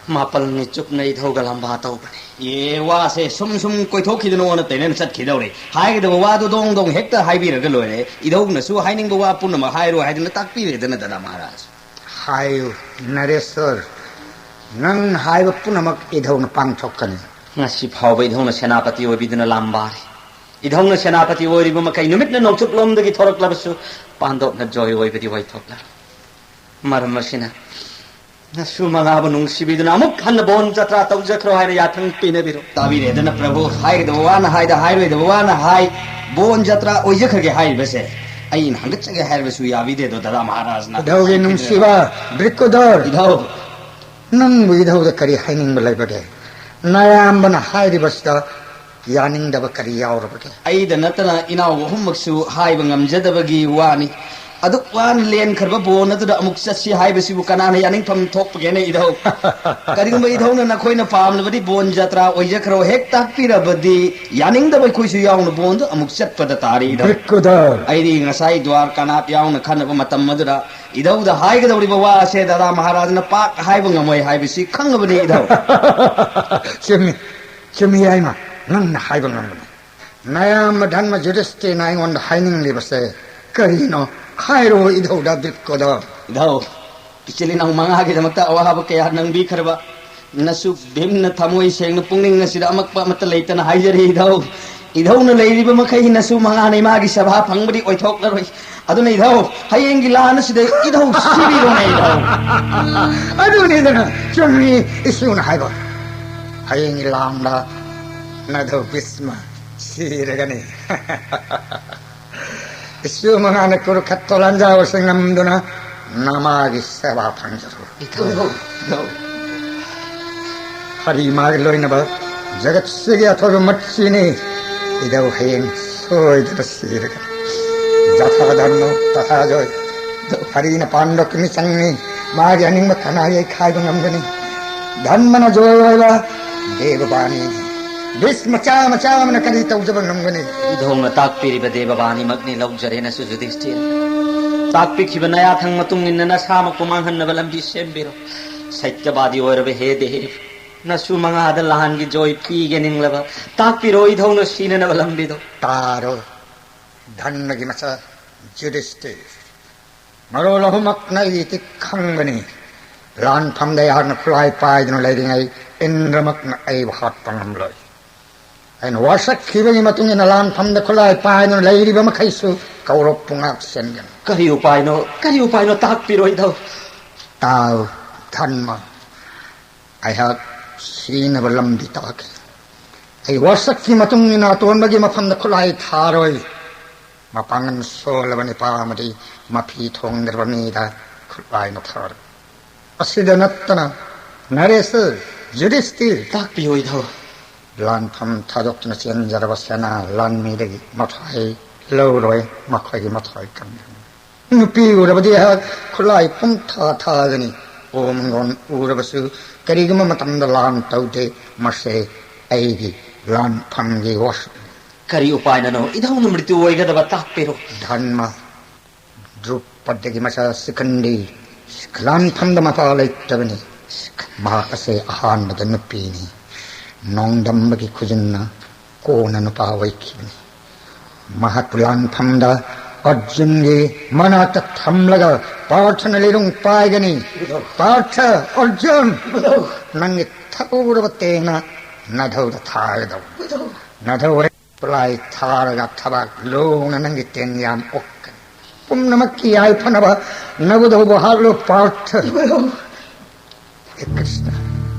ꯃꯥꯄꯜꯅꯤ ꯆꯨꯞꯅ ꯏꯙꯧꯒ ꯂꯥꯝꯕꯥ ꯇꯧꯕꯅꯤ꯫ ꯑꯦ, ꯋꯥꯁꯦ ꯁꯨꯝ ꯁꯨꯝ ꯀꯣꯏꯊꯣꯛꯈꯤꯗꯅ ꯑꯣꯟꯅ ꯇꯩꯅꯅ ꯆꯠꯈꯤꯗꯧꯔꯦ꯫ ꯍꯥꯏꯒꯗꯕ ꯋꯥꯗꯣ ꯗꯣꯡ ꯗꯣꯡ ꯍꯦꯛꯇ ꯍꯥꯏꯕꯤꯔꯒ ꯂꯣꯏꯔꯦ꯫ ꯏꯙꯧꯅꯁꯨ ꯍꯥꯏꯅꯤꯡꯕ ꯋꯥ ꯄꯨꯝꯅꯃꯛ ꯍꯥꯏꯔꯣ ꯍꯥꯏꯗꯅ ꯇꯥꯛꯄꯤꯔꯦꯗꯅ ꯗꯗꯥ ꯃꯍꯥꯔꯥꯖ꯫ ꯍꯥꯏꯌꯨ ꯅꯔꯦꯁꯣꯔ, ꯅꯪꯅ ꯍꯥꯏꯕ ꯄꯨꯝꯅꯃꯛ ꯏꯙꯧꯅ ꯄꯥꯡꯊꯣꯛꯀꯅꯤ꯫ ꯉꯁꯤ ꯐꯥꯎꯕ ꯏꯙꯧꯅ ꯁꯦꯅꯥꯄꯇꯤ ꯑꯣꯏꯕꯤꯗꯨꯅ ꯂꯥꯝꯕꯥꯔꯤ꯫ ꯏꯙꯧꯅ ꯁꯦꯅꯥꯄꯇꯤ ꯑꯣꯏꯔꯤꯕ ꯃꯈꯩ ꯅꯨꯃꯤꯠꯅ ꯅꯣꯡꯆꯨꯞꯂꯣꯝꯗꯒꯤ ꯊꯣꯔꯛꯂꯕꯁꯨ ꯄꯥꯟꯗꯣꯞꯅ ꯖꯣꯏ ꯑꯣꯏꯕꯗꯤ ꯑꯣꯏꯊꯣꯛꯂꯔꯣꯏ꯫ ꯃꯔꯝ ꯑꯁꯤꯅ ꯅꯁꯨ ꯃꯉꯥꯕꯨ ꯅꯨꯡꯁꯤꯕꯤꯗꯨꯅ ꯑꯃꯨꯛ ꯍꯟꯅ ꯕꯣꯟ ꯖꯇ꯭ꯔꯥ ꯇꯧꯖꯈ꯭ꯔꯣ ꯍꯥꯏꯅ ꯌꯥꯊꯪ ꯄꯤꯅꯕꯤꯔꯣ꯫ ꯇꯥꯕꯤꯔꯦꯗꯅ ꯄ꯭ꯔꯚꯨ, ꯍꯥꯏꯒꯗꯕ ꯋꯥꯅ ꯍꯥꯏꯗ ꯍꯥꯏꯔꯣꯏꯗꯕ ꯋꯥꯅ ꯍꯥꯏ, ꯕꯣꯟ ꯖꯇ꯭ꯔꯥ ꯑꯣꯏꯖꯈ꯭ꯔꯒꯦ ꯍꯥꯏꯔꯤꯕꯁꯦ꯫ ꯑꯩꯅ ꯍꯪꯒꯠꯆꯒꯦ ꯍꯥꯏꯔꯕꯁꯨ ꯌꯥꯕꯤꯗꯦꯗꯣ ꯗꯗꯥ ꯃꯍꯥꯔꯥꯖꯅ꯫ ꯏꯙꯧꯒꯤ ꯅꯨꯡꯁꯤꯕ ꯕ꯭ꯔꯤꯀꯨꯗꯣꯔ, ꯏꯙꯧ꯫ ꯅꯪꯕꯨ ꯏꯙꯧꯗ ꯀꯔꯤ ꯍꯥꯏꯅꯤꯡꯕ ꯂꯩꯕꯒꯦ? ꯅꯌꯥꯝꯕꯅ ꯍꯥꯏꯔꯤꯕꯁꯤꯗ ꯌꯥꯅꯤꯡꯗꯕ ꯀꯔꯤ ꯌꯥꯎꯔꯕꯒꯦ? ꯑꯩꯗ ꯅꯠꯇꯅ ꯏꯅꯥꯎ ꯑꯍꯨꯝꯃꯛꯁꯨ ꯍꯥꯏꯕ ꯉꯝꯖꯗꯕꯒꯤ ꯋꯥꯅꯤ꯫ ꯑꯗꯨꯛ ꯋꯥꯅ ꯂꯦꯟꯈ꯭ꯔꯕ ꯕꯣꯟ ꯑꯗꯨꯗ ꯑꯃꯨꯛ ꯆꯠꯁꯤ ꯍꯥꯏꯕꯁꯤꯕꯨ ꯀꯅꯥꯅ ꯌꯥꯅꯤꯡꯐꯝ ꯊꯣꯛꯄꯒꯦꯅꯦ, ꯏꯙꯧ? ꯀꯔꯤꯒꯨꯝꯕ ꯏꯙꯧꯅ ꯅꯈꯣꯏꯅ ꯄꯥꯝꯂꯕꯗꯤ ꯕꯣꯟ ꯖꯇ꯭ꯔꯥ ꯑꯣꯏꯖꯈ꯭ꯔꯣ, ꯍꯦꯛ ꯇꯥꯛꯄꯤꯔꯕꯗꯤ ꯌꯥꯅꯤꯡꯗꯕ ꯑꯩꯈꯣꯏꯁꯨ ꯌꯥꯎꯅ ꯕꯣꯟꯗꯨ ꯑꯃꯨꯛ ꯆꯠꯄꯗ ꯇꯥꯔꯦ, ꯏꯙꯧ꯫ ꯕ꯭ꯔꯤꯛꯀꯨꯗ꯫ ꯑꯩꯗꯤ ꯉꯁꯥꯏ ꯗ꯭ꯋꯥꯔꯀꯥꯅꯥꯊ ꯌꯥꯎꯅ ꯈꯟꯅꯕ ꯃꯇꯝ ꯑꯗꯨꯗ ꯏꯙꯧꯗ ꯍꯥꯏꯒꯗꯧꯔꯤꯕ ꯋꯥ ꯑꯁꯦ ꯗꯥꯗꯥ ꯃꯍꯥꯔꯥꯖꯅ ꯄꯥꯛ ꯍꯥꯏꯕ ꯉꯝꯃꯣꯏ ꯍꯥꯏꯕꯁꯤ ꯈꯪꯉꯕꯅꯤ, ꯏꯙꯧ꯫ ꯆꯨꯝꯃꯤ, ꯆꯨꯝꯃꯤ ꯌꯥꯏꯃ, ꯅꯪꯅ ꯍꯥꯏꯕ ꯉꯝꯕꯅꯤ꯫ ꯅꯌꯥꯝꯕ ꯙꯔꯃ ꯌꯨꯙꯤꯁꯇꯤꯔꯅ ꯑꯩꯉꯣꯟꯗ ꯍꯥꯏꯅꯤꯡꯂꯤꯕꯁꯦ ꯀꯔꯤꯅꯣ? ꯍꯥꯏꯔꯣ ꯏꯙꯧꯗ, ꯕ꯭ꯔꯤꯛꯀꯨꯗ꯫ ꯏꯙꯧ, ꯏꯆꯤꯜ ꯏꯅꯥꯎ ꯃꯉꯥꯒꯤꯗꯃꯛꯇ ꯑꯋꯥꯕ ꯀꯌꯥ ꯅꯪꯕꯤꯈ꯭ꯔꯕ ꯅꯁꯨ ꯚꯤꯝꯅ ꯊꯃꯣꯏ ꯁꯦꯡꯅ ꯄꯨꯛꯅꯤꯡ ꯑꯁꯤꯗ ꯑꯃꯛꯄ ꯑꯃꯠꯇ ꯂꯩꯇꯅ ꯍꯥꯏꯖꯔꯤ, ꯏꯙꯧ꯫ ꯏꯙꯧꯅ ꯂꯩꯔꯤꯕ ꯃꯈꯩ ꯅꯁꯨ ꯃꯉꯥꯅ ꯏꯃꯥꯒꯤ ꯁꯦꯕꯥ ꯐꯪꯕꯗꯤ ꯑꯣꯏꯊꯣꯛꯂꯔꯣꯏ꯫ ꯑꯗꯨꯅ ꯏꯙꯧ, ꯍꯌꯦꯡꯒꯤ ꯂꯥꯟ ꯑꯁꯤꯗ ꯏꯙꯧ ꯁꯤꯕꯤꯔꯣꯅꯦ, ꯏꯙꯧ꯫ ꯑꯗꯨꯅꯤꯗꯅ ꯆꯨꯝꯃꯤ ꯏꯁꯨꯅ ꯍꯥꯏꯕ꯫ ꯍꯌꯦꯡꯒꯤ ꯂꯥꯟꯗ ꯅꯙꯧ ꯚꯤꯁꯃ ꯁꯤꯔꯒꯅꯤ꯫ ꯏꯁꯨ ꯃꯉꯥꯅ ꯀꯨꯔꯨꯈꯦꯇ꯭ꯔ ꯂꯥꯟꯖꯥꯎ ꯑꯁꯤ ꯉꯝꯗꯨꯅ ꯅꯃꯥꯒꯤ ꯁꯦꯕꯥ ꯐꯪꯖꯔꯨ꯫ ꯏꯙꯧ, ꯏꯙꯧ꯫ ꯍꯔꯤ ꯃꯥꯒꯤ ꯂꯣꯏꯅꯕ ꯖꯒꯠꯁꯤꯒꯤ ꯑꯊꯣꯏꯕ ꯃꯠꯁꯤꯅꯤ꯫ ꯏꯙꯧ ꯍꯌꯦꯡ ꯁꯣꯏꯗꯅ ꯁꯤꯔꯒꯅꯤ꯫ ꯖꯊꯥ ꯙꯔꯃ ꯇꯊꯥ ꯖꯣꯏ꯫ ꯍꯔꯤꯅ ꯄꯥꯟꯗꯣꯛꯀꯤ ꯃꯤꯆꯪꯅꯤ꯫ ꯃꯥꯒꯤ ꯑꯅꯤꯡꯕ ꯀꯅꯥ ꯌꯩꯈꯥꯏꯕ ꯉꯝꯒꯅꯤ? ꯙꯔꯃꯅ ꯖꯣꯏ ꯑꯣꯏꯕ ꯗꯦꯕꯕꯥꯅꯤ꯫ ꯚꯤꯁꯃ ꯆꯥꯃ ꯆꯥꯃꯅ ꯀꯔꯤ ꯇꯧꯖꯕ ꯉꯝꯒꯅꯤ? ꯏꯙꯧꯅ ꯇꯥꯛꯄꯤꯔꯤꯕ ꯗꯦꯕꯕꯥꯅꯤꯃꯛꯅꯤ, ꯂꯧꯖꯔꯦ ꯅꯁꯨ ꯌꯨꯙꯤꯁꯇꯤꯔ꯫ ꯇꯥꯛꯄꯤꯈꯤꯕ ꯅꯌꯥꯊꯪ ꯃꯇꯨꯡ ꯏꯟꯅ ꯅꯁꯥꯃꯛꯄꯨ ꯃꯥꯡꯍꯟꯅꯕ ꯂꯝꯕꯤ ꯁꯦꯝꯕꯤꯔꯣ꯫ ꯁꯩꯇ꯭ꯌꯕꯥꯗꯤ ꯑꯣꯏꯔꯕ ꯍꯦ ꯗꯦꯕ, ꯅꯁꯨ ꯃꯉꯥꯗ ꯂꯥꯟꯒꯤ ꯖꯣꯏ ꯄꯤꯒꯦ ꯅꯤꯡꯂꯕ ꯇꯥꯛꯄꯤꯔꯣ, ꯏꯙꯧꯅ ꯁꯤꯅꯅꯕ ꯂꯝꯕꯤꯗꯣ꯫ ꯇꯥꯔꯣ, ꯙꯔꯃꯒꯤ ꯃꯆꯥ ꯌꯨꯙꯤꯁꯇꯤꯔ꯫ ꯃꯔꯣꯜ ꯑꯍꯨꯝꯃꯛꯅ ꯑꯩꯗꯤ ꯈꯪꯕꯅꯤ꯫ ꯂꯥꯟꯐꯝꯗ ꯑꯩꯍꯥꯛꯅ ꯈꯨꯠꯂꯥꯏ ꯄꯥꯏꯗꯨꯅ ꯂꯩꯔꯤꯉꯩ ꯏꯟꯗ꯭ꯔꯃꯛꯅ ꯑꯩꯕꯨ ꯍꯥꯠꯄ ꯉꯝꯂꯣꯏ꯫ ꯑꯩꯅ ꯋꯥꯁꯛꯈꯤꯕꯒꯤ ꯃꯇꯨꯡ ꯏꯟꯅ ꯂꯥꯟꯐꯝꯗ ꯈꯨꯠꯂꯥꯏ ꯄꯥꯏꯗꯨꯅ ꯂꯩꯔꯤꯕ ꯃꯈꯩꯁꯨ ꯀꯧꯔꯕꯄꯨ ꯉꯥꯛ ꯁꯦꯟꯒꯅꯤ꯫ ꯀꯔꯤ ꯎꯄꯥꯏꯅꯣ, ꯀꯔꯤ ꯎꯄꯥꯏꯅꯣ ꯇꯥꯛꯄꯤꯔꯣ, ꯏꯙꯧ꯫ ꯇꯥꯎ, ꯙꯔꯃ꯫ ꯑꯩꯍꯥꯛ ꯁꯤꯅꯕ ꯂꯝꯕꯤ ꯇꯥꯛꯀꯦ꯫ ꯑꯩ ꯋꯥꯁꯛꯀꯤ ꯃꯇꯨꯡ ꯏꯟꯅ ꯑꯇꯣꯟꯕꯒꯤ ꯃꯐꯝꯗ ꯈꯨꯠꯂꯥꯏ ꯊꯥꯔꯣꯏ꯫ ꯃꯄꯥꯡꯒꯜ ꯁꯣꯜꯂꯕ ꯅꯤꯄꯥ ꯑꯃꯗꯤ ꯃꯐꯤ ꯊꯣꯡꯗ꯭ꯔꯕ ꯃꯤꯗ ꯈꯨꯠꯂꯥꯏꯅ ꯊꯥꯔꯣꯏ꯫ ꯑꯁꯤꯗ ꯅꯠꯇꯅ ꯅꯔꯦꯁ, ꯌꯨꯙꯤꯁꯇꯤꯔ, ꯇꯥꯛꯄꯤꯌꯨ, ꯏꯙꯧ꯫ ꯂꯥꯟꯐꯝ ꯊꯥꯗꯣꯛꯇꯨꯅ ꯆꯦꯟꯖꯔꯕ ꯁꯦꯅꯥ ꯂꯥꯟꯃꯤꯗꯒꯤ ꯃꯊ꯭ꯋꯥꯏ ꯂꯧꯔꯣꯏ, ꯃꯈꯣꯏꯒꯤ ꯃꯊ꯭ꯋꯥꯏ ꯀꯟꯒꯅꯤ꯫ ꯅꯨꯄꯤ ꯎꯔꯕꯗꯤ ꯑꯩꯍꯥꯛ ꯈꯨꯠꯂꯥꯏ ꯄꯨꯡꯊꯥ ꯊꯥꯒꯅꯤ꯫ ꯎꯃꯪꯒꯣꯟ ꯎꯔꯕꯁꯨ ꯀꯔꯤꯒꯨꯝꯕ ꯃꯇꯝꯗ ꯂꯥꯟ ꯇꯧꯗꯦ꯫ ꯃꯁꯦ ꯑꯩꯒꯤ ꯂꯥꯟꯐꯝꯒꯤ ꯋꯥꯁꯛꯅꯤ꯫ ꯀꯔꯤ ꯎꯄꯥꯏꯅꯅꯣ ꯏꯙꯧꯅ ꯃ꯭ꯔꯤꯇꯨ ꯑꯣꯏꯒꯗꯕ ꯇꯥꯛꯄꯤꯔꯣ꯫ ꯙꯔꯃ ꯗ꯭ꯔꯨꯄꯗꯒꯤ ꯃꯆꯥ ꯁꯤꯈꯟꯗꯤ ꯂꯥꯟꯐꯝꯗ ꯃꯄꯥ ꯂꯩꯇꯕꯅꯤ꯫ ꯃꯍꯥꯛ ꯑꯁꯦ ꯑꯍꯥꯟꯕꯗ ꯅꯨꯄꯤꯅꯤ꯫ ꯅꯣꯡꯗꯝꯕꯒꯤ ꯈꯨꯖꯤꯟꯅ ꯀꯣꯟꯅ ꯅꯨꯄꯥ ꯑꯣꯏꯈꯤꯕꯅꯤ꯫ ꯃꯍꯥꯛꯄꯨ ꯂꯥꯟꯐꯝꯗ ꯑꯔꯖꯨꯟꯒꯤ ꯃꯅꯥꯛꯇ ꯊꯝꯂꯒ ꯄꯥꯔꯊꯅ ꯂꯤꯔꯨꯡ ꯄꯥꯏꯒꯅꯤ꯫ ꯄꯥꯔꯊ, ꯑꯔꯖꯨꯟ, ꯅꯪꯒꯤ ꯊꯧꯔꯕ ꯇꯦꯡꯅ ꯅꯙꯧꯗ ꯊꯥꯒꯗꯧ꯫ ꯅꯙꯧ ꯄ꯭ꯂꯥꯏ ꯊꯥꯔꯒ ꯊꯕꯥꯛ ꯂꯣꯡꯅ ꯅꯪꯒꯤ ꯇꯦꯡ ꯌꯥꯝ ꯑꯣꯛꯀꯅꯤ꯫ ꯄꯨꯝꯅꯃꯛꯀꯤ ꯌꯥꯏꯐꯅꯕ ꯅꯕꯨꯙꯧꯕꯨ ꯍꯥꯠꯂꯨ ꯄꯥꯔꯊ꯫ ꯍꯦ ꯀ꯭ꯔꯤꯁꯅ,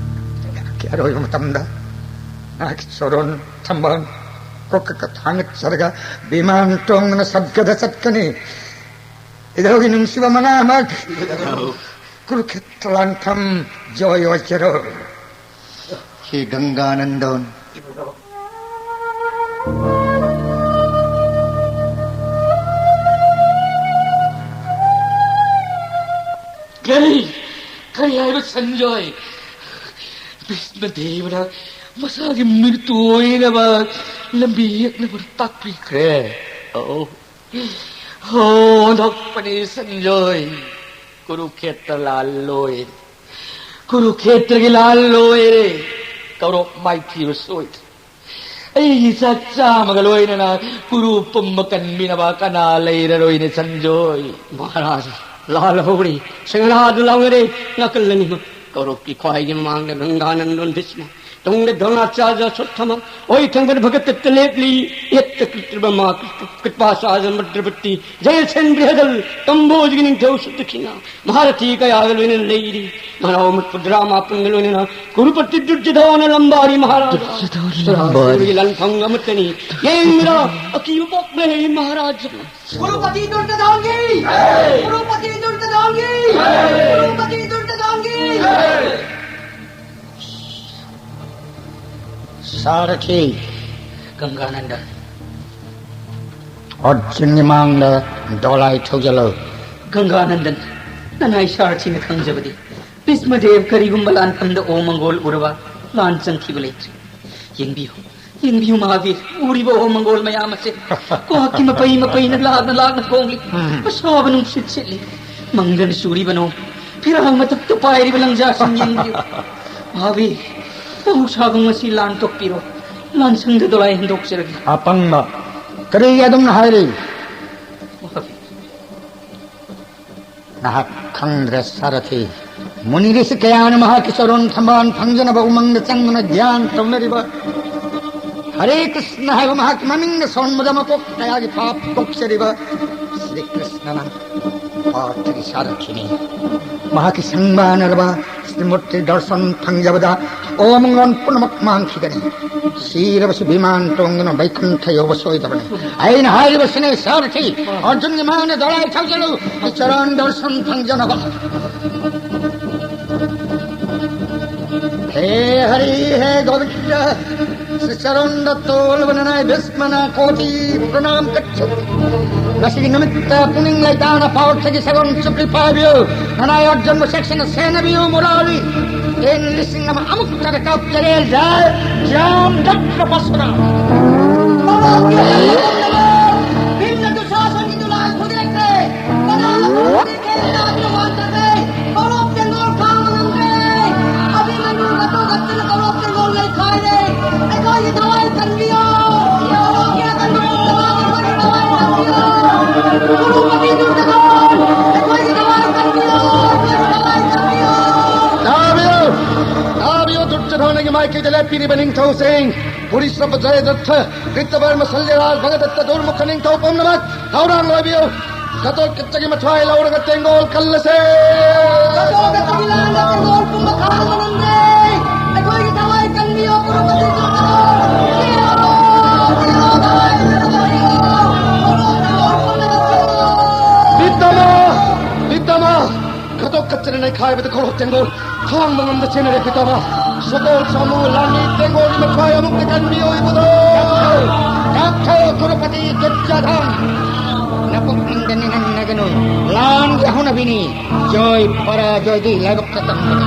ꯑꯩꯍꯥꯛꯀꯤ ꯑꯔꯣꯏꯕ ꯃꯇꯝꯗ ꯅꯍꯥꯛꯀꯤ ꯆꯣꯔꯣꯟ ꯊꯝꯕꯥꯜ ꯀꯣꯛꯀ ꯊꯥꯡꯒꯠꯆꯔꯒ ꯕꯤꯃꯥꯟ ꯇꯣꯡꯗꯨꯅ ꯁꯔꯒꯗ ꯆꯠꯀꯅꯤ꯫ ꯏꯙꯧꯒꯤ ꯅꯨꯡꯁꯤꯕ ꯃꯅꯥꯃꯛ ꯀꯨꯔꯨꯈꯦꯇ꯭ꯔ ꯂꯥꯟꯐꯝ ꯖꯣꯏ ꯑꯣꯏꯖꯔꯣ꯫ ꯍꯦ ꯒꯪꯒꯥꯅꯟꯗꯣꯟ꯫ ꯀꯔꯤ? ꯀꯔꯤ ꯍꯥꯏꯕ ꯁꯟꯖꯣꯏ? ꯚꯤꯁꯃ ꯗꯦꯕꯅ ꯃꯁꯥꯒꯤ ꯃꯤꯔꯇꯨ ꯑꯣꯏꯅꯕ ꯂꯝꯕꯤ ꯌꯦꯛꯅꯕ ꯇꯥꯛꯄꯤꯈ꯭ꯔꯦ꯫ ꯑꯣ, ꯍꯣ, ꯑꯣꯟꯊꯣꯛꯄꯅꯤ ꯁꯟꯖꯣꯏ꯫ ꯀꯨꯔꯨꯈꯦꯇ꯭ꯔ ꯂꯥꯜ ꯂꯣꯏꯔꯦ꯫ ꯀꯨꯔꯨꯈꯦꯇ꯭ꯔꯒꯤ ꯂꯥꯜ ꯂꯣꯏꯔꯦ꯫ ꯀꯧꯔꯣꯞ ꯃꯥꯏꯊꯤꯕ ꯁꯣꯏꯗ꯭ꯔꯦ꯫ ꯑꯩꯒꯤ ꯆꯥꯛ ꯆꯥꯃꯒ ꯂꯣꯏꯅꯅ ꯀꯨꯔꯨ ꯄꯨꯝꯕ ꯀꯟꯕꯤꯅꯕ ꯀꯅꯥ ꯂꯩꯔꯔꯣꯏꯅꯦ ꯁꯟꯖꯣꯏ꯫ ꯃꯍꯥꯔꯥꯖ, ꯂꯥꯜ ꯍꯧꯔꯦ꯫ ꯁꯤꯡꯍꯅꯥꯗ ꯂꯥꯎꯅꯔꯦ꯫ ꯅꯥꯀꯜ ꯑꯅꯤꯃꯛ ꯀꯧꯔꯣꯞꯀꯤ ꯈ꯭ꯋꯥꯏꯒꯤ ꯃꯃꯥꯡꯗ ꯒꯪꯒꯥꯅꯟꯗꯣꯟ ꯚꯤꯁꯃ, ꯇꯨꯡꯗ ꯗ꯭ꯔꯣꯅꯥꯆꯥꯔꯖ ꯑꯁ꯭ꯋꯠꯊꯥꯃ, ꯑꯣꯏ ꯊꯪꯕꯗ ꯚꯒꯠ ꯗꯠꯇ ꯂꯦꯞꯂꯤ꯫ ꯌꯦꯠꯇ ꯀ꯭ꯔꯤꯇ꯭ꯔꯕꯃꯥ, ꯀ꯭ꯔꯤꯇ꯭ꯔ-, ꯀ꯭ꯔꯤꯄꯥꯆꯥꯔꯖ ꯃꯗ꯭ꯔꯕꯇꯤ, ꯖꯌꯁꯦꯟ ꯕ꯭ꯔꯤꯍꯗꯜ, ꯀꯝꯕꯣꯖꯒꯤ ꯅꯤꯡꯊꯧ ꯁꯨꯗꯈꯤꯅ, ꯃꯍꯥꯔꯊꯤ ꯀꯌꯥꯒ ꯂꯣꯏꯅꯅ ꯂꯩꯔꯤ꯫ ꯃꯅꯥꯎ ꯃꯄꯨ ꯗ꯭ꯔꯥꯃꯥꯄꯟꯒ ꯂꯣꯏꯅꯅ ꯀꯨꯔꯨꯄꯇꯤ ꯗꯨꯔꯖꯣꯙꯅ ꯂꯝꯕꯥꯔꯤ ꯃꯍꯥꯔꯥꯖ꯫ ꯗꯨꯔꯖꯣꯙꯅ ꯂꯝꯕꯥꯔꯤ꯫ ꯁꯨꯔꯥꯁꯨꯔꯒꯤ ꯂꯥꯟꯐꯝ ꯑꯃꯠꯇꯅꯤ꯫ ꯌꯦꯡꯕꯗ ꯑꯀꯤꯕ ꯄꯣꯛꯂꯦ ꯃꯍꯥꯔꯥꯖ꯫ ꯀꯨꯔꯨꯄꯇꯤ ꯗꯨꯔꯖꯣꯙꯟꯒꯤ! ꯀꯨꯔꯨꯄꯇꯤ ꯗꯨꯔꯖꯣꯙꯟꯒꯤ! ꯀꯨꯔꯨꯄꯇꯤ ꯗꯨꯔꯖꯣꯙꯟꯒꯤ! ꯁꯥꯔꯊꯤ꯫ ꯒꯪꯒꯥꯅꯟꯗ꯫ ꯑꯔꯖꯨꯟꯒꯤ ꯃꯥꯡꯗ ꯗꯣꯂꯥꯏ ꯊꯧꯖꯜꯂꯨ꯫ ꯒꯪꯒꯥꯅꯟꯗꯟ, ꯅꯅꯥꯏ ꯁꯥꯔꯊꯤꯅ ꯈꯪꯖꯕꯗꯤ ꯚꯤꯁꯃꯗꯦꯕ ꯀꯔꯤꯒꯨꯝꯕ ꯂꯥꯟꯐꯝꯗ ꯑꯣ ꯃꯪꯒꯣꯜ ꯎꯔꯕ ꯂꯥꯟ ꯆꯪꯈꯤꯕ ꯂꯩꯇ꯭ꯔꯦ꯫ ꯌꯦꯡꯕꯤꯌꯨ, ꯌꯦꯡꯕꯤꯌꯨ ꯃꯍꯥꯕꯤꯔ, ꯎꯔꯤꯕ ꯑꯣ ꯃꯪꯒꯣꯜ ꯃꯌꯥꯝ ꯑꯁꯦ ꯀ꯭ꯋꯥꯛꯀꯤ ꯃꯄꯩ ꯃꯄꯩꯅ ꯂꯥꯛꯅ ꯂꯥꯛꯅ ꯈꯣꯡꯂꯤ꯫ ꯎꯝ꯫ ꯑꯁꯥꯕ ꯅꯨꯡꯁꯤꯠ ꯁꯤꯠꯂꯤ꯫ ꯃꯪꯗꯅ ꯆꯨꯔꯤꯕ ꯅꯣꯡ, ꯐꯤꯔꯥꯜ ꯃꯊꯛꯇ ꯄꯥꯏꯔꯤꯕ ꯂꯪꯖꯥꯁꯤꯡ ꯌꯦꯡꯕꯤꯌꯨ꯫ ꯃꯍꯥꯕꯤꯔ, ꯃꯍꯧꯁꯥꯒꯨꯝ ꯉꯁꯤ ꯂꯥꯟ ꯇꯣꯛꯄꯤꯔꯣ꯫ ꯂꯥꯟꯁꯪꯗ ꯗꯣꯂꯥꯏ ꯍꯟꯗꯣꯛꯆꯔꯒꯦ꯫ ꯑꯄꯪꯕ, ꯀꯔꯤꯒꯤ ꯑꯗꯨꯝꯅ ꯍꯥꯏꯔꯤ? ꯃꯍꯥꯕꯤꯔ꯫ ꯅꯍꯥꯛ ꯈꯪꯗ꯭ꯔꯦ ꯁꯥꯔꯊꯤ꯫ ꯃꯨꯅꯤ ꯔꯤꯁꯤ ꯀꯌꯥꯅ ꯃꯍꯥꯛꯀꯤ ꯆꯔꯣꯟ ꯊꯝꯕꯥꯜ ꯐꯪꯖꯅꯕ ꯎꯃꯪꯗ ꯆꯪꯗꯨꯅ ꯒ꯭ꯌꯥꯟ ꯇꯧꯅꯔꯤꯕ, ꯍꯔꯦ ꯀ꯭ꯔꯤꯁꯅ ꯍꯥꯏꯕ ꯃꯍꯥꯛꯀꯤ ꯃꯃꯤꯡꯅ ꯁꯣꯟꯕꯗ ꯃꯄꯣꯛ ꯀꯌꯥꯒꯤ ꯄꯥꯞ ꯀꯣꯛꯆꯔꯤꯕ ꯁ꯭ꯔꯤ ꯀ꯭ꯔꯤꯁꯅꯅ ꯄꯥꯔꯊꯒꯤ ꯁꯥꯔꯊꯤꯅꯤ꯫ ꯃꯍꯥꯛꯀꯤ ꯁꯪꯕꯥꯅꯔꯕ ꯁ꯭ꯔꯤꯃꯨꯔꯇꯤ ꯗꯔꯁꯟ ꯐꯪꯖꯕꯗ ꯑꯣ ꯃꯪꯒꯣꯜ ꯄꯨꯝꯅꯃꯛ ꯃꯥꯡꯈꯤꯒꯅꯤ꯫ ꯁꯤꯔꯕꯁꯨ ꯕꯤꯃꯥꯟ ꯇꯣꯡꯗꯨꯅ ꯕꯩꯀꯨꯟꯊ ꯌꯧꯕ ꯁꯣꯏꯗꯕꯅꯤ꯫ ꯑꯩꯅ ꯍꯥꯏꯔꯤꯕꯁꯤꯅꯦ ꯁꯥꯔꯊꯤ, ꯑꯔꯖꯨꯟꯒꯤ ꯃꯥꯡꯗ ꯗꯣꯂꯥꯏ ꯊꯧꯖꯤꯜꯂꯨ, ꯆꯔꯟ ꯗꯔꯁꯟ ꯐꯪꯖꯅꯕ꯫ ꯍꯦ ꯍꯔꯤ, ꯍꯦ ꯒꯣꯕꯤꯟꯗ, ꯁ꯭ꯔꯤ ꯆꯔꯟꯗ ꯇꯣꯜꯕꯅ ꯅꯥꯏ ꯚꯤꯁꯃꯅ ꯀꯣꯇꯤ ꯄ꯭ꯔꯅꯥꯝ ꯀꯠꯆꯔꯤ꯫ ꯉꯁꯤꯒꯤ ꯅꯨꯃꯤꯠꯇ ꯄꯨꯛꯅꯤꯡ ꯂꯩꯇꯥꯅ ꯄꯥꯎꯔꯠꯇꯒꯤ ꯁꯒꯣꯜ ꯆꯨꯞꯂꯤ ꯄꯥꯏꯕꯤꯌꯨ꯫ ꯅꯅꯥꯏ ꯑꯔꯖꯨꯟꯕꯨ ꯆꯦꯛꯁꯤꯟꯅ ꯁꯦꯟꯅꯕꯤꯌꯨ ꯃꯨꯔꯥꯔꯤ꯫ ꯇꯦꯟ ꯂꯤꯁꯤꯡ ꯑꯃ ꯑꯃꯨꯛꯇꯗ ꯀꯥꯞꯆꯔꯦ꯫ ꯖꯥꯏ ꯖꯥꯝ ꯗꯠꯇ ꯄꯁꯨꯔꯥ꯫ ꯚꯤꯝꯅ ꯗꯨꯁꯥꯁꯟꯒꯤ ꯗꯨꯂꯥꯜ ꯐꯨꯗꯦꯛꯈ꯭ꯔꯦ꯫ ꯀꯅꯥꯅ ꯐꯨꯗꯦꯛꯈ꯭ꯔꯦ? ꯀꯅꯥꯅ ꯋꯥꯟꯊꯈ꯭ꯔꯦ? ꯀꯧꯔꯣꯞ ꯇꯦꯡꯒꯣꯜ ꯈꯥꯡꯕ ꯉꯝꯗ꯭ꯔꯦ꯫ ꯑꯚꯤꯃꯟꯌꯨ ꯃꯇꯨ ꯈꯛꯇꯅ ꯀꯧꯔꯣꯞ ꯇꯦꯡꯒꯣꯜ ꯂꯩꯈꯥꯏꯔꯦ꯫ ꯑꯩꯈꯣꯏꯒꯤ ꯊꯋꯥꯏ ꯀꯟꯕꯤꯌꯣ꯫ ꯀꯧꯔꯣꯞꯀꯤ ꯑꯀꯟꯕ ꯄꯨꯝꯅꯃꯛ ꯑꯩꯈꯣꯏꯒꯤ ꯊꯋꯥꯏ ꯀꯟꯕꯤꯌꯣ꯫ ꯀꯨꯔꯨꯄꯇꯤ ꯗꯨꯔꯖꯣꯙꯟ, ꯑꯩꯈꯣꯏꯒꯤ ꯊꯋꯥꯏ ꯀꯟꯕꯤꯌꯣ꯫ ꯑꯩꯈꯣꯏꯒꯤ ꯊꯋꯥꯏ ꯀꯟꯕꯤꯌꯣ꯫ ꯇꯥꯕꯤꯌꯨ, ꯇꯥꯕꯤꯌꯨ, ꯗꯨꯔꯖꯣꯙꯅꯒꯤ ꯃꯥꯏꯀꯩꯗ ꯂꯦꯞꯄꯤꯔꯤꯕ ꯅꯤꯡꯊꯧꯁꯤꯡ, ꯄꯨꯔꯤꯁ꯭ꯔꯕ ꯖꯌꯗ꯭ꯔꯊ, ꯀ꯭ꯔꯤꯇꯕꯔꯃ ꯁꯜꯌꯔꯥꯖ, ꯚꯒꯗꯠꯇ ꯗꯨꯔꯃꯨꯈ ꯅꯤꯡꯊꯧ ꯄꯨꯝꯅꯃꯛ ꯊꯧꯔꯥꯡ ꯂꯣꯏꯕꯤꯌꯨ꯫ ꯘꯇꯣꯠꯀꯆꯒꯤ ꯃꯊ꯭ꯋꯥꯏ ꯂꯧꯔꯒ ꯇꯦꯡꯒꯣꯜ ꯀꯜꯂꯁꯦ꯫ ꯘꯇꯣꯠꯀꯆꯒꯤ ꯂꯥꯟꯗ ꯇꯦꯡꯒꯣꯜ ꯄꯨꯝꯕ ꯈꯥꯡꯕ ꯉꯝꯗꯦ꯫ ꯑꯩꯈꯣꯏꯒꯤ ꯊꯋꯥꯏ ꯀꯟꯕꯤꯌꯣ, ꯀꯨꯔꯨꯄꯇꯤ ꯗꯨꯔꯖꯣꯙꯟ꯫ ꯄꯤꯇꯥꯃꯍ! ꯄꯤꯇꯥꯃꯍ! ꯘꯇꯣꯠꯀꯆꯅ ꯅꯩꯈꯥꯏꯕꯗ ꯀꯧꯔꯣꯞ ꯇꯦꯡꯒꯣꯜ ꯈꯥꯡꯕ ꯉꯝꯗ ꯆꯦꯟꯅꯔꯦ, ꯄꯤꯇꯥꯃꯍ꯫ ꯁꯒꯣꯜ ꯁꯥꯃꯨ ꯂꯥꯟꯃꯤ ꯇꯦꯡꯒꯣꯜꯒꯤ ꯃꯊ꯭ꯋꯥꯏ ꯑꯃꯨꯛꯇ ꯀꯟꯕꯤꯌꯨ, ꯏꯕꯨꯙꯧ! ꯀꯥꯞꯊꯧ, ꯀꯨꯔꯨꯄꯇꯤ ꯗꯨꯔꯖꯣꯙꯟ! ꯇꯧꯕꯤꯅꯤ꯫ ꯖꯣꯏ ꯄꯔꯥꯖꯣꯏꯗꯤ ꯂꯥꯏꯕꯛꯇ ꯇꯝꯕꯅꯤ꯫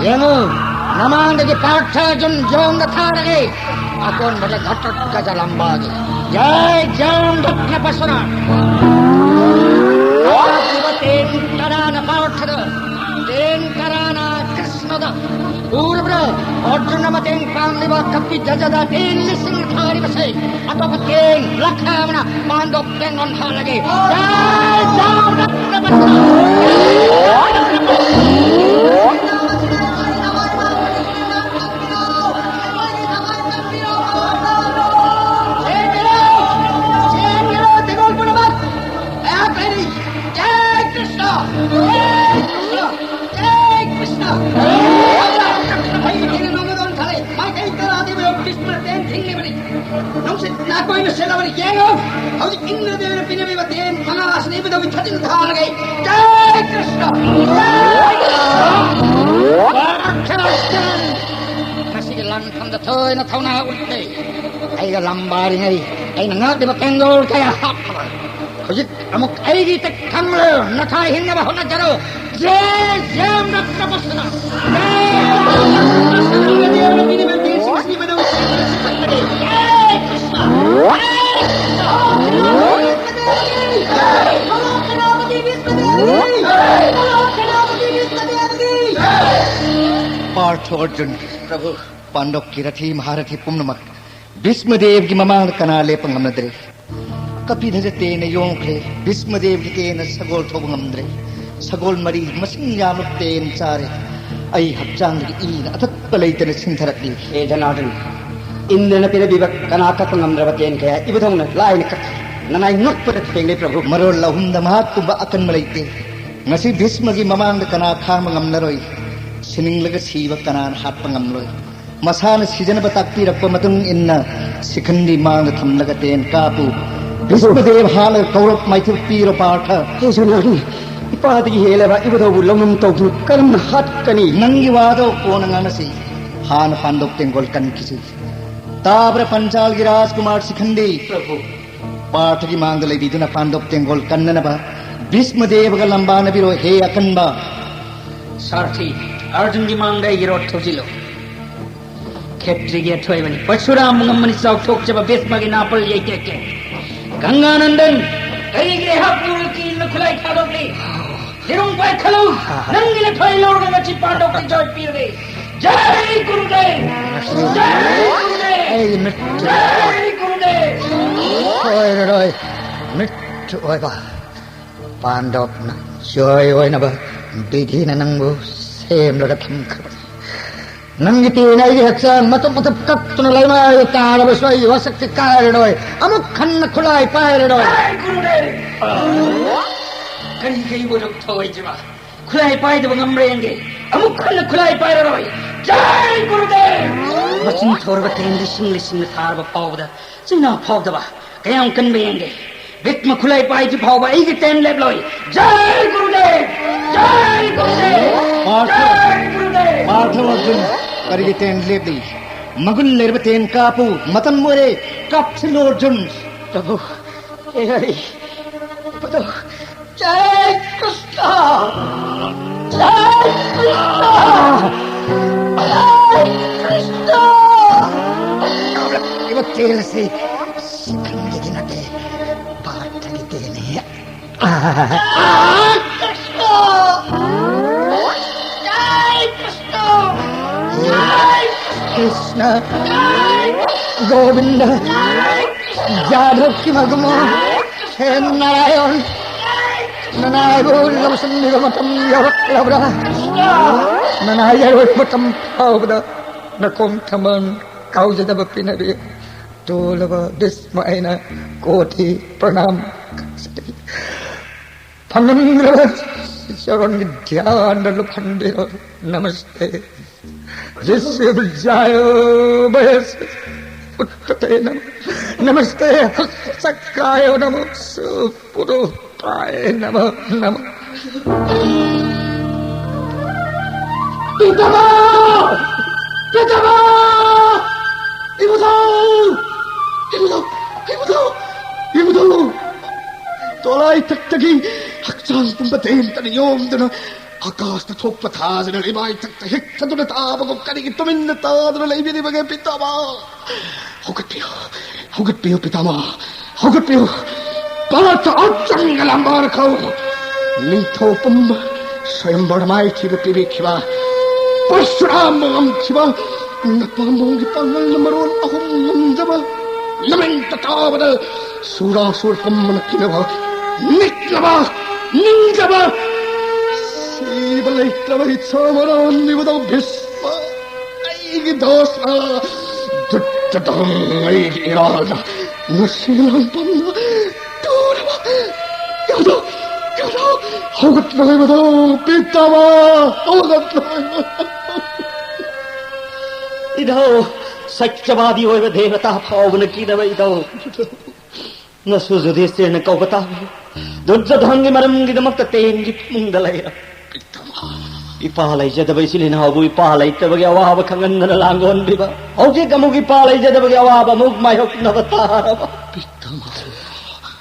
ꯌꯦꯡꯉꯨ, ꯅꯃꯥꯡꯗꯒꯤ ꯄꯥꯔꯊ ꯑꯔꯖꯨꯟ ꯌꯣꯡꯗ ꯊꯥꯔꯒꯦ꯫ ꯑꯀꯣꯟꯕꯗ ꯘꯇꯣꯠꯒꯖ ꯂꯝꯕꯥꯒꯤ꯫ ꯖꯥꯏ ꯖꯥꯝ ꯔꯠꯅ ꯄꯁꯨꯔꯥ꯫ ꯇꯦꯟ ꯇꯔꯥꯅ ꯄꯥꯔꯊꯗ, ꯇꯦꯟ ꯇꯔꯥꯅ ꯀ꯭ꯔꯤꯁꯅꯗ꯫ ꯎꯔꯕ꯭ꯔꯥ? ꯑꯔꯖꯨꯟꯅ ꯃꯇꯦꯡ ꯄꯥꯡꯂꯤꯕ ꯀꯄꯤ ꯖꯖꯗ ꯇꯦꯟ ꯂꯤꯁꯤꯡ ꯊꯥꯔꯤꯕꯁꯦ꯫ ꯑꯇꯣꯞꯄ ꯇꯦꯟ ꯂꯥꯈ ꯑꯃꯅ ꯄꯥꯟꯗꯣꯞ ꯇꯦꯡꯒꯣꯟ ꯍꯥꯜꯂꯒꯦ꯫ ꯖꯥꯏ ꯖꯥꯝ ꯔꯠꯅ ꯄꯁꯨꯔꯥ꯫ ꯆꯦꯟꯒꯅꯨ, ꯆꯦꯟꯒꯅꯨ, ꯇꯦꯡꯒꯣꯜ ꯄꯨꯝꯅꯃꯛ! ꯑꯩꯍꯥꯛ ꯂꯩꯔꯤ! ꯖꯥꯏ ꯀ꯭ꯔꯤꯁꯅ! ꯖꯥꯏ ꯀ꯭ꯔꯤꯁꯅ! ꯖꯥꯏ ꯀ꯭ꯔꯤꯁꯅ! ꯑꯩꯒꯤ ꯊꯦꯡꯅ ꯅꯣꯡꯃꯗꯣꯟ ꯊꯥꯔꯛꯏ! ꯃꯥꯏꯀꯩ ꯇꯔꯥꯗꯤ ꯃꯌꯣꯝ ꯀ꯭ꯔꯤꯁꯅ ꯇꯦꯟ ꯊꯤꯡꯂꯤꯕꯅꯤ! ꯅꯨꯡꯁꯤꯠ ꯅꯥꯀꯣꯏꯅ ꯁꯦꯠꯂꯕꯅꯤ! ꯌꯦꯡꯉꯨ! ꯍꯧꯖꯤꯛ ꯏꯟꯗ꯭ꯔꯗꯦꯕꯅ ꯄꯤꯅꯕꯤꯕ ꯇꯦꯟ ꯃꯉꯥ ꯑꯁꯤꯅ ꯏꯕꯨꯙꯧꯒꯤ ꯊꯥꯖꯤꯟ ꯊꯥꯔꯒ ꯑꯩ ꯖꯥꯏ ꯀ꯭ꯔꯤꯁꯅ! ꯖꯥꯏ ꯀ꯭ꯔꯤꯁꯅ! ꯃꯁꯤꯒꯤ ꯂꯥꯟꯐꯝꯗ ꯊꯣꯏꯅ ꯊꯧꯅꯥ ꯎꯠꯂꯦ꯫ ꯑꯩꯒ ꯂꯝꯕꯥꯔꯤꯉꯩ ꯑꯩꯅ ꯉꯥꯛꯂꯤꯕ ꯇꯦꯡꯒꯣꯜ ꯀꯌꯥ ꯍꯥꯠꯂꯕ꯫ ꯍꯧꯖꯤꯛ ꯑꯃꯨꯛ ꯑꯩꯒꯤ ꯏꯊꯛ ꯊꯪꯂꯨ, ꯅꯊꯥ ꯍꯤꯡꯅꯕ ꯍꯣꯠꯅꯖꯔꯨ꯫ ꯖꯦ ꯖꯦꯝ ꯔꯠꯅ ꯄꯁꯨꯔꯥ! ꯖꯦ ꯖꯦꯝ ꯔꯠꯅ ꯄꯁꯨꯔꯥ! ꯖꯦ ꯀ꯭ꯔꯤꯁꯅ! ꯄꯥꯔꯊ ꯑꯔꯖꯨꯟ, ꯄ꯭ꯔꯚꯨ꯫ ꯄꯥꯟꯗꯣꯞꯀꯤ ꯔꯊꯤ ꯃꯍꯥꯔꯊꯤ ꯄꯨꯝꯅꯃꯛ ꯚꯤꯁꯃꯗꯦꯕꯒꯤ ꯃꯃꯥꯡꯗ ꯀꯅꯥ ꯂꯦꯞꯄ ꯉꯝꯅꯗ꯭ꯔꯦ꯫ ꯀꯄꯤꯙꯖ ꯇꯦꯟꯅ ꯌꯣꯝꯈ꯭ꯔꯦ꯫ ꯚꯤꯁꯃꯗꯦꯕꯒꯤ ꯇꯦꯟꯅ ꯁꯒꯣꯜ ꯊꯧꯕ ꯉꯝꯗ꯭ꯔꯦ꯫ ꯁꯒꯣꯜ ꯃꯔꯤ ꯃꯁꯤꯡ ꯌꯥꯝꯂꯕ ꯇꯦꯟ ꯆꯥꯔꯦ꯫ ꯑꯩ ꯍꯛꯆꯥꯡꯗꯒꯤ ꯏꯅ ꯑꯊꯠꯄ ꯂꯩꯇꯅ ꯁꯤꯟꯊꯔꯛꯂꯤ꯫ ꯍꯦ ꯖꯅꯥꯔꯗꯟ, ꯏꯟꯗ꯭ꯔꯅ ꯄꯤꯔꯕꯤꯕ ꯀꯅꯥ ꯀꯛꯄ ꯉꯝꯗ꯭ꯔꯕ ꯇꯦꯟ ꯀꯌꯥ ꯏꯕꯨꯙꯧꯅ ꯂꯥꯏꯅ ꯀꯛꯈ꯭ꯔꯦ꯫ ꯅꯅꯥꯏ ꯉꯛꯄꯗ ꯊꯦꯡꯂꯦ ꯄ꯭ꯔꯚꯨ꯫ ꯃꯔꯣꯜ ꯑꯍꯨꯝꯗ ꯃꯍꯥꯛꯀꯨꯝꯕ ꯑꯀꯟꯕ ꯂꯩꯇꯦ꯫ ꯉꯁꯤ ꯚꯤꯁꯃꯒꯤ ꯃꯃꯥꯡꯗ ꯀꯅꯥ ꯈꯥꯡꯕ ꯉꯝꯂꯔꯣꯏ? ꯁꯤꯅꯤꯡꯂꯒ ꯁꯤꯕ ꯀꯅꯥꯅ ꯍꯥꯠꯄ ꯉꯝꯂꯣꯏ? ꯃꯁꯥꯅ ꯁꯤꯖꯅꯕ ꯇꯥꯛꯄꯤꯔꯛꯄ ꯃꯇꯨꯡ ꯏꯟꯅ ꯁꯤꯈꯟꯗꯤ ꯃꯥꯡꯗ ꯊꯝꯂꯒ ꯇꯦꯟ ꯀꯥꯞꯄꯨ꯫ ꯚꯤꯁꯃꯗꯦꯕ ꯍꯥꯠꯂꯒ ꯀꯧꯔꯕ ꯃꯥꯏꯊꯤꯕ ꯄꯤꯔꯣ ꯄꯥꯔꯊ꯫ ꯍꯦ ꯖꯅꯥꯔꯗꯟ, ꯏꯄꯥꯗꯒꯤ ꯍꯦꯜꯂꯕ ꯏꯕꯨꯙꯧꯕꯨ ꯂꯧꯅꯝ ꯇꯧꯗꯨꯅ ꯀꯔꯝꯅ ꯍꯥꯠꯀꯅꯤ? ꯅꯪꯒꯤ ꯋꯥꯗꯣ ꯀꯣꯟꯅ ꯉꯥꯡꯅꯁꯤ꯫ ꯍꯥꯟꯅ ꯄꯥꯟꯗꯣꯞ ꯇꯦꯡꯒꯣꯜ ꯀꯟꯈꯤꯁꯤ꯫ ꯇꯥꯕ꯭ꯔꯥ ꯄꯟꯆꯥꯜꯒꯤ ꯔꯥꯖꯀꯨꯃꯥꯔ ꯁꯤꯈꯟꯗꯤ? ꯄ꯭ꯔꯚꯨ꯫ ꯄꯥꯔꯊꯒꯤ ꯃꯥꯡꯗ ꯂꯩꯕꯤꯗꯨꯅ ꯄꯥꯟꯗꯣꯞ ꯇꯦꯡꯒꯣꯜ ꯀꯟꯅꯅꯕ ꯚꯤꯁꯃ ꯗꯦꯕꯒ ꯂꯝꯕꯥꯅꯕꯤꯔꯣ ꯍꯦ ꯑꯀꯟꯕ꯫ ꯁꯥꯔꯊꯤ, ꯑꯔꯖꯨꯟꯒꯤ ꯃꯥꯡꯗ ꯑꯩꯒꯤ ꯔꯣꯠ ꯊꯧꯖꯤꯜꯂꯨ꯫ ꯈꯦꯇ꯭ꯔꯤꯒꯤ ꯑꯊꯣꯏꯕꯅꯤ, ꯄꯔꯁꯨꯔꯥꯝ ꯉꯝꯕꯅꯤ ꯆꯥꯎꯊꯣꯛꯆꯕ ꯚꯤꯁꯃꯒꯤ ꯅꯥꯄꯜ ꯌꯩꯇꯦꯛꯀꯦ꯫ ꯒꯪꯒꯥꯅꯟꯗꯟ, ꯀꯔꯤꯒꯤ ꯑꯩꯍꯥꯛ ꯎꯔꯨꯀꯤꯅ ꯈꯨꯠꯂꯥꯏ ꯊꯥꯗꯣꯛꯂꯤ? ꯂꯤꯔꯨꯡ ꯄꯥꯏꯈꯠꯂꯨ! ꯅꯪꯒꯤ ꯅꯊꯣꯏ ꯂꯧꯔꯒ ꯉꯁꯤ ꯄꯥꯟꯗꯧ ꯀꯤꯖꯣꯏ ꯄꯤꯔꯒꯦ꯫ ꯖꯥꯏ ꯒꯨꯔꯨꯗꯦꯕ! ꯖꯥꯏ ꯒꯨꯔꯨꯗꯦꯕ! ꯑꯩ ꯃꯤꯠ ꯖꯥꯏ ꯒꯨꯔꯨꯗꯦꯕ! ꯁꯣꯏꯔꯔꯣꯏ꯫ ꯃꯤꯠ ꯑꯣꯏꯕ ꯄꯥꯟꯗꯣꯞꯅ ꯖꯣꯏ ꯑꯣꯏꯅꯕ ꯕꯤꯙꯤꯅ ꯅꯪꯕꯨ ꯁꯦꯝꯂꯒ ꯊꯝꯈ꯭ꯔꯕꯅꯤ꯫ ꯅꯪꯒꯤ ꯇꯦꯟ ꯑꯩꯒꯤ ꯍꯛꯆꯥꯡ ꯃꯇꯨꯞ ꯃꯇꯨꯞ ꯀꯛꯇꯨꯅ ꯂꯩꯃꯥꯏꯗ ꯇꯥꯔꯕꯁꯨ ꯑꯩꯒꯤ ꯋꯥꯁꯛꯇꯤ ꯀꯥꯏꯔꯔꯣꯏ꯫ ꯑꯃꯨꯛ ꯍꯟꯅ ꯈꯨꯠꯂꯥꯏ ꯄꯥꯏꯔꯔꯣꯏ꯫ ꯖꯥꯏ ꯒꯨꯔꯨꯗꯦꯕ! ꯀꯔꯤ ꯀꯔꯤ ꯑꯣꯏꯔꯕ ꯊꯧꯑꯣꯏꯗ꯭ꯔꯤꯕ? ꯈꯨꯠꯂꯥꯏ ꯄꯥꯏꯗꯕ ꯉꯝꯕ꯭ꯔꯥ ꯌꯦꯡꯒꯦ꯫ ꯑꯃꯨꯛ ꯍꯟꯅ ꯈꯨꯠꯂꯥꯏ ꯄꯥꯏꯔꯔꯣꯏ꯫ ꯖꯥꯏ ꯒꯨꯔꯨꯗꯦꯕ! ꯃꯆꯤꯟ ꯊꯣꯔꯕ ꯇꯦꯟ ꯂꯤꯁꯤꯡ ꯂꯤꯁꯤꯡꯅ ꯊꯥꯔꯕ ꯐꯥꯎꯕꯗ ꯆꯤꯟꯅꯥꯎ ꯐꯥꯎꯗꯕ ꯀꯌꯥꯝ ꯀꯟꯕ ꯌꯦꯡꯒꯦ꯫ ꯕꯤꯠꯃ ꯈꯨꯠꯂꯥꯏ ꯄꯥꯏꯗ꯭ꯔꯤ ꯐꯥꯎꯕ ꯑꯩꯒꯤ ꯇꯦꯟ ꯂꯦꯞꯂꯣꯏ꯫ ꯖꯥꯏ ꯒꯨꯔꯨꯗꯦꯕ! ꯖꯥꯏ ꯒꯨꯔꯨꯗꯦꯕ! ꯄꯥꯔꯊ-, ꯖꯥꯏ ꯒꯨꯔꯨꯗꯦꯕ! ꯄꯥꯔꯊ ꯑꯔꯖꯨꯟ, ꯀꯔꯤꯒꯤ ꯇꯦꯟ ꯂꯦꯞꯂꯤ? ꯃꯒꯨꯟ ꯂꯩꯔꯕ ꯇꯦꯟ ꯀꯥꯞꯄꯨ, ꯃꯇꯝ ꯑꯣꯏꯔꯦ, ꯀꯥꯞꯁꯤꯜꯂꯨ ꯑꯔꯖꯨꯟ꯫ ꯄ꯭ꯔꯚꯨ, ꯑꯦ ꯍꯔꯤ, ꯄ꯭ꯔꯚꯨ, ꯖꯥꯏ ꯀ꯭ꯔꯤꯁꯅ! ꯖꯥꯏ ꯀ꯭ꯔꯤꯁꯅ! ꯖꯥꯏ ꯀ꯭ꯔꯤꯁꯅ! ꯀꯥꯞꯂꯛꯂꯤꯕ ꯇꯦꯟ ꯑꯁꯤ ꯁꯤꯈꯪꯒꯤꯗꯤ ꯅꯠꯇꯦ, ꯄꯥꯔꯊꯒꯤ ꯇꯦꯟꯅꯤ꯫ ꯖꯥꯏ ꯀ꯭ꯔꯤꯁꯅ! ꯖꯥꯏ ꯀ꯭ꯔꯤꯁꯅ! ꯖꯥꯏ ꯀ꯭ꯔꯤꯁꯅ! ꯖꯥꯏ ꯀ꯭ꯔꯤꯁꯅ! ꯒꯣꯕꯤꯟꯗ! ꯖꯥꯏ ꯀ꯭ꯔꯤꯁꯅ! ꯌꯥꯗꯕꯀꯤ ꯃꯒꯨꯃꯣ! ꯍꯦ ꯅꯥꯔꯥꯌꯟ! ꯅꯅꯥꯏꯕꯨ ꯂꯧꯁꯤꯟꯕꯤꯕ ꯃꯇꯝ ꯌꯧꯔꯛꯂꯕ꯭ꯔꯥ? ꯅꯅꯥꯏ ꯌꯧꯔꯛꯄ ꯃꯇꯝ ꯐꯥꯎꯕꯗ ꯅꯈꯣꯡ ꯊꯝꯕꯥꯜ ꯀꯥꯎꯖꯗꯕ ꯄꯤꯅꯕꯤꯌꯨ꯫ ꯇꯣꯜꯂꯕ ꯚꯤꯁꯃ ꯑꯩꯅ ꯀꯣꯇꯤ ꯄ꯭ꯔꯅꯥꯝ ꯀꯥꯎꯖꯔꯤ꯫ ꯐꯪꯂꯝꯗ꯭ꯔꯕ ꯆꯔꯣꯟꯒꯤ ꯙ꯭ꯌꯥꯟꯗ ꯂꯨꯞꯍꯟꯕꯤꯔꯣ꯫ ꯅꯃꯁꯇꯦ꯫ ꯌꯦꯁꯨ ꯖꯥꯌꯣ ꯚꯌꯁ ꯎꯠꯄꯇꯦ ꯅꯃ-, ꯅꯃꯁꯇꯦ ꯍꯁ꯭ꯇ ꯆꯀ꯭ꯔꯥꯌꯣ ꯅꯃꯣ ꯁꯨꯄꯨꯔꯨ ꯄꯥꯌꯦ ꯅꯃ ꯅꯃ꯫ ꯄꯤꯇꯥꯃꯥ! ꯄꯤꯇꯥꯃꯥ! ꯏꯕꯨꯙꯧ! ꯏꯕꯨꯙꯧ! ꯏꯕꯨꯙꯧ! ꯏꯕꯨꯙꯧ! ꯇꯣꯂꯥꯏ ꯊꯛꯇꯒꯤ ꯍꯛꯆꯥꯡ ꯄꯨꯝꯕ ꯗꯦꯟꯇꯅ ꯌꯣꯝꯗꯨꯅ, ꯑꯀꯥꯁꯇ ꯊꯣꯛꯄ ꯊꯥꯁꯤꯅ ꯏꯃꯥꯏꯊꯛꯇ ꯍꯤꯛꯊꯗꯨꯅ ꯇꯥꯕꯒꯨꯝ ꯀꯔꯤꯒꯤ ꯇꯨꯃꯤꯟꯅ ꯇꯥꯗꯨꯅ ꯂꯩꯕꯤꯔꯤꯕꯒꯦ, ꯄꯤꯇꯥꯃꯥ? ꯍꯧꯒꯠꯄꯤꯌꯨ, ꯍꯧꯒꯠꯄꯤꯌꯨ, ꯄꯤꯇꯥꯃꯥ, ꯍꯧꯒꯠꯄꯤꯌꯨ꯫ ꯄꯥꯔꯊ ꯑꯆꯪꯒ ꯂꯝꯕꯥꯔ ꯈꯧ꯫ ꯅꯤꯡꯊꯧ ꯄꯨꯝꯕ ꯁ꯭ꯋꯌꯝꯕꯔ ꯃꯥꯏꯊꯤꯕ ꯄꯤꯕꯤꯈꯤꯕ ꯄꯔꯁꯨꯔꯥꯝꯕ ꯉꯝꯈꯤꯕ ꯅꯄꯥꯝꯕꯣꯝꯒꯤ ꯄꯥꯡꯒꯜꯅ ꯃꯔꯣꯟ ꯑꯍꯨꯝ ꯉꯝꯖꯕ ꯂꯃꯟ ꯇꯇꯥꯕꯗ ꯁꯨꯔꯥꯁꯨꯔ ꯄꯨꯝꯕꯅ ꯀꯤꯅꯕ, ꯅꯤꯛꯅꯕ, ꯅꯤꯡꯖꯕ, ꯁꯤꯕ ꯂꯩꯇ꯭ꯔꯕ ꯏꯆꯥ ꯃꯔꯣꯟ ꯅꯤꯕꯗꯧ ꯚꯤꯁꯃ ꯑꯩꯒꯤ ꯗꯣꯁꯅ, ꯗꯨꯠꯇꯗꯪ ꯑꯩꯒꯤ ꯏꯔꯥꯜꯅ ꯉꯁꯤ ꯂꯥꯡꯕꯝꯅ ꯇꯨꯔꯕ ꯌꯥꯗꯧ, ꯌꯥꯗꯧ, ꯍꯧꯒꯠꯂꯣꯏꯕꯗꯣ, ꯄꯤꯇꯥꯃꯥ, ꯍꯧꯒꯠꯂꯣꯏꯕꯗꯣ꯫ ꯏꯙꯧ, ꯁꯠꯌꯕꯥꯗꯤ ꯑꯣꯏꯕ ꯗꯦꯕꯇꯥ ꯐꯥꯎꯕꯅ ꯀꯤꯅꯕ ꯏꯙꯧ꯫ ꯅꯁꯨ ꯖꯨꯙꯤꯁꯇꯤꯔꯅ ꯀꯧꯕ ꯇꯥꯕꯤꯌꯨ꯫ ꯗꯨꯔꯖꯣꯙꯟꯒꯤ ꯃꯔꯝꯒꯤꯗꯃꯛꯇ ꯇꯦꯟꯒꯤ ꯐꯃꯨꯡꯗ ꯂꯩꯔ꯫ ꯏꯄꯥ ꯂꯩꯖꯗꯕ ꯏꯆꯤꯜ ꯏꯅꯥꯎꯕꯨ ꯏꯄꯥ ꯂꯩꯇꯕꯒꯤ ꯑꯋꯥꯕ ꯈꯪꯍꯟꯗꯅ ꯂꯥꯡꯒꯣꯟꯕꯤꯕ꯫ ꯍꯧꯖꯤꯛ ꯑꯃꯨꯛ ꯏꯄꯥ ꯂꯩꯖꯗꯕꯒꯤ ꯑꯋꯥꯕ ꯑꯃꯨꯛ ꯃꯥꯌꯣꯛꯅꯕ ꯇꯥꯔꯕ꯫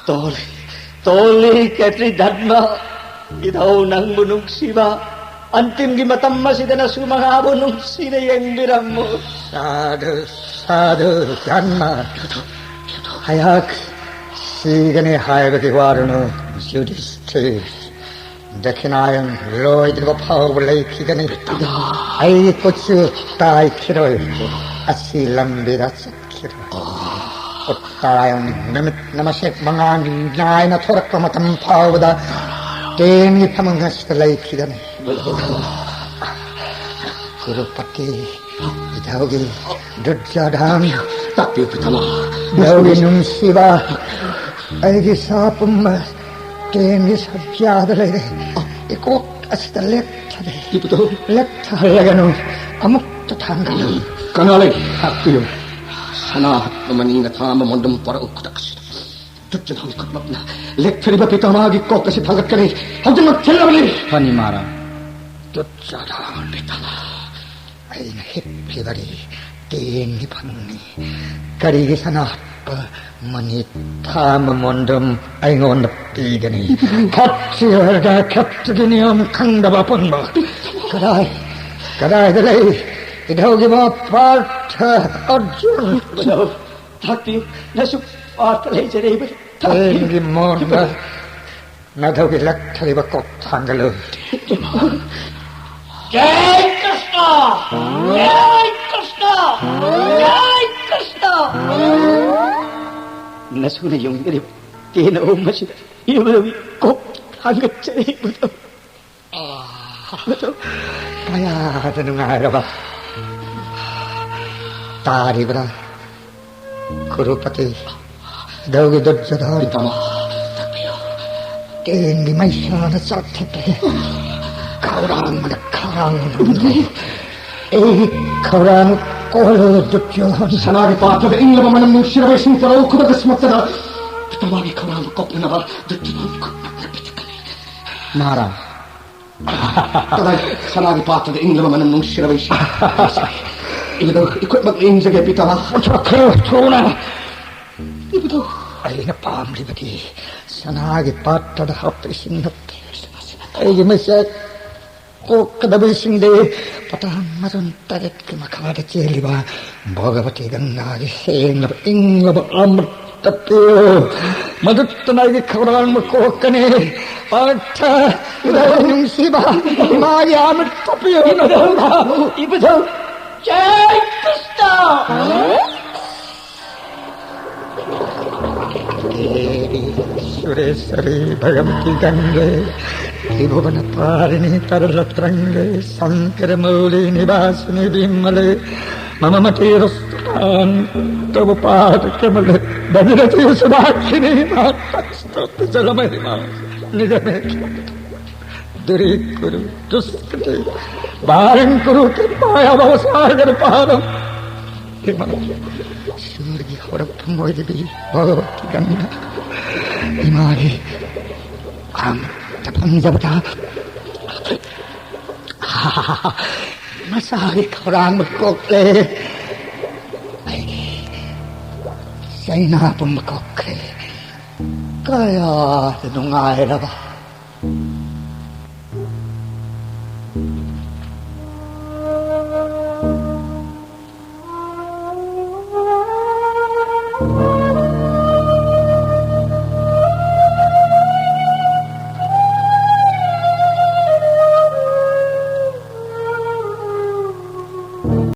ꯇꯣꯜꯂꯤ, ꯇꯣꯜꯂꯤ ꯈꯦꯇ꯭ꯔꯤ ꯙꯔꯃ꯫ ꯏꯙꯧ ꯅꯪꯕꯨ ꯅꯨꯡꯁꯤꯕ꯫ ꯑꯟꯇꯤꯝꯒꯤ ꯃꯇꯝ ꯑꯁꯤꯗ ꯅꯁꯨ ꯃꯉꯥꯕꯨ ꯅꯨꯡꯁꯤꯅ ꯌꯦꯡꯕꯤꯔꯝꯃꯨ꯫ ꯁꯥꯙꯨ, ꯁꯥꯙꯨ, ꯙꯔꯃ꯫ ꯑꯩꯍꯥꯛ ꯁꯤꯒꯅꯤ ꯍꯥꯏꯕꯒꯤ ꯋꯥꯔꯨꯅꯨ, ꯌꯨꯙꯤꯁꯊꯤꯔ꯫ ꯗꯈꯤꯅꯥꯌꯟ ꯂꯣꯏꯗ꯭ꯔꯤꯕ ꯐꯥꯎꯕ ꯂꯩꯈꯤꯒꯅꯤ꯫ ꯑꯩꯒꯤ ꯈꯨꯠꯁꯨ ꯇꯥꯏꯈꯤꯔꯣꯏ꯫ ꯑꯁꯤ ꯂꯝꯕꯤꯗ ꯆꯠꯈꯤꯔꯣꯏ꯫ ꯎꯠꯇꯔꯥꯌꯟ ꯅꯨꯃꯤꯠ ꯅꯃꯁꯦꯛ ꯃꯉꯥꯅꯤ ꯅꯥꯏꯅ ꯊꯣꯔꯛꯄ ꯃꯇꯝ ꯐꯥꯎꯕꯗ ꯇꯦꯟꯒꯤ ꯐꯃꯨꯡ ꯑꯁꯤꯗ ꯂꯩꯈꯤꯒꯅꯤ꯫ ꯀꯨꯔꯨꯄꯇꯤ, ꯏꯙꯧꯒꯤ ꯗꯨꯔꯖꯣꯙꯟ, ꯇꯥꯛꯄꯤꯌꯨ ꯄꯤꯇꯥꯃꯥ꯫ ꯏꯙꯧꯒꯤ ꯅꯨꯡꯁꯤꯕ, ꯑꯩꯒꯤ ꯁꯥ ꯄꯨꯝꯕ ꯇꯦꯟꯒꯤ ꯁꯕ꯭ꯌꯥꯗ ꯂꯩꯔꯦ꯫ ꯏꯀꯣꯛ ꯑꯁꯤꯗ ꯂꯦꯞꯊꯔꯦ꯫ ꯏꯕꯨꯙꯧ꯫ ꯂꯦꯞꯊꯍꯜꯂꯒꯅꯨ, ꯑꯃꯨꯛꯇ ꯊꯥꯡꯒꯠꯂꯨ꯫ ꯀꯅꯥ ꯂꯩ? ꯇꯥꯛꯄꯤꯌꯨ꯫ ꯁꯅꯥ ꯍꯛꯄ ꯃꯅꯤꯅ ꯊꯥꯝꯕ ꯃꯣꯟꯗꯨꯝ ꯄꯣꯔꯛꯎ ꯈꯨꯗꯛ ꯑꯁꯤꯗ꯫ ꯗꯨꯠ ꯖꯣꯙꯟ ꯈꯨꯠꯃꯛꯅ ꯂꯦꯛꯊꯔꯤꯕ ꯄꯤꯇꯥꯃꯥꯒꯤ ꯀꯣꯛ ꯑꯁꯤ ꯊꯥꯡꯒꯠꯀꯅꯤ꯫ ꯍꯧꯖꯤꯛꯃꯛ ꯊꯤꯜꯂꯕꯅꯤ꯫ ꯐꯅꯤ ꯃꯍꯥꯔꯥꯖ꯫ ꯗꯨꯠ ꯖꯣꯙꯟ ꯄꯤꯇꯥꯃꯥ, ꯑꯩꯅ ꯍꯤꯞꯂꯤꯕꯅꯤ꯫ ꯌꯦꯡꯒꯦ ꯐꯪꯅꯤ꯫ ꯀꯔꯤꯒꯤ ꯁꯅꯥ ꯍꯥꯞꯄ ꯃꯅꯤ ꯊꯥ ꯃꯃꯣꯟꯗꯨꯝ ꯑꯩꯉꯣꯟꯗ ꯄꯤꯒꯅꯤ? ꯈꯠꯁꯤ ꯑꯣꯏꯔꯒ ꯈꯠꯇꯨꯒꯤ ꯅꯤꯌꯣꯝ ꯈꯪꯗꯕ ꯑꯄꯪꯕ꯫ ꯀꯗꯥꯏ, ꯀꯗꯥꯏꯗ ꯂꯩ ꯏꯙꯧꯒꯤ ꯃꯄꯥ ꯄꯥꯔꯊ ꯑꯔꯖꯨꯟ? ꯏꯙꯧ, ꯊꯥꯛꯄꯤꯌꯨ, ꯅꯁꯨ ꯄꯥꯔꯊ ꯂꯩꯖꯔꯦ, ꯏꯕꯨꯙꯧ, ꯊꯥꯛꯄꯤꯌꯨ꯫ ꯍꯌꯦꯡꯒꯤ ꯃꯣꯟꯗ ꯅꯙꯧꯒꯤ ꯂꯛꯊꯔꯤꯕ ꯀꯣꯛ ꯊꯥꯡꯒꯠꯂꯨ꯫ ꯖꯥꯏ ꯀ꯭ꯔꯤꯁꯅ! ꯖꯥꯏ ꯀ꯭ꯔꯤꯁꯅ! ꯖꯥꯏ ꯀ꯭ꯔꯤꯁꯅ! ꯅꯁꯨꯅ ꯌꯨꯡꯂꯤꯕ ꯀꯦꯅ ꯑꯍꯨꯝ ꯑꯁꯤꯗ ꯏꯕꯨꯙꯧꯒꯤ ꯀꯣꯛ ꯊꯥꯡꯒꯠꯆꯔꯤ, ꯏꯕꯨꯙꯧ꯫ ꯏꯕꯨꯙꯧ꯫ ꯀꯌꯥꯗ ꯅꯨꯡꯉꯥꯏꯔꯕ꯫ ꯇꯥꯔꯤꯕ꯭ꯔꯥ? ꯀꯨꯔꯨꯄꯇꯤ, ꯏꯙꯧꯒꯤ ꯗꯨꯔꯖꯣꯙꯟ꯫ ꯄꯤꯇꯥꯃꯍ, ꯇꯥꯛꯄꯤꯌꯨ꯫ ꯀꯦꯟꯒꯤ ꯃꯩꯁꯥꯅ ꯆꯥꯛꯊꯠꯂꯦ꯫ ꯈꯧꯔꯥꯡꯕꯅ ꯈꯥꯡꯕ ꯉꯝꯗ꯭ꯔꯦ꯫ ꯑꯩꯒꯤ ꯈꯧꯔꯥꯡ ꯀꯣꯜꯂꯨ, ꯗꯨꯔꯖꯣꯙꯟ꯫ ꯁꯅꯥꯒꯤ ꯄꯥꯇ꯭ꯔꯗ ꯏꯪꯂꯕ ꯃꯅꯝ ꯅꯨꯡꯁꯤꯔꯕ ꯏꯁꯤꯡ ꯆꯔꯧ ꯈꯨꯗꯛꯇ ꯁꯨꯝꯃꯛꯇꯅ ꯄꯤꯇꯥꯃꯍꯒꯤ ꯈꯧꯔꯥꯡꯕ ꯀꯣꯛꯅꯅꯕ ꯗꯨꯔꯖꯣꯙꯟ ꯈꯨꯠ ꯅꯛꯅ ꯄꯤꯊꯛꯀꯅꯤ꯫ ꯃꯍꯥꯔꯥꯖ, ꯀꯗꯥꯏ? ꯁꯅꯥꯒꯤ ꯄꯥꯇ꯭ꯔꯗ ꯏꯪꯂꯕ ꯃꯅꯝ ꯅꯨꯡꯁꯤꯔꯕ ꯏꯁꯤꯡ꯫ ꯏꯕꯨꯙꯧ, ꯏꯈꯨꯠꯃꯛꯅ ꯏꯪꯖꯒꯦ, ꯄꯤꯇꯥꯃꯍ꯫ ꯈꯔ ꯊꯨꯅ꯫ ꯏꯕꯨꯙꯧ꯫ ꯑꯩꯅ ꯄꯥꯝꯂꯤꯕꯗꯤ ꯁꯅꯥꯒꯤ ꯄꯥꯇ꯭ꯔꯗ ꯍꯥꯞꯄ ꯏꯁꯤꯡ ꯅꯠꯇꯦ꯫ ꯑꯩꯒꯤ ꯃꯩꯁꯥ ꯀꯣꯛꯀꯗꯕ ꯏꯁꯤꯡꯗꯤ ꯄꯇꯥꯟ ꯃꯔꯣꯟ ꯇꯔꯦꯠꯀꯤ ꯃꯈꯥꯗ ꯆꯦꯜꯂꯤꯕ ꯚꯒꯕꯇꯤ ꯒꯪꯒꯥꯒꯤ ꯁꯦꯡꯂꯕ ꯏꯪꯂꯕ ꯑꯃ꯭ꯔꯤꯇ ꯄꯤꯌꯨ꯫ ꯃꯗꯨꯇꯅ ꯑꯩꯒꯤ ꯈꯧꯔꯥꯡꯕ ꯀꯣꯛꯀꯅꯤ꯫ ꯄꯥꯔꯊ, ꯏꯕꯨꯙꯧ ꯅꯨꯡꯁꯤꯕ, ꯏꯃꯥꯒꯤ ꯑꯃ꯭ꯔꯤꯇ ꯄꯤꯌꯨ꯫ ꯏꯕꯨꯙꯧ, ꯏꯕꯨꯙꯧ, ꯖꯥꯏ ꯀ꯭ꯔꯤꯁꯅ! ꯁꯨꯔꯦꯁ꯭ꯋꯔꯤ ꯚꯒꯕꯇꯤ ꯒꯪꯒꯦ, ꯇ꯭ꯔꯤꯚꯨꯕꯅ ꯄꯥꯔꯤꯅꯤ ꯇꯔꯂꯇ꯭ꯔꯪꯒꯦ, ꯁꯪꯀꯔ ꯃꯧꯂꯤ ꯅꯤꯕꯥꯁꯤꯅꯤ ꯕꯤꯃꯂꯦ, ꯃꯃ ꯃꯇꯤꯔ ꯇꯧ ꯄꯥꯗ ꯀꯃꯂ ꯚꯖꯔꯇꯤ ꯁꯨꯚꯥꯈꯤꯅꯤ ꯃꯥ ꯇꯛꯁꯇ ꯖꯂ ꯃꯍꯤꯃ ꯅꯤꯖ ꯃꯦ ꯗꯨꯔꯤꯀꯨꯔꯨ ꯗꯨꯁ꯭ꯀ꯭ꯔꯤꯇꯤ ꯚꯥꯔꯪ ꯀꯨꯔꯨ ꯀ꯭ꯔꯤꯄꯥꯌꯥ ꯚꯕꯁꯥꯒꯔ ꯄꯥꯔꯝ꯫ ꯏꯃꯥ, ꯁꯨꯔꯒꯤ ꯍꯧꯔꯛꯐꯝ ꯑꯣꯏꯔꯤꯕꯤ ꯚꯒꯕꯇꯤ ꯒꯪꯒꯥ, ꯏꯃꯥꯒꯤ ꯑꯃ꯭ꯔꯤꯇ ꯐꯪꯖꯕꯗ ꯃꯁꯥꯒꯤ ꯈꯧꯔꯥꯡꯕ ꯀꯣꯛꯂꯦ꯫ ꯑꯩꯅ ꯄꯨꯝꯕ ꯀꯣꯛꯈ꯭ꯔꯦ꯫ ꯀꯌꯥꯗ ꯅꯨꯡꯉꯥꯏꯔꯕ